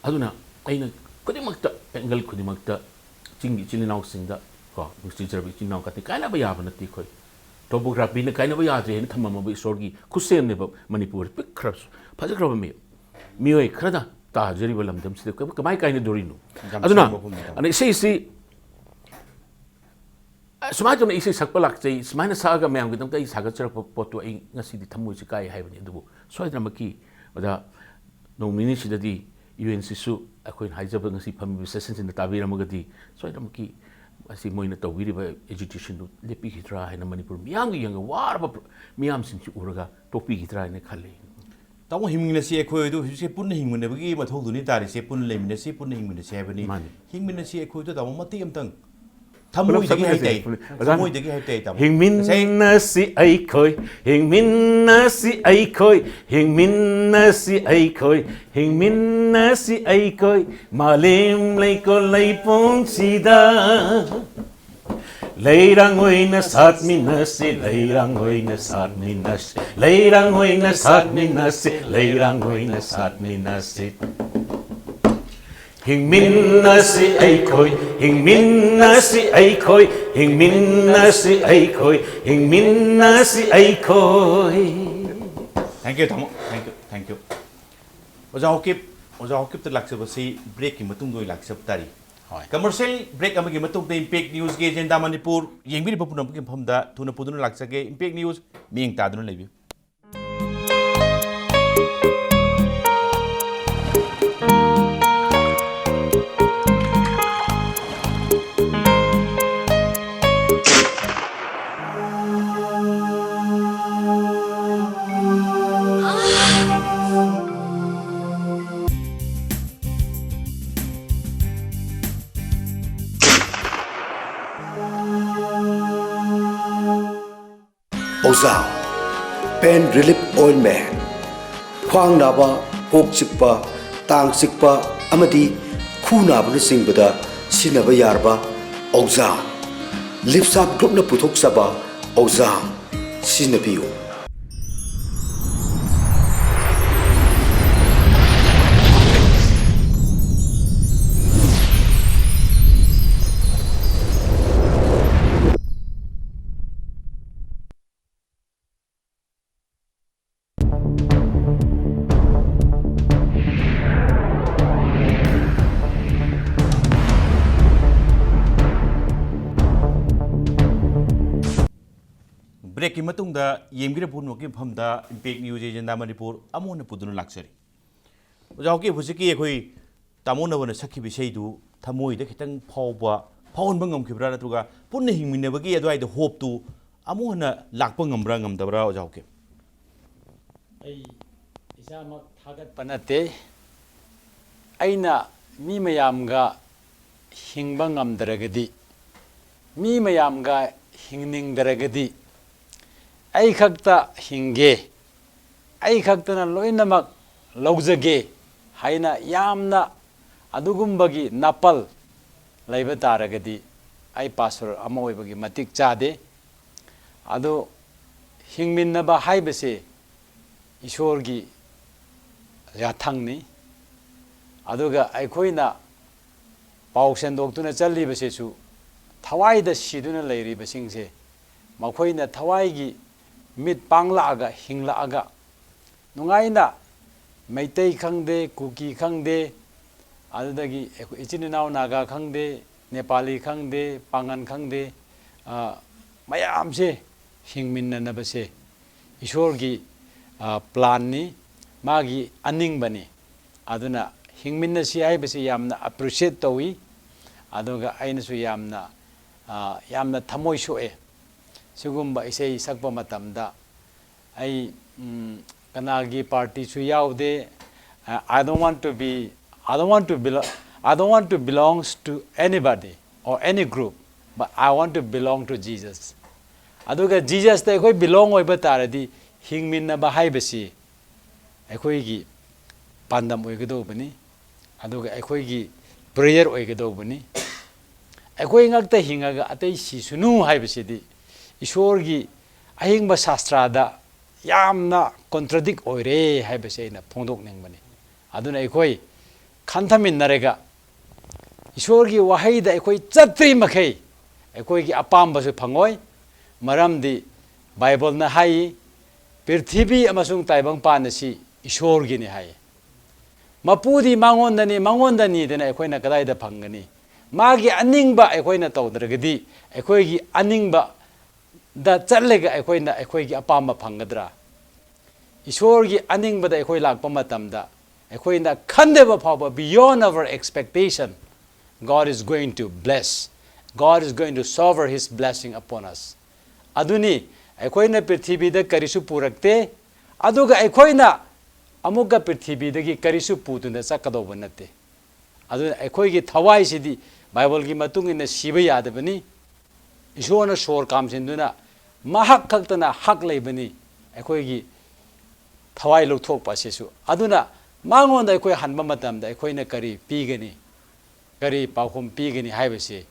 ꯑꯗꯨꯅ ꯑꯩꯅ ꯈꯨꯗꯤꯡꯃꯛꯇ, ꯑꯦꯡꯒꯜ ꯈꯨꯗꯤꯡꯃꯛꯇ ꯆꯤꯡꯒꯤ ꯏꯆꯤꯜ ꯏꯅꯥꯎꯁꯤꯡꯗ, ꯀꯣ, ꯅꯨꯡꯁꯤꯖꯔꯕ ꯏꯆꯤꯜ ꯏꯅꯥꯎ ꯈꯛꯇ ꯀꯥꯏꯅꯕ ꯌꯥꯕ ꯅꯠꯇꯦ ꯑꯩꯈꯣꯏ꯫ ꯇꯣꯄꯣꯒ꯭ꯔꯥꯐꯤꯅ ꯀꯥꯏꯅꯕ ꯌꯥꯗ꯭ꯔꯦ ꯍꯥꯏꯅ ꯊꯝꯃꯝꯃꯕ ꯏꯁꯣꯔꯒꯤ ꯈꯨꯠꯁꯦꯝꯅꯦꯕ ꯃꯅꯤꯄꯨꯔ ꯄꯤꯛꯈ꯭ꯔꯕꯁꯨ ꯐꯖꯈ꯭ꯔꯕ ꯃꯤ-, ꯃꯤꯑꯣꯏ ꯈꯔꯅ ꯇꯥꯖꯔꯤꯕ ꯂꯝꯗꯝꯁꯤꯗ ꯀ-, ꯀꯃꯥꯏ ꯀꯥꯏꯅꯗꯣꯔꯤꯅꯣ? ꯌꯥꯝ ꯑꯗꯨꯅ, ꯆꯨꯝꯕ ꯋꯥꯐꯝꯅꯤ, ꯇꯥꯃꯣ꯫ ꯑꯗꯨꯅ ꯏꯁꯩꯁꯤ, ꯑ, ꯁꯨꯃꯥꯏꯅ ꯇꯧꯅ ꯏꯁꯩ ꯁꯛꯄ ꯂꯥꯛꯆꯩ, ꯁꯨꯃꯥꯏꯅ ꯁꯛꯑꯒ ꯃꯌꯥꯝꯒꯤꯗꯃꯛꯇ ꯑꯩ ꯁꯥꯒꯠꯆꯔꯛꯄ ꯄꯣꯠꯇꯨ ꯑꯩ ꯉꯁꯤꯗꯤ ꯊꯃꯣꯏꯁꯤ ꯀꯥꯏ ꯍꯥꯏꯕꯅꯤ꯫ ꯑꯗꯨꯕꯨ ꯁꯣꯏꯗꯅꯃꯛꯀꯤ ꯑꯣꯖꯥ ꯅꯣꯡ ꯅꯤꯅꯤꯁꯤꯗꯗꯤ ꯌꯨ ꯑꯦꯟ ꯁꯤꯁꯨ ꯑꯩꯈꯣꯏꯅ ꯍꯥꯏꯖꯕ ꯉꯁꯤ ꯐꯝꯃꯤꯕ ꯁꯦꯁꯟꯁꯤꯗ ꯇꯥꯕꯤꯔꯝꯃꯒꯗꯤ ꯁꯣꯏꯗꯅꯃꯛꯀꯤ ꯑꯁꯤ ꯃꯣꯏꯅ ꯇꯧꯕꯤꯔꯤꯕ ꯑꯦꯖꯤꯇꯦꯁꯟꯗꯨ ꯂꯦꯞꯄꯤꯈꯤꯗ꯭ꯔꯥ ꯍꯥꯏꯅ ꯃꯅꯤꯄꯨꯔ ꯃꯤꯌꯥꯝꯒꯤ ꯌꯦꯡꯉꯒ ꯋꯥꯔꯕ ꯄ꯭ꯔ-, ꯃꯤꯌꯥꯝꯁꯤꯡꯁꯤ ꯎꯔꯒ ꯇꯣꯛꯄꯤꯈꯤꯗ꯭ꯔꯥ ꯍꯥꯏꯅ ꯈꯜꯂꯤ꯫ ꯇꯥꯃꯣ, ꯍꯤꯡꯃꯤꯟꯅꯁꯤ ꯑꯩꯈꯣꯏ ꯑꯗꯨ ꯍꯧꯖꯤꯛꯁꯦ ꯄꯨꯟꯅ ꯍꯤꯡꯃꯤꯟꯅꯕꯒꯤ ꯃꯊꯧꯗꯨꯅꯤ ꯇꯥꯔꯤꯁꯦ, ꯄꯨꯟꯅ ꯂꯩꯃꯤꯟꯅꯁꯤ, ꯄꯨꯟꯅ ꯍꯤꯡꯃꯤꯟꯅꯁꯤ ꯍꯥꯏꯕꯅꯤ꯫ ꯃꯥꯅꯤ꯫ ꯍꯤꯡꯃꯤꯟꯅꯁꯤ ꯑꯩꯈꯣꯏꯗꯣ ꯇꯥꯃꯣ ꯃꯇꯦꯛ ꯑꯃꯇꯪ ꯄꯨꯂꯞ ꯊꯃꯣꯏꯗꯒꯤ ꯆꯠꯃꯤꯟꯅꯁꯦ, ꯍꯥꯏꯇꯥꯏ꯫ ꯄꯨꯂꯞ꯫ ꯑꯣꯖꯥ, ꯊꯃꯣꯏꯗꯒꯤ ꯍꯥꯏꯇꯥꯏ ꯇꯥꯃꯣ꯫ ꯉꯁꯥꯏ ꯍꯤꯡꯃꯤꯟꯅꯁꯤ ꯑꯩꯈꯣꯏ, ꯍꯤꯡꯃꯤꯟꯅꯁꯤ ꯑꯩꯈꯣꯏ, ꯍꯤꯡꯃꯤꯟꯅꯁꯤ ꯑꯩꯈꯣꯏ, ꯍꯤꯡꯃꯤꯟꯅꯁꯤ ꯑꯩꯈꯣꯏ, ꯃꯥꯂꯦꯝ ꯂꯩꯀꯣꯜ ꯂꯩꯄꯣꯡꯁꯤꯗ꯫ ꯂꯩꯔꯥꯡ ꯑꯣꯏꯅ ꯁꯥꯠꯃꯤꯟꯅꯁꯤ, ꯂꯩꯔꯥꯡ ꯑꯣꯏꯅ ꯁꯥꯠꯃꯤꯟꯅꯁꯤ, ꯂꯩꯔꯥꯡ ꯑꯣꯏꯅ ꯁꯥꯠꯃꯤꯟꯅꯁꯤ, ꯂꯩꯔꯥꯡ ꯑꯣꯏꯅ ꯁꯥꯠꯃꯤꯟꯅꯁꯤ꯫ ꯍꯤꯡꯃꯤꯟꯅꯁꯤ ꯑꯩꯈꯣꯏ, ꯍꯤꯡꯃꯤꯟꯅꯁꯤ ꯑꯩꯈꯣꯏ, ꯍꯤꯡꯃꯤꯟꯅꯁꯤ ꯑꯩꯈꯣꯏ, ꯍꯤꯡꯃꯤꯟꯅꯁꯤ ꯑꯩꯈꯣꯏ꯫ Thank you, ꯇꯥꯃꯣ꯫ Thank you, thank you꯫ ꯑꯣꯖꯥ ꯍꯣꯀꯤꯞ, ꯑꯣꯖꯥ ꯍꯣꯀꯤꯞꯇ ꯂꯥꯛꯆꯕꯁꯤ breakꯀꯤ ꯃꯇꯨꯡꯗ ꯑꯣꯏꯅ ꯂꯥꯛꯆꯕ ꯇꯥꯔꯤ꯫ ꯍꯣꯏ꯫ Commercial break ꯑꯃꯒꯤ ꯃꯇꯨꯡꯗ Impact Newsꯀꯤ Agenda ꯃꯅꯤꯄꯨꯔ ꯌꯦꯡꯕꯤꯔꯤꯕ ꯄꯨꯝꯅꯃꯛꯀꯤ ꯃꯐꯝꯗ ꯊꯨꯅ ꯄꯨꯗꯨꯅ ꯂꯥꯛꯆꯒꯦ꯫ Impact News ꯃꯤꯠꯌꯦꯡ ꯇꯥꯗꯨꯅ ꯂꯩꯕꯤꯌꯨ꯫ ꯑꯣꯖꯥ, Pain Relief Ointment꯫ ꯈ꯭ꯋꯥꯡ ꯅꯥꯕ, ꯀꯣꯛ ꯆꯤꯛꯄ, ꯇꯥꯡ ꯆꯤꯛꯄ ꯑꯃꯗꯤ ꯈꯨ ꯅꯥꯕꯅꯆꯤꯡꯕꯗ ꯁꯤꯖꯤꯟꯅꯕ ꯌꯥꯔꯕ ꯑꯣꯖꯥ꯫ ꯂꯤꯞꯁꯥꯞ ꯒ꯭ꯔꯨꯞꯅ ꯄꯨꯊꯣꯛꯆꯕ ꯑꯣꯖꯥ꯫ ꯁꯤꯖꯤꯟꯅꯕꯤꯌꯨ꯫ Breakꯀꯤ ꯃꯇꯨꯡꯗ ꯌꯦꯡꯕꯤꯔꯕ ꯄꯨꯝꯅꯃꯛꯀꯤ ꯃꯐꯝꯗ Impact News Agenda ꯃꯅꯤꯄꯨꯔ ꯑꯃꯨꯛ ꯍꯟꯅ ꯄꯨꯗꯨꯅ ꯂꯥꯛꯆꯔꯤ꯫ ꯑꯣꯖꯥ ꯍꯣꯀꯤꯞ, ꯍꯧꯖꯤꯛꯀꯤ ꯑꯩꯈꯣꯏ ꯇꯥꯃꯣ ꯅꯕꯅ ꯁꯛꯈꯤꯕ ꯏꯁꯩꯗꯨ ꯊꯃꯣꯏꯗ ꯈꯤꯇꯪ ꯐꯥꯎꯕ, ꯐꯥꯎꯍꯟꯕ ꯉꯝꯈꯤꯕ꯭ꯔꯥ? ꯅꯠꯇ꯭ꯔꯒ ꯄꯨꯟꯅ ꯍꯤꯡꯃꯤꯟꯅꯕꯒꯤ ꯑꯗꯨꯋꯥꯏꯗ hopeꯇꯨ ꯑꯃꯨꯛ ꯍꯟꯅ ꯂꯥꯛꯄ ꯉꯝꯕ꯭ꯔꯥ, ꯉꯝꯗꯕ꯭ꯔꯥ, ꯑꯣꯖꯥ ꯍꯣꯀꯤꯞ? ꯑꯩ ꯏꯁꯥꯃꯛ ꯊꯥꯒꯠꯄ ꯅꯠꯇꯦ꯫ ꯑꯩꯅ ꯃꯤ ꯃꯌꯥꯝꯒ ꯍꯤꯡꯕ ꯉꯝꯗ꯭ꯔꯒꯗꯤ, ꯃꯤ ꯃꯌꯥꯝꯒ ꯍꯤꯡꯅꯤꯡꯗ꯭ꯔꯒꯗꯤ, ꯑꯩ ꯈꯛꯇ ꯍꯤꯡꯒꯦ, ꯑꯩ ꯈꯛꯇꯅ ꯂꯣꯏꯅꯃꯛ ꯂꯧꯖꯒꯦ ꯍꯥꯏꯅ ꯌꯥꯝꯅ ꯑꯗꯨꯒꯨꯝꯕꯒꯤ ꯅꯥꯄꯜ ꯂꯩꯕ ꯇꯥꯔꯒꯗꯤ, ꯑꯩ ꯄꯥꯁꯇꯔ ꯑꯃ ꯑꯣꯏꯕꯒꯤ ꯃꯇꯤꯛ ꯆꯥꯗꯦ꯫ ꯑꯗꯣ ꯍꯤꯡꯃꯤꯟꯅꯕ ꯍꯥꯏꯕꯁꯦ ꯏꯁꯣꯔꯒꯤ ꯌꯥꯊꯪꯅꯤ꯫ ꯑꯗꯨꯒ ꯑꯩꯈꯣꯏꯅ ꯄꯥꯎ ꯁꯟꯗꯣꯛꯇꯨꯅ ꯆꯠꯂꯤꯕꯁꯤꯁꯨ ꯊꯋꯥꯏꯗ ꯁꯤꯗꯨꯅ ꯂꯩꯔꯤꯕꯁꯤꯡꯁꯦ, ꯃꯈꯣꯏꯅ ꯊꯋꯥꯏꯒꯤ ꯃꯤꯠ ꯄꯥꯡꯂꯛꯑꯒ, ꯍꯤꯡꯂꯛꯑꯒ, ꯅꯨꯡꯉꯥꯏꯅ ꯃꯩꯇꯩ ꯈꯪꯗꯦ, ꯀꯨꯀꯤ ꯈꯪꯗꯦ, ꯑꯗꯨꯗꯒꯤ ꯑꯩꯈꯣꯏ ꯏꯆꯤꯟ ꯏꯅꯥꯎ ꯅꯥꯒꯥ ꯈꯪꯗꯦ, ꯅꯦꯄꯥꯂꯤ ꯈꯪꯗꯦ, ꯄꯥꯉꯟ ꯈꯪꯗꯦ, ꯑ, ꯃꯌꯥꯝꯁꯦ ꯍꯤꯡꯃꯤꯟꯅꯅꯕꯁꯦ ꯏꯁꯣꯔꯒꯤ, ꯑ, ꯄ꯭ꯂꯥꯟꯅꯤ, ꯃꯥꯒꯤ ꯑꯅꯤꯡꯕꯅꯤ꯫ ꯑꯗꯨꯅ ꯍꯤꯡꯃꯤꯟꯅꯁꯤ ꯍꯥꯏꯕꯁꯤ ꯌꯥꯝꯅ ꯑꯦꯄ꯭ꯔꯤꯁꯤꯌꯦꯠ ꯇꯧꯏ꯫ ꯑꯗꯨꯒ ꯑꯩꯅꯁꯨ ꯌꯥꯝꯅ, ꯑ, ꯌꯥꯝꯅ ꯊꯃꯣꯏ ꯁꯣꯛꯑꯦ꯫ ꯁꯤꯒꯨꯝꯕ ꯏꯁꯩ ꯁꯛꯄ ꯃꯇꯝꯗ ꯑꯩ, ꯎꯝ, ꯀꯅꯥꯒꯤ ꯄꯥꯔꯇꯤꯁꯨ ꯌꯥꯎꯗꯦ꯫ I don't want to be, I don't want to belong, I don't want to belongs to anybody or any group, but I want to belong to Jesus. ꯑꯗꯨꯒ ꯖꯤꯖꯁꯇ ꯑꯩꯈꯣꯏ ꯕꯤꯂꯣꯡ ꯑꯣꯏꯕ ꯇꯥꯔꯗꯤ ꯍꯤꯡꯃꯤꯟꯅꯕ ꯍꯥꯏꯕꯁꯤ ꯑꯩꯈꯣꯏꯒꯤ ꯄꯥꯟꯗꯝ ꯑꯣꯏꯒꯗꯧꯕꯅꯤ, ꯑꯗꯨꯒ ꯑꯩꯈꯣꯏꯒꯤ ꯄ꯭ꯔꯦꯌꯔ ꯑꯣꯏꯒꯗꯧꯕꯅꯤ꯫ ꯑꯩꯈꯣꯏ ꯉꯛꯇ ꯍꯤꯡꯉꯒ ꯑꯇꯩ ꯁꯤꯁꯅꯨ ꯍꯥꯏꯕꯁꯤꯗꯤ ꯏꯁꯣꯔꯒꯤ ꯑꯍꯤꯡꯕ ꯁꯥꯁꯇ꯭ꯔꯥꯗ ꯌꯥꯝꯅ ꯀꯣꯟꯇ꯭ꯔꯗꯤꯛ ꯑꯣꯏꯔꯦ ꯍꯥꯏꯕꯁꯤ ꯑꯩꯅ ꯐꯣꯡꯗꯣꯛꯅꯤꯡꯕꯅꯤ꯫ ꯑꯗꯨꯅ ꯑꯩꯈꯣꯏ ꯈꯟꯊꯃꯤꯟꯅꯔꯒ ꯏꯁꯣꯔꯒꯤ ꯋꯥꯍꯩꯗ ꯑꯩꯈꯣꯏ ꯆꯠꯇ꯭ꯔꯤ ꯃꯈꯩ ꯑꯩꯈꯣꯏꯒꯤ ꯑꯄꯥꯝꯕꯁꯨ ꯐꯪꯉꯣꯏ꯫ ꯃꯔꯝꯗꯤ ꯕꯥꯏꯕꯜꯅ ꯍꯥꯏ, "ꯄ꯭ꯔꯤꯊꯤꯕꯤ ꯑꯃꯁꯨꯡ ꯇꯥꯏꯕꯪꯄꯥꯟ ꯑꯁꯤ ꯏꯁꯣꯔꯒꯤꯅꯤ" ꯍꯥꯏ꯫ "ꯃꯄꯨꯗꯤ ꯃꯉꯣꯟꯗꯅꯤ, ꯃꯉꯣꯟꯗꯅꯤꯗꯅ ꯑꯩꯈꯣꯏꯅ ꯀꯗꯥꯏꯗ ꯐꯪꯒꯅꯤ?" ꯃꯥꯒꯤ ꯑꯅꯤꯡꯕ ꯑꯩꯈꯣꯏꯅ ꯇꯧꯗ꯭ꯔꯒꯗꯤ ꯑꯩꯈꯣꯏꯒꯤ ꯑꯅꯤꯡꯕꯗ ꯆꯠꯂꯒ ꯑꯩꯈꯣꯏꯅ ꯑꯩꯈꯣꯏꯒꯤ ꯑꯄꯥꯝꯕ ꯐꯪꯒꯗ꯭ꯔꯥ? ꯏꯁꯣꯔꯒꯤ ꯑꯅꯤꯡꯕꯗ ꯑꯩꯈꯣꯏ ꯂꯥꯛꯄ ꯃꯇꯝꯗ ꯑꯩꯈꯣꯏꯅ ꯈꯟꯗꯕ ꯐꯥꯎꯕ, beyond our expectation, God is going to bless, God is going to shower his blessing upon us. ꯑꯗꯨꯅꯤ, ꯑꯩꯈꯣꯏꯅ ꯄ꯭ꯔꯤꯊꯤꯕꯤꯗ ꯀꯔꯤꯁꯨ ꯄꯨꯔꯛꯇꯦ, ꯑꯗꯨꯒ ꯑꯩꯈꯣꯏꯅ ꯑꯃꯨꯛꯀ ꯄ꯭ꯔꯤꯊꯤꯕꯤꯗꯒꯤ ꯀꯔꯤꯁꯨ ꯄꯨꯗꯨꯅ ꯆꯠꯀꯗꯧꯕ ꯅꯠꯇꯦ꯫ ꯑꯗꯨꯅ ꯑꯩꯈꯣꯏꯒꯤ ꯊꯋꯥꯏꯁꯤꯗꯤ ꯕꯥꯏꯕꯜꯒꯤ ꯃꯇꯨꯡ ꯏꯟꯅ ꯁꯤꯕ ꯌꯥꯗꯕꯅꯤ꯫ ꯏꯁꯣꯔꯅ ꯁꯣꯔ ꯀꯥꯝꯁꯤꯟꯗꯨꯅ ꯃꯍꯥꯛ ꯈꯛꯇꯅ ꯍꯛ ꯂꯩꯕꯅꯤ꯫ ꯑꯩꯈꯣꯏꯒꯤ ꯊꯋꯥꯏ ꯂꯧꯊꯣꯛꯄ ꯑꯁꯤꯁꯨ꯫ ꯑꯗꯨꯅ ꯃꯉꯣꯟꯗ ꯑꯩꯈꯣꯏ ꯍꯟꯕ ꯃꯇꯝꯗ ꯑꯩꯈꯣꯏꯅ ꯀꯔꯤ ꯄꯤꯒꯅꯤ, ꯀꯔꯤ ꯄꯥꯎꯈꯨꯝ ꯄꯤꯒꯅꯤ ꯍꯥꯏꯕꯁꯤ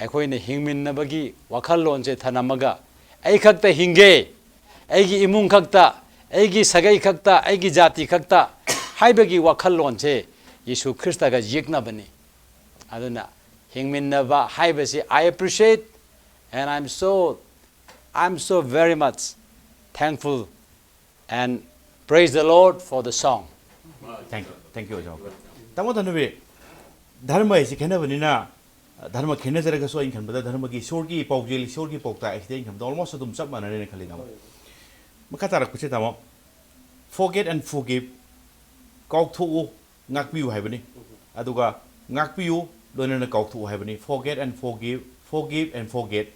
ꯑꯩꯈꯣꯏꯅ ꯍꯤꯡꯃꯤꯟꯅꯕꯒꯤ ꯋꯥꯈꯜꯂꯣꯟꯁꯦ ꯊꯅꯝꯃꯒ, "ꯑꯩ ꯈꯛꯇ ꯍꯤꯡꯒꯦ, ꯑꯩꯒꯤ ꯏꯃꯨꯡ ꯈꯛꯇ, ꯑꯩꯒꯤ ꯁꯥꯒꯩ ꯈꯛꯇ, ꯑꯩꯒꯤ ꯖꯥꯇꯤ ꯈꯛꯇ" ꯍꯥꯏꯕꯒꯤ ꯋꯥꯈꯜꯂꯣꯟꯁꯦ ꯌꯦꯁꯨ ꯈ꯭ꯔꯤꯁꯇꯒ ꯌꯦꯛꯅꯕꯅꯤ꯫ ꯑꯗꯨꯅ ꯍꯤꯡꯃꯤꯟꯅꯕ ꯍꯥꯏꯕꯁꯤ, I appreciate and I'm so, I'm so very much thankful and praise the Lord for the song. Thank you, thank you ꯑꯣꯖꯥ꯫ ꯇꯥꯃꯣ ꯙꯅꯕꯤ, ꯙꯔꯃ ꯍꯥꯏꯁꯤ ꯈꯦꯠꯅꯕꯅꯤꯅ, ꯙꯔꯃ ꯈꯦꯠꯅꯖꯔꯒꯁꯨ ꯑꯩꯅ ꯈꯟꯕꯗ ꯙꯔꯃꯒꯤ ꯏꯁꯣꯔꯒꯤ ꯄꯥꯎꯖꯦꯜ, ꯏꯁꯣꯔꯒꯤ ꯄꯥꯎꯇꯥꯛ ꯑꯁꯤꯗꯤ ꯑꯩꯅ ꯈꯟꯕꯗ almost ꯑꯗꯨꯝ ꯆꯞ ꯃꯥꯟꯅꯔꯦꯅ ꯈꯜꯂꯤ ꯇꯥꯃꯣ꯫ ꯃꯈꯥ ꯇꯥꯔꯛꯄꯁꯦ ꯇꯥꯃꯣ, forget and forgive, ꯀꯥꯎꯊꯣꯛꯎ, ꯉꯥꯛꯄꯤꯌꯨ ꯍꯥꯏꯕꯅꯤ꯫ ꯑꯗꯨꯒ ꯉꯥꯛꯄꯤꯌꯨ, ꯂꯣꯏꯅꯅ ꯀꯥꯎꯊꯣꯛꯎ ꯍꯥꯏꯕꯅꯤ꯫ Forget and forgive, forgive and forget꯫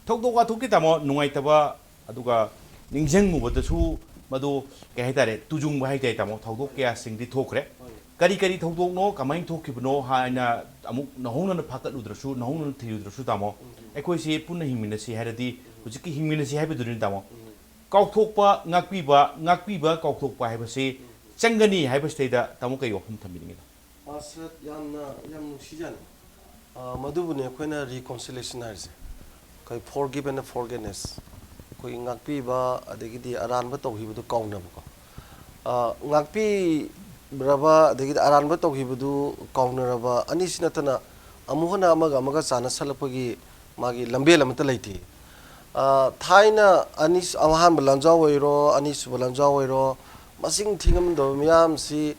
ꯊꯧꯗꯣꯛ ꯋꯥꯊꯣꯛꯀꯤ ꯇꯥꯃꯣ ꯅꯨꯡꯉꯥꯏꯇꯕ, ꯑꯗꯨꯒ ꯅꯤꯡꯁꯤꯡꯉꯨꯕꯗꯁꯨ ꯃꯗꯨ ꯀꯩ ꯍꯥꯏꯇꯥꯔꯦ, ꯇꯨꯖꯨꯡꯕ ꯍꯥꯏꯇꯥꯔꯦ ꯇꯥꯃꯣ꯫ ꯊꯧꯗꯣꯛ ꯀꯌꯥꯁꯤꯡꯗꯤ ꯊꯣꯛꯈ꯭ꯔꯦ꯫ ꯀꯔꯤ ꯀꯔꯤ ꯊꯧꯗꯣꯛꯅꯣ, ꯀꯃꯥꯏꯅ ꯊꯣꯛꯈꯤꯕꯅꯣ ꯍꯥꯏꯅ ꯑꯃꯨꯛ ꯅꯧꯍꯧꯅꯅ ꯐꯥꯀꯠꯂꯨꯗ꯭ꯔꯁꯨ, ꯅꯧꯍꯧꯅꯅ ꯊꯤꯔꯨꯗ꯭ꯔꯁꯨ ꯇꯥꯃꯣ, ꯑꯩꯈꯣꯏꯁꯤ ꯄꯨꯟꯅ ꯍꯤꯡꯃꯤꯟꯅꯁꯤ ꯍꯥꯏꯔꯗꯤ ꯍꯧꯖꯤꯛꯀꯤ ꯍꯤꯡꯃꯤꯟꯅꯁꯤ ꯍꯥꯏꯕꯗꯨꯅꯤ ꯇꯥꯃꯣ꯫ ꯀꯥꯎꯊꯣꯛꯄ, ꯉꯥꯛꯄꯤꯕ, ꯉꯥꯛꯄꯤꯕ, ꯀꯥꯎꯊꯣꯛꯄ ꯍꯥꯏꯕꯁꯤ ꯆꯪꯒꯅꯤ ꯍꯥꯏꯕꯁꯤꯗꯩꯗ ꯇꯥꯃꯣ ꯀꯩ ꯋꯥꯐꯝ ꯊꯝꯕꯤꯅꯤꯡꯉꯤꯅꯣ? ꯃꯥꯁꯇꯔ, ꯌꯥꯝꯅ ꯌꯥꯝ ꯅꯨꯡꯁꯤꯖꯥꯠꯅꯤ꯫ ꯑ, ꯃꯗꯨꯕꯨꯅꯦ ꯑꯩꯈꯣꯏꯅ reconciliation ꯍꯥꯏꯔꯤꯁꯦ꯫ ꯑꯩꯈꯣꯏ forgive and forgetness, ꯑꯩꯈꯣꯏꯒꯤ ꯉꯥꯛꯄꯤꯕ ꯑꯗꯒꯤꯗꯤ ꯑꯔꯥꯟꯕ ꯇꯧꯈꯤꯕꯗꯨ ꯀꯥꯎꯅꯕꯀꯣ꯫ ꯑ, ꯉꯥꯛꯄꯤꯔꯕ ꯑꯗꯒꯤꯗꯤ ꯑꯔꯥꯟꯕ ꯇꯧꯈꯤꯕꯗꯨ ꯀꯥꯎꯅꯔꯕ ꯑꯅꯤꯁꯤ ꯅꯠꯇꯅ ꯑꯃꯨꯛ ꯍꯟꯅ ꯑꯃꯒ ꯑꯃꯒ ꯆꯥꯟꯅꯁꯜꯂꯛꯄꯒꯤ ꯃꯥꯒꯤ ꯂꯝꯕꯦꯜ ꯑꯃꯠꯇ ꯂꯩꯇꯦ꯫ ꯑ, ꯊꯥꯏꯅ ꯑꯅꯤ, ꯑꯍꯥꯟꯕ ꯂꯥꯟꯖꯥꯎ ꯑꯣꯏꯔꯣ, ꯑꯅꯤꯁꯨꯕ ꯂꯥꯟꯖꯥꯎ ꯑꯣꯏꯔꯣ, ꯃꯁꯤꯡ ꯊꯤꯉꯝꯗꯕ ꯃꯤꯌꯥꯝꯁꯤ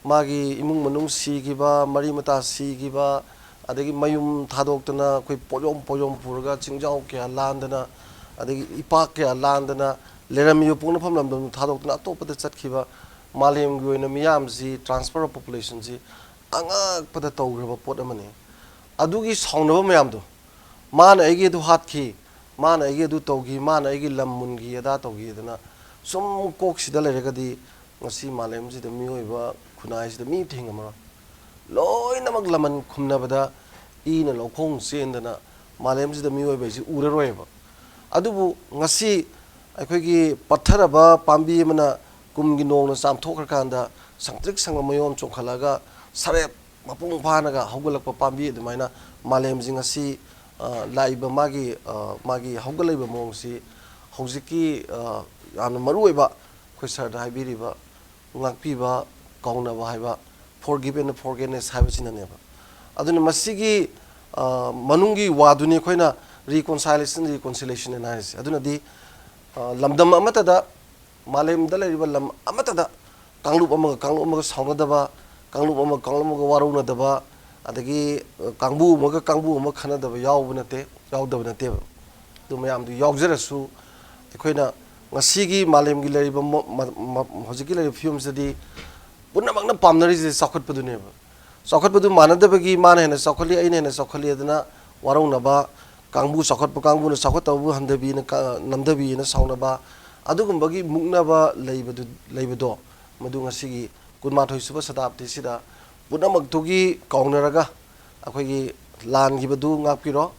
ꯃꯥꯒꯤ ꯏꯃꯨꯡ ꯃꯅꯨꯡ ꯁꯤꯈꯤꯕ, ꯃꯔꯤ ꯃꯇꯥ ꯁꯤꯈꯤꯕ, ꯑꯗꯒꯤ ꯃꯌꯨꯝ ꯊꯥꯗꯣꯛꯇꯅ ꯑꯩꯈꯣꯏ ꯄꯣꯠꯌꯣꯝ ꯄꯣꯠꯌꯣꯝ ꯄꯨꯔꯒ ꯆꯤꯡꯖꯥꯎ ꯀꯌꯥ ꯂꯥꯟꯗꯅ, ꯑꯗꯒꯤ ꯏꯄꯥꯛ ꯀꯌꯥ ꯂꯥꯟꯗꯅ, ꯂꯩꯔꯝꯃꯤꯕ ꯄꯣꯛꯅꯐꯝ ꯂꯝꯗꯝꯗꯨ ꯊꯥꯗꯣꯛꯇꯅ ꯑꯇꯣꯞꯄꯗ ꯆꯠꯈꯤꯕ, ꯃꯥꯂꯦꯝꯒꯤ ꯑꯣꯏꯅ ꯃꯤꯌꯥꯝꯁꯤ transfer of populationꯁꯤ ꯑꯉꯛꯄꯗ ꯇꯧꯈ꯭ꯔꯕ ꯄꯣꯠ ꯑꯃꯅꯤ꯫ ꯑꯗꯨꯒꯤ ꯁꯥꯎꯅꯕ ꯃꯌꯥꯝꯗꯣ, "ꯃꯥꯅ ꯑꯩꯒꯤ ꯑꯗꯨ ꯍꯥꯠꯈꯤ, ꯃꯥꯅ ꯑꯩꯒꯤ ꯑꯗꯨ ꯇꯧꯈꯤ, ꯃꯥꯅ ꯑꯩꯒꯤ ꯂꯝ ꯃꯨꯟꯈꯤ, ꯑꯗꯥ ꯇꯧꯈꯤ" ꯑꯗꯨꯅ ꯁꯨꯝ ꯀꯣꯛꯁꯤꯗ ꯂꯩꯔꯒꯗꯤ ꯉꯁꯤ ꯃꯥꯂꯦꯝꯁꯤꯗ ꯃꯤꯑꯣꯏꯕ ꯈꯨꯟꯅꯥꯏꯁꯤꯗ ꯃꯤ ꯑꯃꯇ ꯍꯤꯡꯉꯝꯃꯔꯣꯏ꯫ ꯂꯣꯏꯅꯃꯛ ꯂꯃꯟ ꯈꯨꯝꯅꯕꯗ ꯏꯅ ꯂꯧꯈꯣꯡ ꯆꯦꯟꯗꯅ ꯃꯥꯂꯦꯝꯁꯤꯗ ꯃꯤꯑꯣꯏꯕ ꯍꯥꯏꯁꯤ ꯎꯔꯔꯣꯏꯕ꯫ ꯑꯗꯨꯕꯨ ꯉꯁꯤ ꯑꯩꯈꯣꯏꯒꯤ ꯄꯠꯊꯔꯕ ꯄꯥꯝꯕꯤ ꯑꯃꯅ ꯀꯨꯝꯒꯤ ꯅꯣꯡꯅ ꯆꯥꯝꯊꯣꯛꯈ꯭ꯔꯀꯥꯟꯗ ꯁꯪꯇ꯭ꯔꯤꯛ ꯁꯪꯕ ꯃꯌꯣꯟ ꯆꯣꯡꯈꯠꯂꯒ ꯁꯔꯦꯞ ꯃꯄꯨꯡ ꯐꯥꯅꯒ ꯍꯧꯒꯠꯂꯛꯄ ꯄꯥꯝꯕꯤ ꯑꯗꯨꯃꯥꯏꯅ ꯃꯥꯂꯦꯝꯁꯤ ꯉꯁꯤ, ꯑ, ꯂꯥꯛꯏꯕ ꯃꯥꯒꯤ, ꯑ, ꯃꯥꯒꯤ ꯍꯧꯒꯠꯂꯛꯏꯕ ꯃꯑꯣꯡꯁꯤ ꯍꯧꯖꯤꯛꯀꯤ, ꯑ, ꯌꯥꯝꯅ ꯃꯔꯨ ꯑꯣꯏꯕ ꯑꯩꯈꯣꯏ ꯁꯥꯔꯗ ꯍꯥꯏꯕꯤꯔꯤꯕ ꯉꯥꯛꯄꯤꯕ, ꯀꯥꯎꯅꯕ ꯍꯥꯏꯕ, forgive and forgiveness ꯍꯥꯏꯕꯁꯤꯅꯅꯦꯕ꯫ ꯑꯗꯨꯅ ꯃꯁꯤꯒꯤ, ꯑ, ꯃꯅꯨꯡꯒꯤ ꯋꯥꯗꯨꯅꯤ ꯑꯩꯈꯣꯏꯅ reconciliation, reconciliation ꯑꯅ ꯍꯥꯏꯔꯤꯁꯦ꯫ ꯑꯗꯨꯅꯗꯤ, ꯑ, ꯂꯝꯗꯝ ꯑꯃꯠꯇꯗ, ꯃꯥꯂꯦꯝꯗ ꯂꯩꯔꯤꯕ ꯂꯝ ꯑꯃꯠꯇꯗ ꯀꯥꯡꯂꯨꯞ ꯑꯃꯒ ꯀꯥꯡꯂꯨꯞ ꯑꯃꯒ ꯁꯥꯎꯅꯗꯕ, ꯀꯥꯡꯂꯨꯞ ꯑꯃꯒ ꯀꯥꯡꯂꯨꯞ ꯑꯃꯒ ꯋꯥꯔꯧꯅꯗꯕ, ꯑꯗꯒꯤ, ꯑ, ꯀꯥꯡꯕꯨ ꯑꯃꯒ ꯀꯥꯡꯕꯨ ꯑꯃ ꯈꯟꯅꯗꯕ ꯌꯥꯎꯕ ꯅꯠꯇꯦ, ꯌꯥꯎꯗꯕ ꯅꯠꯇꯦꯕ꯫ ꯑꯗꯨ ꯃꯌꯥꯝꯗꯨ ꯌꯥꯎꯖꯔꯁꯨ, ꯑꯩꯈꯣꯏꯅ ꯉꯁꯤꯒꯤ ꯃꯥꯂꯦꯝꯒꯤ ꯂꯩꯔꯤꯕ ꯃ-, ꯃ-, ꯃ-, ꯍꯧꯖꯤꯛꯀꯤ ꯂꯩꯔꯤꯕ ꯐꯤꯕꯝꯁꯤꯗꯗꯤ ꯄꯨꯝꯅꯃꯛꯅ ꯄꯥꯝꯅꯔꯤꯁꯦ ꯆꯥꯎꯈꯠꯄꯗꯨꯅꯦꯕ꯫ ꯆꯥꯎꯈꯠꯄꯗꯨ ꯃꯥꯟꯅꯗꯕꯒꯤ ꯃꯥꯅ ꯍꯦꯟꯅ ꯆꯥꯎꯈꯠꯂꯤ, ꯑꯩꯅ ꯍꯦꯟꯅ ꯆꯥꯎꯈꯠꯂꯤ ꯑꯗꯨꯅ ꯋꯥꯔꯧꯅꯕ, ꯀꯥꯡꯕꯨ ꯆꯥꯎꯈꯠꯄ ꯀꯥꯡꯕꯨꯅ ꯆꯥꯎꯈꯠꯇꯕꯕꯨ ꯍꯟꯊꯕꯤꯅ ꯀ-, ꯅꯝꯊꯕꯤꯅ ꯁꯥꯎꯅꯕ, ꯑꯗꯨꯒꯨꯝꯕꯒꯤ ꯃꯨꯛꯅꯕ ꯂꯩꯕꯗꯨ, ꯂꯩꯕꯗꯣ, ꯃꯗꯨ ꯉꯁꯤꯒꯤ ꯀꯨꯟꯃꯥꯊꯣꯏ ꯁꯨꯕ ꯁꯇꯥꯕꯗꯤꯁꯤꯗ ꯄꯨꯝꯅꯃꯛꯇꯨꯒꯤ ꯀꯥꯎꯅꯔꯒ ꯑꯩꯈꯣꯏꯒꯤ ꯂꯥꯟꯈꯤꯕꯗꯨ ꯉꯥꯛꯄꯤꯔꯣ,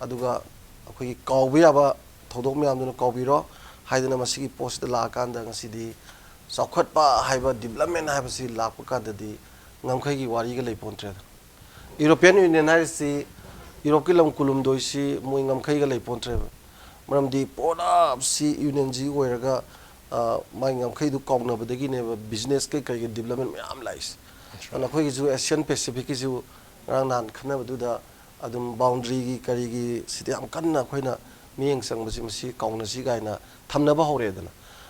ꯑꯗꯨꯒ ꯑꯩꯈꯣꯏꯒꯤ ꯀꯥꯎꯕ ꯌꯥꯕ ꯊꯧꯗꯣꯛ ꯃꯌꯥꯝꯗꯨꯅ ꯀꯥꯎꯕꯤꯔꯣ ꯍꯥꯏꯗꯅ ꯃꯁꯤꯒꯤ ꯄꯣꯠꯁꯤꯗ ꯂꯥꯛꯑꯀꯥꯟꯗ ꯉꯁꯤꯗꯤ ꯆꯥꯎꯈꯠꯄ ꯍꯥꯏꯕ, development ꯍꯥꯏꯕꯁꯤ ꯂꯥꯛꯄ ꯀꯥꯟꯗꯗꯤ ꯉꯝꯈꯩꯒꯤ ꯋꯥꯔꯤꯒ ꯂꯩ ꯄꯣꯟꯇ꯭ꯔꯦꯗ꯫ European Union ꯍꯥꯏꯔꯤꯁꯤ, ꯌꯨꯔꯣꯞꯀꯤ ꯂꯝ ꯀꯨꯟꯍꯨꯝꯗꯣꯏꯁꯤ ꯃꯣꯏ ꯉꯝꯈꯩꯒ ꯂꯩ ꯄꯣꯟꯇ꯭ꯔꯦꯕ꯫ ꯃꯔꯝꯗꯤ ꯄꯨꯂꯞꯁꯤ ꯌꯨꯅꯤꯌꯟꯁꯤ ꯑꯣꯏꯔꯒ, ꯑ, ꯃꯥꯒꯤ ꯉꯝꯈꯩꯗꯨ ꯀꯥꯎꯅꯕꯗꯒꯤꯅꯦꯕ business ꯀꯩ ꯀꯩꯒꯤ development ꯃꯌꯥꯝ ꯂꯥꯛꯏꯁꯦ꯫ ꯑꯗꯨꯅ ꯑꯩꯈꯣꯏꯒꯤꯁꯨ Asian Pacific ꯀꯤꯁꯨ ꯉꯔꯥꯡ ꯅꯍꯥꯟ ꯈꯟꯅꯕꯗꯨꯗ ꯑꯗꯨꯝ boundary ꯒꯤ ꯀꯔꯤꯒꯤ ꯁꯤꯗ ꯌꯥꯝ ꯀꯟꯅ ꯑꯩꯈꯣꯏꯅ ꯃꯤꯠꯌꯦꯡ ꯆꯪꯕꯁꯤ ꯃꯁꯤ ꯀꯥꯎꯅꯁꯤ ꯀꯥꯏꯅ ꯊꯝꯅꯕ ꯍꯧꯔꯛꯑꯦꯗꯅ꯫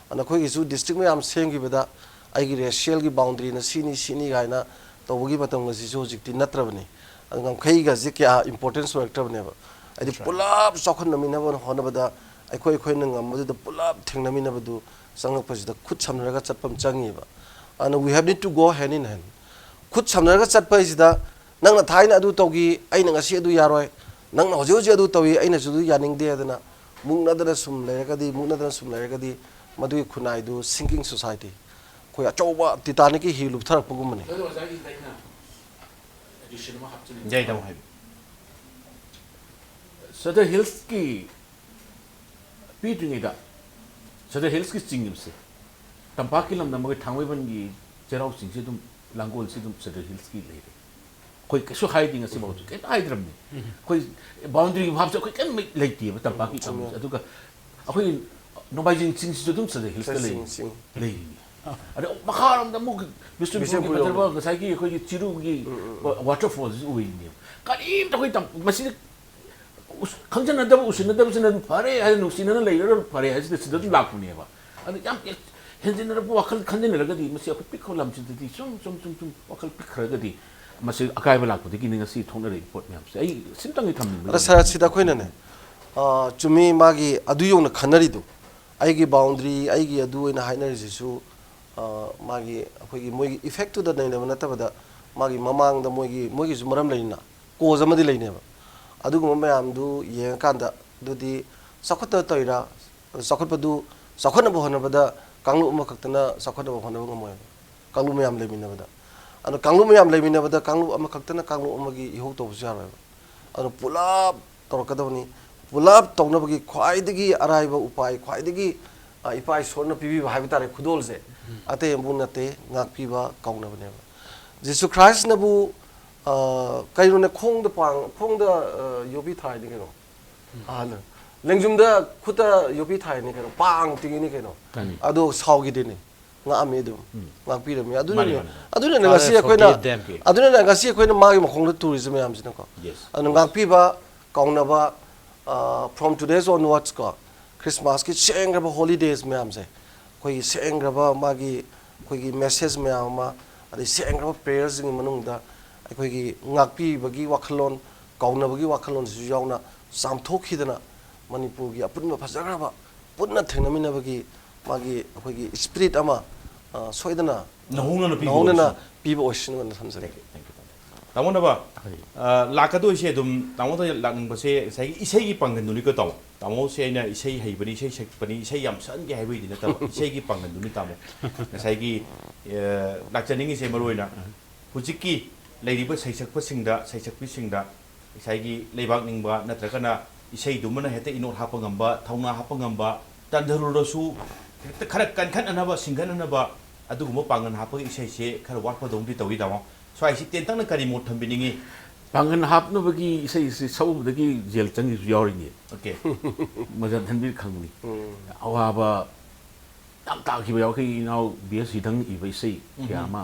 ꯑꯗꯨꯅ ꯑꯩꯈꯣꯏꯒꯤꯁꯨ district ꯃꯌꯥꯝ ꯁꯦꯝꯈꯤꯕꯗ ꯑꯩꯒꯤ racial ꯒꯤ boundary ꯅ ꯁꯤꯅꯤ, ꯁꯤꯅꯤ ꯀꯥꯏꯅ ꯇꯧꯕꯒꯤ ꯃꯇꯝ ꯑꯁꯤꯁꯨ ꯍꯧꯖꯤꯛꯇꯤ ꯅꯠꯇ꯭ꯔꯕꯅꯤ꯫ ꯑꯗꯨ ꯉꯝꯈꯩꯒꯁꯦ ꯀꯌꯥ importance ꯑꯣꯏꯔꯛꯇ꯭ꯔꯕꯅꯦꯕ꯫ ꯍꯥꯏꯗꯤ ꯄꯨꯂꯞ ꯆꯥꯎꯈꯠꯅꯃꯤꯟꯅꯕ ꯍꯣꯠꯅꯕꯗ ꯑꯩꯈꯣꯏ ꯑꯩꯈꯣꯏꯅ ꯉꯝꯕꯗꯨꯗ ꯄꯨꯂꯞ ꯊꯦꯡꯅꯃꯤꯟꯅꯕꯗꯨ ꯆꯪꯉꯛꯄꯁꯤꯗ ꯈꯨꯠ ꯁꯝꯅꯔꯒ ꯆꯠꯄ ꯑꯃ ꯆꯪꯉꯤꯕ꯫ ꯑꯗꯨꯅ we have need to go hand in hand꯫ ꯈꯨꯠ ꯁꯝꯅꯔꯒ ꯆꯠꯄ ꯍꯥꯏꯁꯤꯗ ꯅꯪꯅ ꯊꯥꯏꯅ ꯑꯗꯨ ꯇꯧꯈꯤ, ꯑꯩꯅ ꯉꯁꯤ ꯑꯗꯨ ꯌꯥꯔꯣꯏ, ꯅꯪꯅ ꯍꯧꯖꯤꯛ ꯍꯧꯖꯤꯛ ꯑꯗꯨ ꯇꯧꯏ, ꯑꯩꯅꯁꯨ ꯑꯗꯨ ꯌꯥꯅꯤꯡꯗꯦ ꯑꯗꯨꯅ ꯃꯨꯛꯅꯗꯅ ꯁꯨꯝ ꯂꯩꯔꯒꯗꯤ, ꯃꯨꯛꯅꯗꯅ ꯁꯨꯝ ꯂꯩꯔꯒꯗꯤ ꯃꯗꯨꯒꯤ ꯈꯨꯟꯅꯥꯏꯗꯨ sinking society, ꯑꯩꯈꯣꯏ ꯑꯆꯧꯕ Titanic ꯀꯤ ꯍꯤ ꯂꯨꯞꯊꯔꯛꯄꯒꯨꯝꯕꯅꯤ꯫ ꯑꯗꯣ ꯑꯣꯖꯥꯒꯤꯁꯤꯗ ꯑꯩꯅ addition ꯑꯃ ꯍꯥꯞꯆꯅꯤꯡꯉꯤ꯫ ꯌꯥꯏ, ꯇꯥꯃꯣ, ꯍꯥꯏꯕꯤꯌꯨ꯫ Sadar Hills ꯀꯤ ꯄꯤꯗ꯭ꯔꯤꯉꯩꯗ Sadar Hills ꯀꯤ ꯆꯤꯡꯁꯦ, ꯇꯝꯄꯥꯛꯀꯤ ꯂꯝꯗꯝ ꯑꯃꯒꯤ ꯊꯥꯡꯃꯩꯕꯟꯒꯤ ꯆꯩꯔꯥꯎ ꯆꯤꯡꯁꯦ ꯑꯗꯨꯝ, ꯂꯥꯡꯒꯣꯜꯁꯦ ꯑꯗꯨꯝ Sadar Hills ꯀꯤ ꯂꯩꯔꯦ꯫ ꯑꯩꯈꯣꯏ ꯀꯩꯁꯨ ꯍꯥꯏꯗꯦ ꯉꯁꯤꯐꯥꯎꯁꯨ, ꯀꯩꯝꯇ ꯍꯥꯏꯗ꯭ꯔꯕꯅꯤ꯫ ꯑꯩꯈꯣꯏ ꯕꯥꯎꯟꯗ꯭ꯔꯤꯒꯤ ꯚꯥꯕꯁꯦ ꯑꯩꯈꯣꯏ ꯀꯩꯝ ꯂꯩꯇꯦꯕ ꯇꯝꯄꯥꯛꯀꯤ ꯆꯨꯝꯃꯦ꯫ ꯀꯥꯡꯕꯨꯁꯦ꯫ ꯑꯗꯨꯒ ꯑꯩꯈꯣꯏ ꯅꯣꯡꯃꯥꯏꯖꯤꯡ ꯆꯤꯡꯁꯤꯁꯨ ꯑꯗꯨꯝ ꯁꯤꯗ ꯍꯤꯜꯁꯇ ꯂꯩ꯫ ꯆꯤꯡ, ꯆꯤꯡ꯫ ꯂꯩꯔꯤꯅꯤ꯫ ꯑꯗ ꯃꯈꯥꯔꯣꯝꯗ ꯑꯃꯨꯛ ꯕꯤꯁꯅꯨꯄꯨꯔꯒꯤ ꯕꯤꯁꯅꯨꯄꯨꯔ ꯐꯖꯔꯕ ꯉꯁꯥꯏꯒꯤ ꯑꯩꯈꯣꯏꯒꯤ ꯆꯤꯔꯨꯒꯤ ꯎꯝ, ꯎꯝ, ꯎꯝ꯫ ꯋꯥ-, ꯋꯥꯇꯔꯐꯣꯜꯁꯤꯁꯨ ꯎꯔꯤꯅꯦꯕ꯫ ꯀꯔꯤꯝꯇ ꯑꯩꯈꯣꯏ ꯇꯝ-, ꯃꯁꯤꯗ ꯎꯁ-, ꯈꯪꯖꯟꯅꯗꯕ, ꯎꯁꯤꯟꯅꯗꯕꯁꯤꯅ ꯑꯗꯨꯝ ꯐꯔꯦ ꯍꯥꯏꯅ, ꯅꯨꯡꯁꯤꯅꯅ ꯂꯩꯔꯒ ꯐꯔꯦ ꯍꯥꯏꯁꯤꯗ ꯁꯤꯗ ꯑꯗꯨꯝ ꯂꯥꯛꯄꯅꯦꯕ꯫ ꯑꯗꯨ ꯌꯥꯝ ꯍꯦꯟꯖꯤꯟꯅꯔꯛꯄ ꯋꯥꯈꯜ ꯈꯟꯖꯤꯟꯅꯔꯒꯗꯤ ꯃꯁꯤ ꯑꯩꯈꯣꯏ ꯄꯤꯛꯈ꯭ꯔꯕ ꯂꯝꯁꯤꯗꯗꯤ ꯁꯨꯝ, ꯁꯨꯝ, ꯁꯨꯝ, ꯁꯨꯝ ꯋꯥꯈꯜ ꯄꯤꯛꯈ꯭ꯔꯒꯗꯤ ꯃꯁꯤ ꯑꯀꯥꯏꯕ ꯂꯥꯛꯄꯗꯒꯤꯅꯤ ꯉꯁꯤ ꯊꯣꯛꯅꯔꯛꯏꯕ ꯄꯣꯠ ꯃꯌꯥꯝꯁꯦ꯫ ꯑꯩ ꯁꯤꯝꯇꯪꯗꯤ ꯊꯝꯅꯤꯡꯕ꯫ ꯑꯗ ꯁꯥꯔ, ꯁꯤꯗ ꯑꯩꯈꯣꯏꯅꯅꯦ, ꯑ, ꯆꯨꯝꯃꯤ, ꯃꯥꯒꯤ ꯑꯗꯨ ꯌꯧꯅ ꯈꯟꯅꯔꯤꯗꯣ, ꯑꯩꯒꯤ ꯕꯥꯎꯟꯗ꯭ꯔꯤ, ꯑꯩꯒꯤ ꯑꯗꯨ ꯑꯣꯏꯅ ꯍꯥꯏꯅꯔꯤꯁꯤꯁꯨ, ꯑ, ꯃꯥꯒꯤ ꯑꯩꯈꯣꯏꯒꯤ ꯃꯣꯏꯒꯤ ꯏꯐꯦꯛꯇꯨꯗ ꯅꯩꯅꯕ ꯅꯠꯇꯕꯗ, ꯃꯥꯒꯤ ꯃꯃꯥꯡꯗ ꯃꯣꯏꯒꯤ, ꯃꯣꯏꯒꯤꯁꯨ ꯃꯔꯝ ꯂꯩꯅ, ꯀꯣꯖ ꯑꯃꯗꯤ ꯂꯩꯅꯦꯕ꯫ ꯑꯗꯨꯒꯨꯝꯕ ꯃꯌꯥꯝꯗꯨ ꯌꯦꯡꯉꯀꯥꯟꯗ, ꯑꯗꯨꯗꯤ ꯆꯥꯎꯈꯠꯇ ꯇꯧꯔꯤꯔꯥ? ꯆꯥꯎꯈꯠꯄꯗꯨ, ꯆꯥꯎꯈꯠꯅꯕ ꯍꯣꯠꯅꯕꯗ ꯀꯥꯡꯂꯨꯞ ꯑꯃꯈꯛꯇꯅ ꯆꯥꯎꯈꯠꯅꯕ ꯍꯣꯠꯅꯕ ꯉꯝꯃꯣꯏꯕ, ꯀꯥꯡꯂꯨꯞ ꯃꯌꯥꯝ ꯂꯩꯃꯤꯟꯅꯕꯗ꯫ ꯑꯗꯣ ꯀꯥꯡꯂꯨꯞ ꯃꯌꯥꯝ ꯂꯩꯃꯤꯟꯅꯕꯗ ꯀꯥꯡꯂꯨꯞ ꯑꯃꯈꯛꯇꯅ ꯀꯥꯡꯂꯨꯞ ꯑꯃꯒꯤ ꯏꯍꯧ ꯇꯧꯕꯁꯨ ꯌꯥꯔꯣꯏꯕ꯫ ꯑꯗꯣ ꯄꯨꯂꯞ ꯇꯧꯔꯛꯀꯗꯕꯅꯤ꯫ ꯄꯨꯂꯞ ꯇꯧꯅꯕꯒꯤ ꯈ꯭ꯋꯥꯏꯗꯒꯤ ꯑꯔꯥꯏꯕ ꯎꯄꯥꯏ, ꯈ꯭ꯋꯥꯏꯗꯒꯤ, ꯑ, ꯏꯄꯥ ꯏꯁꯣꯔꯅ ꯄꯤꯕꯤꯕ ꯍꯥꯏꯕ ꯇꯥꯔꯦ ꯈꯨꯗꯣꯜꯁꯦ꯫ ꯑꯇꯩ ꯑꯃꯕꯨ ꯅꯠꯇꯦ, ꯉꯥꯛꯄꯤꯕ ꯀꯧꯅꯕꯅꯦꯕ꯫ ꯖꯤꯁꯨ ꯈ꯭ꯔꯥꯏꯁꯅꯕꯨ, ꯑ, ꯀꯩꯅꯣꯅꯦ, ꯈꯣꯡꯗ ꯄꯥꯡ-, ꯈꯣꯡꯗ, ꯑ, ꯌꯣꯠꯄꯤ ꯊꯥꯔꯤꯅꯤ ꯀꯩꯅꯣ꯫ ꯑꯍꯜ꯫ ꯂꯦꯡꯖꯨꯝꯗ ꯈꯨꯠꯇ ꯌꯣꯠꯄꯤ ꯊꯥꯔꯤꯅꯤ ꯀꯩꯅꯣ, ꯄꯥꯡ ꯇꯤꯡꯉꯤꯅꯤ ꯀꯩꯅꯣ꯫ ꯃꯥꯅꯤ꯫ ꯑꯗꯣ ꯁꯥꯎꯈꯤꯗꯦꯅꯦ, ꯉꯥꯛꯑꯝꯃꯤ ꯑꯗꯨꯝ, ꯎꯝ꯫ ꯉꯥꯛꯄꯤꯔꯝꯃꯤ꯫ ꯃꯥꯅꯤ, ꯑꯗꯨꯅꯅꯦ, ꯃꯥꯅꯤ, ꯃꯥꯅꯤ꯫ ꯑꯗꯨꯅꯅꯦ Father, ꯉꯁꯤ ꯑꯩꯈꯣꯏꯅ, forgive them, ꯀꯤ꯫ ꯑꯗꯨꯅꯅꯦ ꯉꯁꯤ ꯑꯩꯈꯣꯏꯅ ꯃꯥꯒꯤ ꯃꯈꯣꯡꯗ ꯇꯨꯔꯤꯁꯦ ꯃꯌꯥꯝꯁꯤꯅꯀꯣ꯫ Yes, ꯑꯗꯨꯅ yes꯫ ꯉꯥꯛꯄꯤꯕ, ꯀꯥꯎꯅꯕ, ꯑ, from today's onwards ꯀꯣ, ꯈ꯭ꯔꯤꯁꯃꯥꯁꯀꯤ ꯁꯦꯡꯈ꯭ꯔꯕ holidays ꯃꯌꯥꯝꯁꯦ, ꯑꯩꯈꯣꯏꯒꯤ ꯁꯦꯡꯈ꯭ꯔꯕ ꯃꯥꯒꯤ, ꯑꯩꯈꯣꯏꯒꯤ message ꯃꯌꯥꯝ ꯑꯃ, ꯑꯗꯩ ꯁꯦꯡꯈ꯭ꯔꯕ prayer ꯁꯤꯡꯒꯤ ꯃꯅꯨꯡꯗ ꯑꯩꯈꯣꯏꯒꯤ ꯉꯥꯛꯄꯤꯕꯒꯤ ꯋꯥꯈꯜꯂꯣꯟ, ꯀꯥꯎꯅꯕꯒꯤ ꯋꯥꯈꯜꯂꯣꯟꯁꯤꯁꯨ ꯌꯥꯎꯅ ꯆꯥꯝꯊꯣꯛꯈꯤꯗꯅ, ꯃꯅꯤꯄꯨꯔꯒꯤ ꯑꯄꯨꯟꯕ ꯐꯖꯈ꯭ꯔꯕ ꯄꯨꯟꯅ ꯊꯦꯡꯅꯃꯤꯟꯅꯕꯒꯤ ꯃꯥꯒꯤ ꯑꯩꯈꯣꯏꯒꯤ spirit ꯑꯃ, ꯑ, ꯁꯣꯏꯗꯅ ꯅꯧꯍꯧꯅꯅ ꯄꯤꯕ ꯅꯧꯍꯧꯅꯅ ꯑꯣꯏꯁꯅꯨ꯫ ꯄꯤꯕ ꯑꯣꯏꯁꯅꯨ ꯍꯥꯏꯅ ꯊꯝꯖꯒꯦ꯫ Thank you, thank you, thank you꯫ ꯇꯥꯃꯣ ꯅꯕ, ꯍꯣꯏ꯫ ꯑ, ꯂꯥꯛꯀꯗꯣꯏꯁꯦ ꯑꯗꯨꯝ ꯇꯥꯃꯣꯗ ꯂꯥꯛꯅꯤꯡꯕꯁꯦ ꯉꯁꯥꯏꯒꯤ ꯏꯁꯩꯒꯤ ꯄꯥꯡꯒꯜꯗꯨꯅꯤꯀꯣ ꯇꯥꯃꯣ꯫ ꯇꯥꯃꯣꯁꯦ ꯑꯩꯅ ꯏꯁꯩ ꯍꯩꯕꯅꯤ, ꯏꯁꯩ ꯁꯛꯄꯅꯤ, ꯏꯁꯩ ꯌꯥꯝ ꯁꯛꯍꯟꯒꯦ ꯍꯥꯏꯕꯒꯤꯗꯤ ꯅꯠꯇꯕ, ꯏꯁꯩꯒꯤ ꯄꯥꯡꯒꯜꯗꯨꯅꯤ ꯇꯥꯃꯣ꯫ ꯉꯁꯥꯏꯒꯤ, ꯑ, ꯂꯥꯛꯆꯅꯤꯡꯉꯤꯁꯦ ꯃꯔꯨ ꯑꯣꯏꯅ ꯍꯧꯖꯤꯛꯀꯤ ꯂꯩꯔꯤꯕ ꯁꯩꯁꯛꯄꯁꯤꯡꯗ, ꯁꯩꯁꯛꯄꯤꯁꯤꯡꯗ ꯉꯁꯥꯏꯒꯤ ꯂꯩꯕꯥꯛ ꯅꯤꯡꯕ ꯅꯠꯇ꯭ꯔꯒꯅ ꯏꯁꯩꯗꯨꯃꯅ ꯍꯦꯛꯇ ꯏꯅꯣꯠ ꯍꯥꯞꯄ ꯉꯝꯕ, ꯊꯧꯅꯥ ꯍꯥꯞꯄ ꯉꯝꯕ, ꯇꯟꯊꯔꯨꯔꯁꯨ ꯍꯦꯛꯇ ꯈꯔ ꯀꯟꯈꯠꯅꯅꯕ, ꯁꯤꯡꯒꯠꯅꯅꯕ ꯑꯗꯨꯒꯨꯝꯕ ꯄꯥꯡꯒꯜ ꯍꯥꯞꯄꯒꯤ ꯏꯁꯩꯁꯦ ꯈꯔ ꯋꯥꯠꯄꯗꯧꯅꯗꯤ ꯇꯧꯏ ꯇꯥꯃꯣ꯫ ꯁ꯭ꯋꯥꯏꯁꯤ ꯇꯦꯟꯇꯛꯅ ꯀꯔꯤ ꯃꯣꯠ ꯊꯝꯕꯤꯅꯤꯡꯉꯤ? ꯄꯥꯡꯒꯜ ꯍꯥꯞꯅꯕꯒꯤ ꯏꯁꯩꯁꯤ ꯁꯛꯎꯕꯗꯒꯤ ꯖꯦꯜ ꯆꯪꯈꯤꯕꯁꯨ ꯌꯥꯎꯔꯤꯅꯤ꯫ ꯑꯣꯀꯦ꯫ ꯃꯖꯥ ꯙꯟꯕꯤꯔ ꯈꯪꯕꯅꯤ꯫ ꯑꯋꯥꯕ ꯌꯥꯝ ꯇꯥꯈꯤꯕ ꯌꯥꯎꯈꯤ꯫ ꯏꯅꯥꯎ ꯕꯤ ꯑꯦꯁ ꯍꯤꯗꯪ ꯏꯕ ꯏꯁꯩ ꯀꯌꯥ ꯑꯃ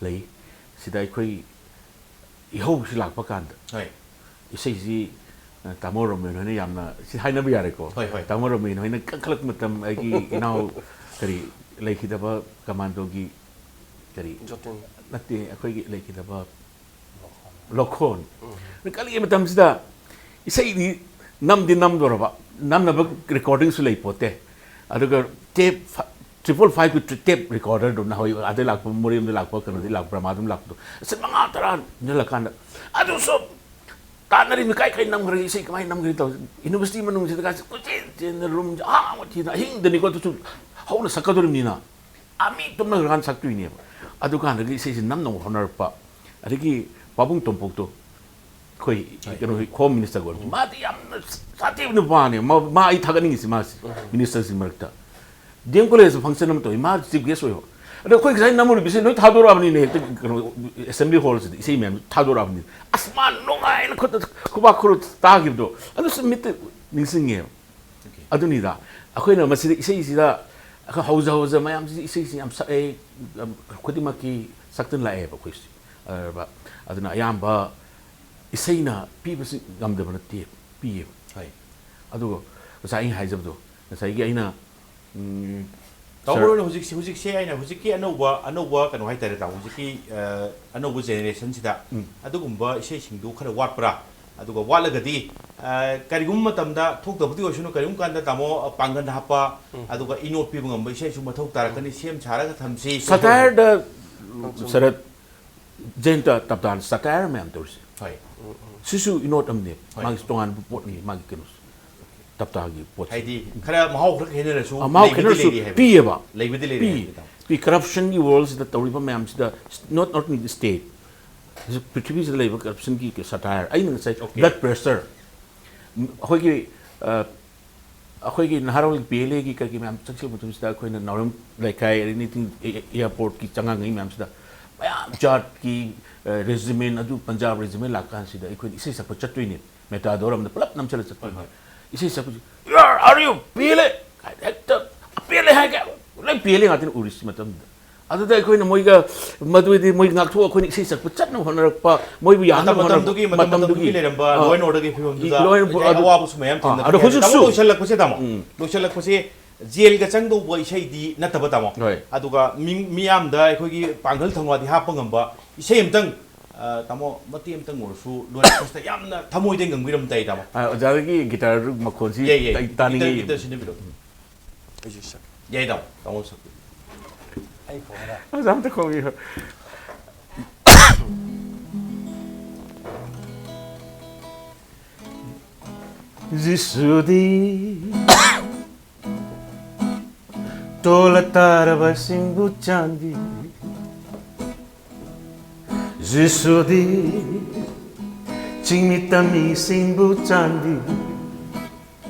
ꯂꯩ꯫ ꯁꯤꯗ ꯑꯩꯈꯣꯏ ꯏꯍꯧꯁꯤ ꯂꯥꯛꯄ ꯀꯥꯟꯗ ꯍꯣꯏ꯫ ꯏꯁꯩꯁꯤ, ꯑ, ꯇꯥꯃꯣ ꯔꯣꯃꯦꯟ ꯍꯣꯏꯅ ꯌꯥꯝꯅ ꯁꯤ ꯍꯥꯏꯅꯕ ꯌꯥꯔꯦꯀꯣ꯫ ꯍꯣꯏ, ꯍꯣꯏ꯫ ꯇꯥꯃꯣ ꯔꯣꯃꯦꯟ ꯍꯣꯏꯅ ꯀꯟꯈꯠꯂꯛꯄ ꯃꯇꯝ ꯑꯩꯒꯤ ꯏꯅꯥꯎ ꯀꯔꯤ ꯂꯩꯈꯤꯗꯕ ꯀꯃꯥꯟꯗꯣꯒꯤ ꯀꯔꯤ ꯖꯣꯇꯤꯟ꯫ ꯅꯠꯇꯦ, ꯑꯩꯈꯣꯏꯒꯤ ꯂꯩꯈꯤꯗꯕ ꯂꯧꯈꯣꯟ꯫ ꯀꯜꯂꯤꯉꯩ ꯃꯇꯝꯁꯤꯗ ꯏꯁꯩꯗꯤ ꯅꯝꯗꯤ ꯅꯝꯗꯣꯔꯕ, ꯅꯝꯅꯕ ꯔꯦꯀꯣꯔꯗꯤꯡꯁꯨ ꯂꯩ ꯄꯣꯠꯇꯦ꯫ ꯑꯗꯨꯒ ꯇꯦꯞ ꯇ꯭ꯔꯤꯄꯜ ꯐꯥꯏꯚꯀꯤ ꯇꯦꯞ ꯔꯦꯀꯣꯔꯗꯔꯗꯣ ꯅꯍꯥꯟꯋꯥꯏ ꯑꯥꯗꯩ ꯂꯥꯛꯄ, ꯃꯣꯔꯦꯝꯗ ꯂꯥꯛꯄ, ꯀꯩꯅꯣꯗꯤ ꯂꯥꯛꯄ, ꯕ꯭ꯔꯃꯥꯗꯨꯝ ꯂꯥꯛꯄꯗꯣ, ꯑꯁ ꯃꯉꯥ ꯇꯔꯥ ꯅꯜꯂꯀꯥꯟꯗ ꯑꯗꯨꯁꯨ ꯇꯥꯟꯅꯔꯤꯕꯅꯤ꯫ ꯀꯥꯏ ꯀꯥꯏ ꯅꯝꯈ꯭ꯔꯒꯦ, ꯏꯁꯩ ꯀꯃꯥꯏꯅ ꯅꯝꯈ꯭ꯔꯒꯦ ꯇꯧꯔꯤ꯫ ꯌꯨꯅꯤꯚꯔꯁꯤꯇꯤ ꯃꯅꯨꯡꯁꯤꯗ ꯀꯥꯁꯦ ꯀꯣꯏꯆꯦꯟ ꯆꯦꯟꯗꯅ ꯔꯨꯝꯁꯦ ꯑꯍꯥꯡꯕ ꯊꯤꯗꯅ, ꯑꯍꯤꯡꯗꯅꯤꯀꯣ, ꯑꯗꯨꯁꯨ ꯍꯧꯅ ꯁꯛꯀꯗꯧꯔꯤꯕꯅꯤꯅ꯫ ꯑꯥ, ꯃꯤ ꯇꯨꯝꯅꯈ꯭ꯔꯀꯥꯟꯗ ꯁꯛꯇꯣꯏꯅꯦꯕ꯫ ꯑꯗꯨꯀꯥꯟꯗꯒꯤ ꯏꯁꯩꯁꯦ ꯅꯝꯅꯕ ꯍꯣꯠꯅꯔꯛꯄ꯫ ꯑꯗꯒꯤ ꯄꯥꯕꯨꯡ ꯇꯣꯝꯄꯣꯛꯇꯣ, ꯑꯩꯈꯣꯏ ꯀꯩꯅꯣ, ꯍꯣꯝ ꯃꯤꯅꯤꯁꯇꯔꯒ ꯑꯣꯏꯔꯝꯕ, ꯃꯥꯗꯤ ꯌꯥꯝꯅ ꯁꯥꯊꯤꯕ ꯅꯨꯄꯥꯅꯦ꯫ ꯃꯥ, ꯃꯥ ꯑꯩ ꯊꯥꯒꯠꯅꯤꯡꯉꯤꯁꯤ, ꯃꯥꯁꯤ ꯃꯤꯅꯤꯁꯇꯔꯁꯤꯡ ꯃꯔꯛꯇ꯫ ꯗꯤ ꯑꯦꯝ ꯀꯣꯂꯦꯖꯇ ꯐꯪꯁꯟ ꯑꯃ ꯇꯧꯏ, ꯃꯥ ꯆꯤꯐ ꯒꯦꯁ ꯑꯣꯏꯕ꯫ ꯑꯗꯣ ꯑꯩꯈꯣꯏ ꯉꯁꯥꯏ ꯅꯝꯃꯨꯔꯤꯕ ꯏꯁꯩ ꯂꯣꯏ ꯊꯥꯗꯣꯔꯛꯑꯕꯅꯤꯅꯦ, ꯍꯦꯛꯇ ꯀꯩꯅꯣ, ꯑꯦꯁꯦꯝꯕ꯭ꯂꯤ ꯍꯣꯜꯁꯤꯗ ꯏꯁꯩ ꯃꯌꯥꯝ ꯊꯥꯗꯣꯔꯛꯑꯕꯅꯤ꯫ ꯑꯁ, ꯃꯥ ꯅꯨꯡꯉꯥꯏꯅ ꯈꯨꯠꯇ ꯈꯨꯕꯥꯛ ꯈꯨꯔ ꯇꯥꯈꯤꯕꯗꯣ, ꯑꯗꯨꯁꯨ ꯃꯤꯠꯇ ꯅꯤꯡꯁꯤꯡꯉꯦꯕ꯫ ꯑꯗꯨꯅꯤꯗ, ꯑꯩꯈꯣꯏꯅ ꯃꯁꯤꯗ ꯏꯁꯩꯁꯤꯗ ꯑꯩꯈꯣꯏ ꯍꯧꯖ ꯍꯧꯖ ꯃꯌꯥꯝꯁꯤ ꯏꯁꯩꯁꯤ ꯌꯥꯝ ꯁꯛꯑꯦ, ꯈꯨꯗꯤꯡꯃꯛꯀꯤ ꯁꯛꯇꯅ ꯂꯥꯛꯑꯦꯕ ꯑꯩꯈꯣꯏꯁꯤ꯫ ꯑꯗꯨꯅ ꯑꯌꯥꯝꯕ ꯏꯁꯩꯅ ꯄꯤꯕꯁꯤ ꯉꯝꯗꯕ ꯅꯠꯇꯦ, ꯄꯤꯌꯦꯕ꯫ ꯍꯣꯏ꯫ ꯑꯗꯨꯒ ꯉꯁꯥꯏ ꯑꯩꯅ ꯍꯥꯏꯖꯕꯗꯣ, ꯉꯁꯥꯏꯒꯤ ꯑꯩꯅ, ꯎꯝ, ꯇꯥꯃꯣ ꯁꯥꯔ, ꯍꯣꯏꯅ ꯍꯧꯖꯤꯛꯁꯤ, ꯍꯧꯖꯤꯛꯁꯦ ꯑꯩꯅ ꯍꯧꯖꯤꯛꯀꯤ ꯑꯅꯧꯕ, ꯑꯅꯧꯕ ꯀꯩꯅꯣ ꯍꯥꯏꯇꯥꯔꯦ, ꯇꯥꯃꯣ, ꯍꯧꯖꯤꯛꯀꯤ, ꯑ, ꯑꯅꯧꯕ ꯖꯦꯅꯦꯔꯦꯁꯟꯁꯤꯗ ꯎꯝ꯫ ꯑꯗꯨꯒꯨꯝꯕ ꯏꯁꯩꯁꯤꯡꯗꯨ ꯈꯔ ꯋꯥꯠꯄ꯭ꯔꯥ? ꯑꯗꯨꯒ ꯋꯥꯠꯂꯒꯗꯤ, ꯑ, ꯀꯔꯤꯒꯨꯝꯕ ꯃꯇꯝꯗ ꯊꯣꯛꯇꯕꯗꯤ ꯑꯣꯏꯁꯅꯨ, ꯀꯔꯤꯒꯨꯝꯕ ꯀꯥꯟꯗ ꯇꯥꯃꯣ, ꯑ, ꯄꯥꯡꯒꯜ ꯍꯥꯞꯄ, ꯑꯗꯨꯒ ꯏꯅꯣꯠ ꯄꯤꯕ ꯉꯝꯕ ꯏꯁꯩꯁꯨ ꯃꯊꯧ ꯇꯥꯔꯛꯀꯅꯤ, ꯁꯦꯝ ꯁꯥꯔꯒ ꯊꯝꯁꯤ꯫ ꯁꯇꯥꯌꯔꯗ ꯁꯔꯠ ꯖꯌꯟꯇ ꯇꯞꯇꯥꯅ ꯁꯇꯥꯌꯔ ꯃꯌꯥꯝ ꯇꯧꯔꯤꯁꯦ꯫ ꯍꯣꯏ꯫ ꯁꯤꯁꯨ ꯏꯅꯣꯠ ꯑꯃꯅꯦ, ꯍꯣꯏ꯫ ꯃꯥꯒꯤ ꯇꯣꯉꯥꯟꯕ ꯄꯣꯠꯅꯤ, ꯃꯥꯒꯤ ꯀꯩꯅꯣꯁꯦ꯫ ꯇꯞꯇꯥꯒꯤ ꯄꯣꯠꯁꯦ꯫ ꯍꯥꯏꯗꯤ ꯈꯔ ꯃꯍꯥꯎ ꯈꯔ ꯈꯦꯠꯅꯔꯁꯨ ꯑ, ꯃꯍꯥꯎ ꯂꯩꯕꯗꯤ ꯈꯦꯠꯅꯔꯁꯨ ꯂꯩꯔꯤ ꯍꯥꯏꯕ꯫ ꯄꯤꯌꯦꯕ꯫ ꯂꯩꯕꯗꯤ ꯂꯩꯔꯤ ꯄꯤ꯫ ꯍꯥꯏꯕ, ꯇꯥꯃꯣ꯫ ꯄꯤ, ꯀꯔꯞꯁꯟꯒꯤ ꯋꯥꯔꯜꯁꯤꯗ ꯇꯧꯔꯤꯕ ꯃꯌꯥꯝꯁꯤꯗ, not, not in the state, ꯄ꯭ꯔꯤꯊꯤꯕꯤꯁꯤꯗ ꯂꯩꯕ ꯀꯔꯞꯁꯟꯒꯤ ꯁꯇꯥꯌꯔ꯫ ꯑꯩꯅ ꯉꯁꯥꯏ Okay. ꯕ꯭ꯂꯗ ꯄ꯭ꯔꯦꯁꯔ, ꯑꯩꯈꯣꯏꯒꯤ, ꯑ, ꯑꯩꯈꯣꯏꯒꯤ ꯅꯍꯥꯔꯣꯜ ꯄꯤ ꯑꯦꯜ ꯑꯦꯒꯤ ꯀꯔꯤꯒꯤ ꯃꯌꯥꯝ ꯆꯠꯈꯤꯕ ꯃꯇꯝꯁꯤꯗ ꯑꯩꯈꯣꯏꯅ ꯅꯥꯎꯔꯦꯝ ꯂꯩꯀꯥꯏ, ꯑꯗꯩ ꯅꯤꯡꯊꯤꯡ ꯑꯦ-, ꯑꯦꯌꯥꯔꯄꯣꯔꯠꯀꯤ ꯆꯉꯥꯡꯉꯩ ꯃꯌꯥꯝꯁꯤꯗ ꯃꯌꯥꯝ ꯖꯥꯠꯀꯤ ꯔꯦꯖꯤꯃꯦꯟ ꯑꯗꯨ ꯄꯟꯖꯥꯕ ꯔꯦꯖꯤꯃꯦꯟ ꯂꯥꯛꯀꯥꯟꯁꯤꯗ ꯑꯩꯈꯣꯏꯅ ꯏꯁꯩ ꯁꯛꯄ ꯆꯠꯇꯣꯏꯅꯦ꯫ ꯃꯦꯇꯥꯗꯣꯔꯝꯗ ꯄꯨꯂꯞ ꯅꯝꯁꯤꯜꯂ ꯆꯠꯄ꯫ ꯍꯣꯏ, ꯍꯣꯏ꯫ ꯏꯁꯩ ꯁꯛꯄꯁꯤ, "ꯌꯥꯔ, ꯑꯥꯔ ꯌꯨ ꯄꯦꯜꯂꯦ?" ꯍꯥꯏꯗꯤ ꯍꯦꯛꯇ ꯄꯦꯜꯂꯦ ꯍꯥꯏꯒꯦ꯫ ꯂꯣꯏ ꯄꯦꯜꯂꯦ ꯉꯥꯛꯇꯅꯤ ꯎꯔꯤꯁꯤ ꯃꯇꯝꯗꯨꯗ꯫ ꯑꯗꯨꯗ ꯑꯩꯈꯣꯏꯅ ꯃꯣꯏꯒ, ꯃꯗꯨꯗꯤ ꯃꯣꯏ ꯉꯥꯛꯊꯣꯛ ꯑꯩꯈꯣꯏꯅ ꯏꯁꯩ ꯁꯛꯄ ꯆꯠꯅꯕ ꯍꯣꯠꯅꯔꯛꯄ, ꯃꯣꯏꯕꯨ ꯌꯥꯅꯕ ꯃꯇꯝ-, ꯍꯣꯠꯅꯔꯛꯄ꯫ ꯃꯇꯝꯗꯨꯒꯤ, ꯃꯇꯝ-, ꯃꯇꯝꯗꯨꯒꯤ ꯃꯇꯝꯗꯨꯒꯤ ꯂꯩꯔꯝꯕ ꯑꯥ꯫ Law and Orderꯒꯤ ꯐꯤꯕꯝꯗꯨꯗ law and order ꯑꯩ ꯑꯗꯨ ꯑꯋꯥꯕꯁꯨ ꯃꯌꯥꯝ ꯑꯥ, ꯊꯦꯡꯅꯈ꯭ꯔꯦ꯫ ꯑꯗꯣ ꯍꯧꯖꯤꯛꯁꯨ ꯇꯥꯃꯣ, ꯂꯣꯏꯁꯤꯜꯂꯛꯄꯁꯦ, ꯇꯥꯃꯣ꯫ ꯎꯝ꯫ ꯂꯣꯏꯁꯤꯜꯂꯛꯄꯁꯦ ꯖꯦꯜꯒ ꯆꯪꯗꯧꯕ ꯏꯁꯩꯗꯤ ꯅꯠꯇꯕ, ꯇꯥꯃꯣ꯫ ꯍꯣꯏ꯫ ꯑꯗꯨꯒ ꯃꯤ-, ꯃꯤꯌꯥꯝꯗ ꯑꯩꯈꯣꯏꯒꯤ ꯄꯥꯡꯒꯜ ꯊꯧꯅꯥꯗꯤ ꯍꯥꯞꯄ ꯉꯝꯕ ꯏꯁꯩ ꯑꯃꯇꯪ, ꯑ, ꯇꯥꯃꯣ, ꯃꯇꯦꯛ ꯑꯃꯇꯪ ꯑꯣꯏꯔꯁꯨ ꯂꯣꯏꯔꯛꯄꯁꯤꯗ ꯌꯥꯝꯅ ꯊꯃꯣꯏꯗ ꯉꯪꯕꯤꯔꯝ ꯇꯥꯏ, ꯇꯥꯃꯣ꯫ ꯑ, ꯑꯣꯖꯥꯒꯤ ꯒꯤꯇꯥꯔ ꯃꯈꯣꯟꯁꯤ ꯌꯥꯏ, ꯌꯥꯏ꯫ ꯑꯩ ꯇꯥꯅꯤꯡꯉꯤ꯫ Guitar, guitar ꯁꯤꯟꯅꯕꯤꯔꯣ꯫ ꯑꯩꯁꯨ ꯁꯛ-, ꯌꯥꯏ, ꯇꯥꯃꯣ꯫ ꯇꯥꯃꯣ ꯁꯛꯄꯤꯌꯨ꯫ ꯑꯩ ꯈꯣꯡꯉꯔ꯫ ꯑꯣꯖꯥ ꯑꯝꯇ ꯈꯣꯡꯕꯤꯌꯨ꯫ ꯖꯤꯁꯨꯗꯤ ꯇꯣꯜꯂ ꯇꯥꯔꯕꯁꯤꯡꯕꯨ ꯆꯥꯟꯕꯤ꯫ ꯖꯤꯁꯨꯗꯤ ꯆꯤꯡꯃꯤ ꯇꯝꯃꯤꯁꯤꯡꯕꯨ ꯆꯥꯟꯕꯤ꯫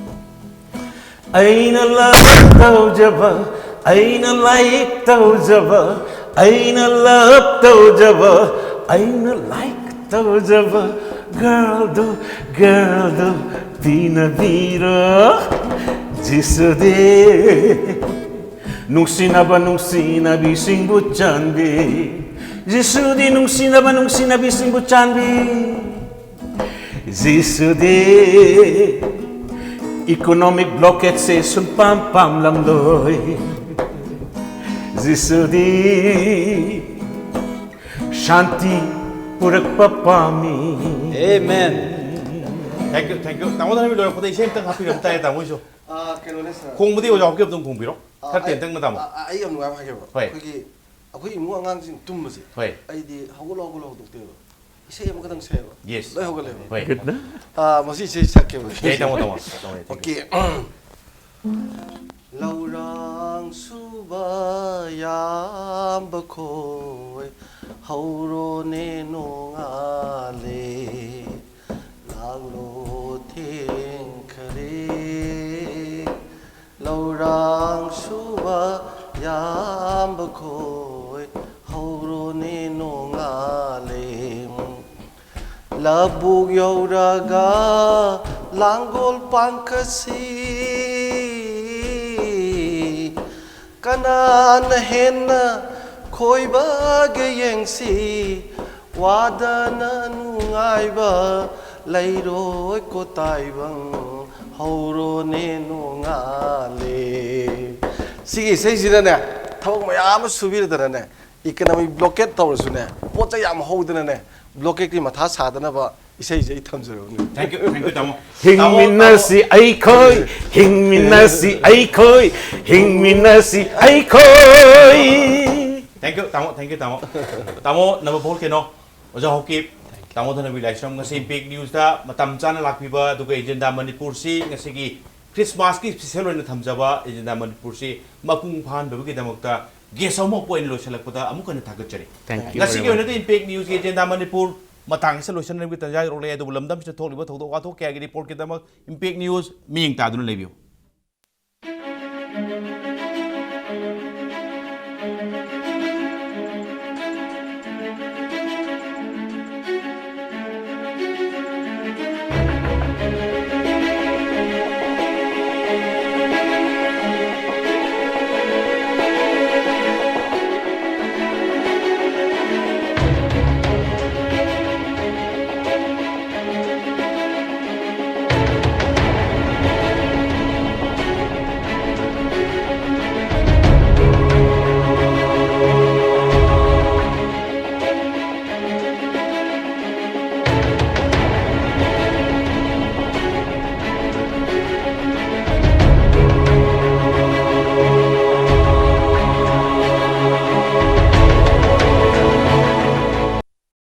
ꯑꯩꯅ love ꯇꯧꯖꯕ, ꯑꯩꯅ like ꯇꯧꯖꯕ, ꯑꯩꯅ love ꯇꯧꯖꯕ, ꯑꯩꯅ like ꯇꯧꯖꯕ girlꯗꯨ, girlꯗꯨ ꯄꯤꯅꯕꯤꯔꯣ ꯖꯤꯁꯨꯗꯤ꯫ ꯅꯨꯡꯁꯤꯅꯕ ꯅꯨꯡꯁꯤꯅꯕꯤꯁꯤꯡꯕꯨ ꯆꯥꯟꯕꯤ꯫ ꯖꯤꯁꯨꯗꯤ ꯅꯨꯡꯁꯤꯅꯕ ꯅꯨꯡꯁꯤꯅꯕꯤꯁꯤꯡꯕꯨ ꯆꯥꯟꯕꯤ꯫ ꯖꯤꯁꯨꯗꯤ economic blockadeꯁꯦ ꯁꯨꯡꯄꯥꯝ ꯄꯥꯝꯂꯝꯂꯣꯏ꯫ ꯖꯤꯁꯨꯗꯤ ꯁꯥꯟꯇꯤ ꯄꯨꯔꯛꯄ ꯄꯥꯝꯃꯤ꯫ Amen. Thank you, thank you. ꯇꯥꯃꯣ ꯙꯅꯕꯤꯔ, ꯂꯣꯏꯔꯛꯄꯗ ꯏꯁꯩ ꯑꯝꯇꯪ ꯍꯥꯞꯄꯤꯔꯝ ꯇꯥꯏ, ꯇꯥꯃꯣ ꯍꯣꯏꯁꯨ꯫ ꯑꯥ, ꯀꯩꯅꯣꯅꯦ, sir꯫ ꯈꯣꯡꯕꯗꯤ ꯑꯣꯖꯥ ꯍꯣꯞꯀꯤ ꯑꯗꯨꯝ ꯈꯣꯡꯕꯤꯔꯣ꯫ ꯑꯥ, ꯈꯔ ꯑꯩ, ꯇꯦꯟꯇꯛꯅ, ꯇꯥꯃꯣ꯫ ꯑꯥ, ꯑꯥ, ꯑꯩ ꯌꯥꯝ ꯅꯨꯡꯉꯥꯏꯕ ꯍꯥꯏꯒꯦꯕ꯫ ꯍꯣꯏ꯫ ꯑꯩꯈꯣꯏꯒꯤ, ꯑꯩꯈꯣꯏ ꯏꯃꯨꯡ ꯑꯉꯥꯡꯁꯤꯡ ꯇꯨꯝꯕꯁꯦ, ꯍꯣꯏ꯫ ꯑꯩꯗꯤ ꯍꯧꯒꯠꯂꯣ, ꯍꯧꯒꯠꯂꯣ ꯍꯧꯗꯣꯛꯇꯦꯕ꯫ ꯏꯁꯩ ꯑꯃꯈꯛꯇꯪ ꯁꯛꯑꯦꯕ꯫ Yes꯫ ꯂꯣꯏ ꯍꯧꯒꯠꯂꯦꯕ꯫ ꯍꯣꯏ꯫ ꯒꯨꯗꯅ꯫ ꯑꯥ, ꯃꯁꯤ ꯏꯁꯩ ꯁꯛꯀꯦꯕ꯫ ꯌꯥꯏ, ꯇꯥꯃꯣ, ꯇꯥꯃꯣ꯫ ꯇꯥꯃꯣ, ꯌꯥꯏ, thank you꯫ OK꯫ ꯂꯧꯔꯥꯡ ꯁꯨꯕ ꯌꯥꯝꯕ ꯈꯣꯏ, ꯍꯧꯔꯣꯅꯦ ꯅꯣꯡꯉꯥꯜꯂꯦ, ꯂꯥꯡꯂꯣ ꯊꯦꯡꯈꯔꯦ꯫ ꯂꯧꯔꯥꯡ ꯁꯨꯕ ꯌꯥꯝꯕ ꯈꯣꯏ, ꯍꯧꯔꯣ ꯅꯦ ꯅꯣꯡꯉꯥꯜꯂꯦ꯫ ꯂꯧꯕꯨꯛ ꯌꯧꯔꯒ ꯂꯥꯡꯒꯣꯜ ꯄꯥꯡꯈꯠꯁꯤ꯫ ꯀꯅꯥꯅ ꯍꯦꯟꯅ ꯈꯣꯏꯕꯒꯦ ꯌꯦꯡꯁꯤ꯫ ꯋꯥꯗꯅ ꯅꯨꯡꯉꯥꯏꯕ ꯂꯩꯔꯣꯏ ꯀꯣ ꯇꯥꯏꯕꯪ꯫ ꯍꯧꯔꯣꯅꯦ ꯅꯣꯡꯉꯥꯜꯂꯦ꯫ ꯁꯤꯒꯤ ꯏꯁꯩꯁꯤꯅꯅꯦ, ꯊꯕꯛ ꯃꯌꯥꯝ ꯑꯃ ꯁꯨꯕꯤꯔꯗꯅꯅꯦ, economic blockade ꯇꯧꯔꯁꯨꯅꯦ, ꯄꯣꯠ ꯆꯩ ꯌꯥꯝ ꯍꯧꯗꯅꯅꯦ, blockade ꯀꯤ ꯃꯊꯥ ꯁꯥꯗꯅꯕ ꯏꯁꯩꯁꯦ ꯑꯩ ꯊꯝꯖꯔꯕꯅꯤ꯫ Thank you, thank you, ꯇꯥꯃꯣ꯫ ꯍꯤꯡꯃꯤꯟꯅꯁꯤ ꯑꯩꯈꯣꯏ, ꯍꯤꯡꯃꯤꯟꯅꯁꯤ ꯑꯩꯈꯣꯏ, ꯍꯤꯡꯃꯤꯟꯅꯁꯤ ꯑꯩꯈꯣꯏ꯫ Thank you, ꯇꯥꯃꯣ, thank you, ꯇꯥꯃꯣ꯫ ꯇꯥꯃꯣ, number four ꯀꯩꯅꯣ? ꯑꯣꯖꯥ ꯍꯧꯀꯤꯞ, ꯇꯥꯃꯣ ꯙꯅꯕꯤꯔ ꯂꯥꯏꯁ꯭ꯔꯝ, ꯉꯁꯤ Impact News ꯇ ꯃꯇꯝ ꯆꯥꯅ ꯂꯥꯛꯄꯤꯕ, ꯑꯗꯨꯒ Agenda ꯃꯅꯤꯄꯨꯔꯁꯤ ꯉꯁꯤꯒꯤ Christmas ꯀꯤ special ꯑꯣꯏꯅ ꯊꯝꯖꯕ Agenda ꯃꯅꯤꯄꯨꯔꯁꯤ ꯃꯄꯨꯡ ꯐꯥꯍꯟꯕꯒꯤꯗꯃꯛꯇ guest ꯑꯃ ꯑꯣꯏꯅ ꯂꯣꯏꯁꯤꯜꯂꯛꯄꯗ ꯑꯃꯨꯛ ꯍꯟꯅ ꯊꯥꯒꯠꯆꯔꯤ꯫ Thank you ꯉꯁꯤꯒꯤ very much꯫ ꯑꯣꯏꯅꯗꯤ Impact News ꯀꯤ Agenda ꯃꯅꯤꯄꯨꯔ ꯃꯇꯥꯡ ꯑꯁꯤꯗ ꯂꯣꯏꯁꯤꯟꯅꯕꯒꯤ ꯇꯥꯟꯖꯥ ꯌꯧꯔꯛꯂꯦ, ꯑꯗꯨꯕꯨ ꯂꯝꯗꯝꯁꯤꯗ ꯊꯣꯛꯂꯤꯕ ꯊꯧꯗꯣꯛ ꯋꯥꯊꯣꯛ ꯀꯌꯥꯒꯤ report ꯀꯤꯗꯃꯛ Impact News ꯃꯤꯠꯌꯦꯡ ꯇꯥꯗꯨꯅ ꯂꯩꯕꯤꯌꯨ꯫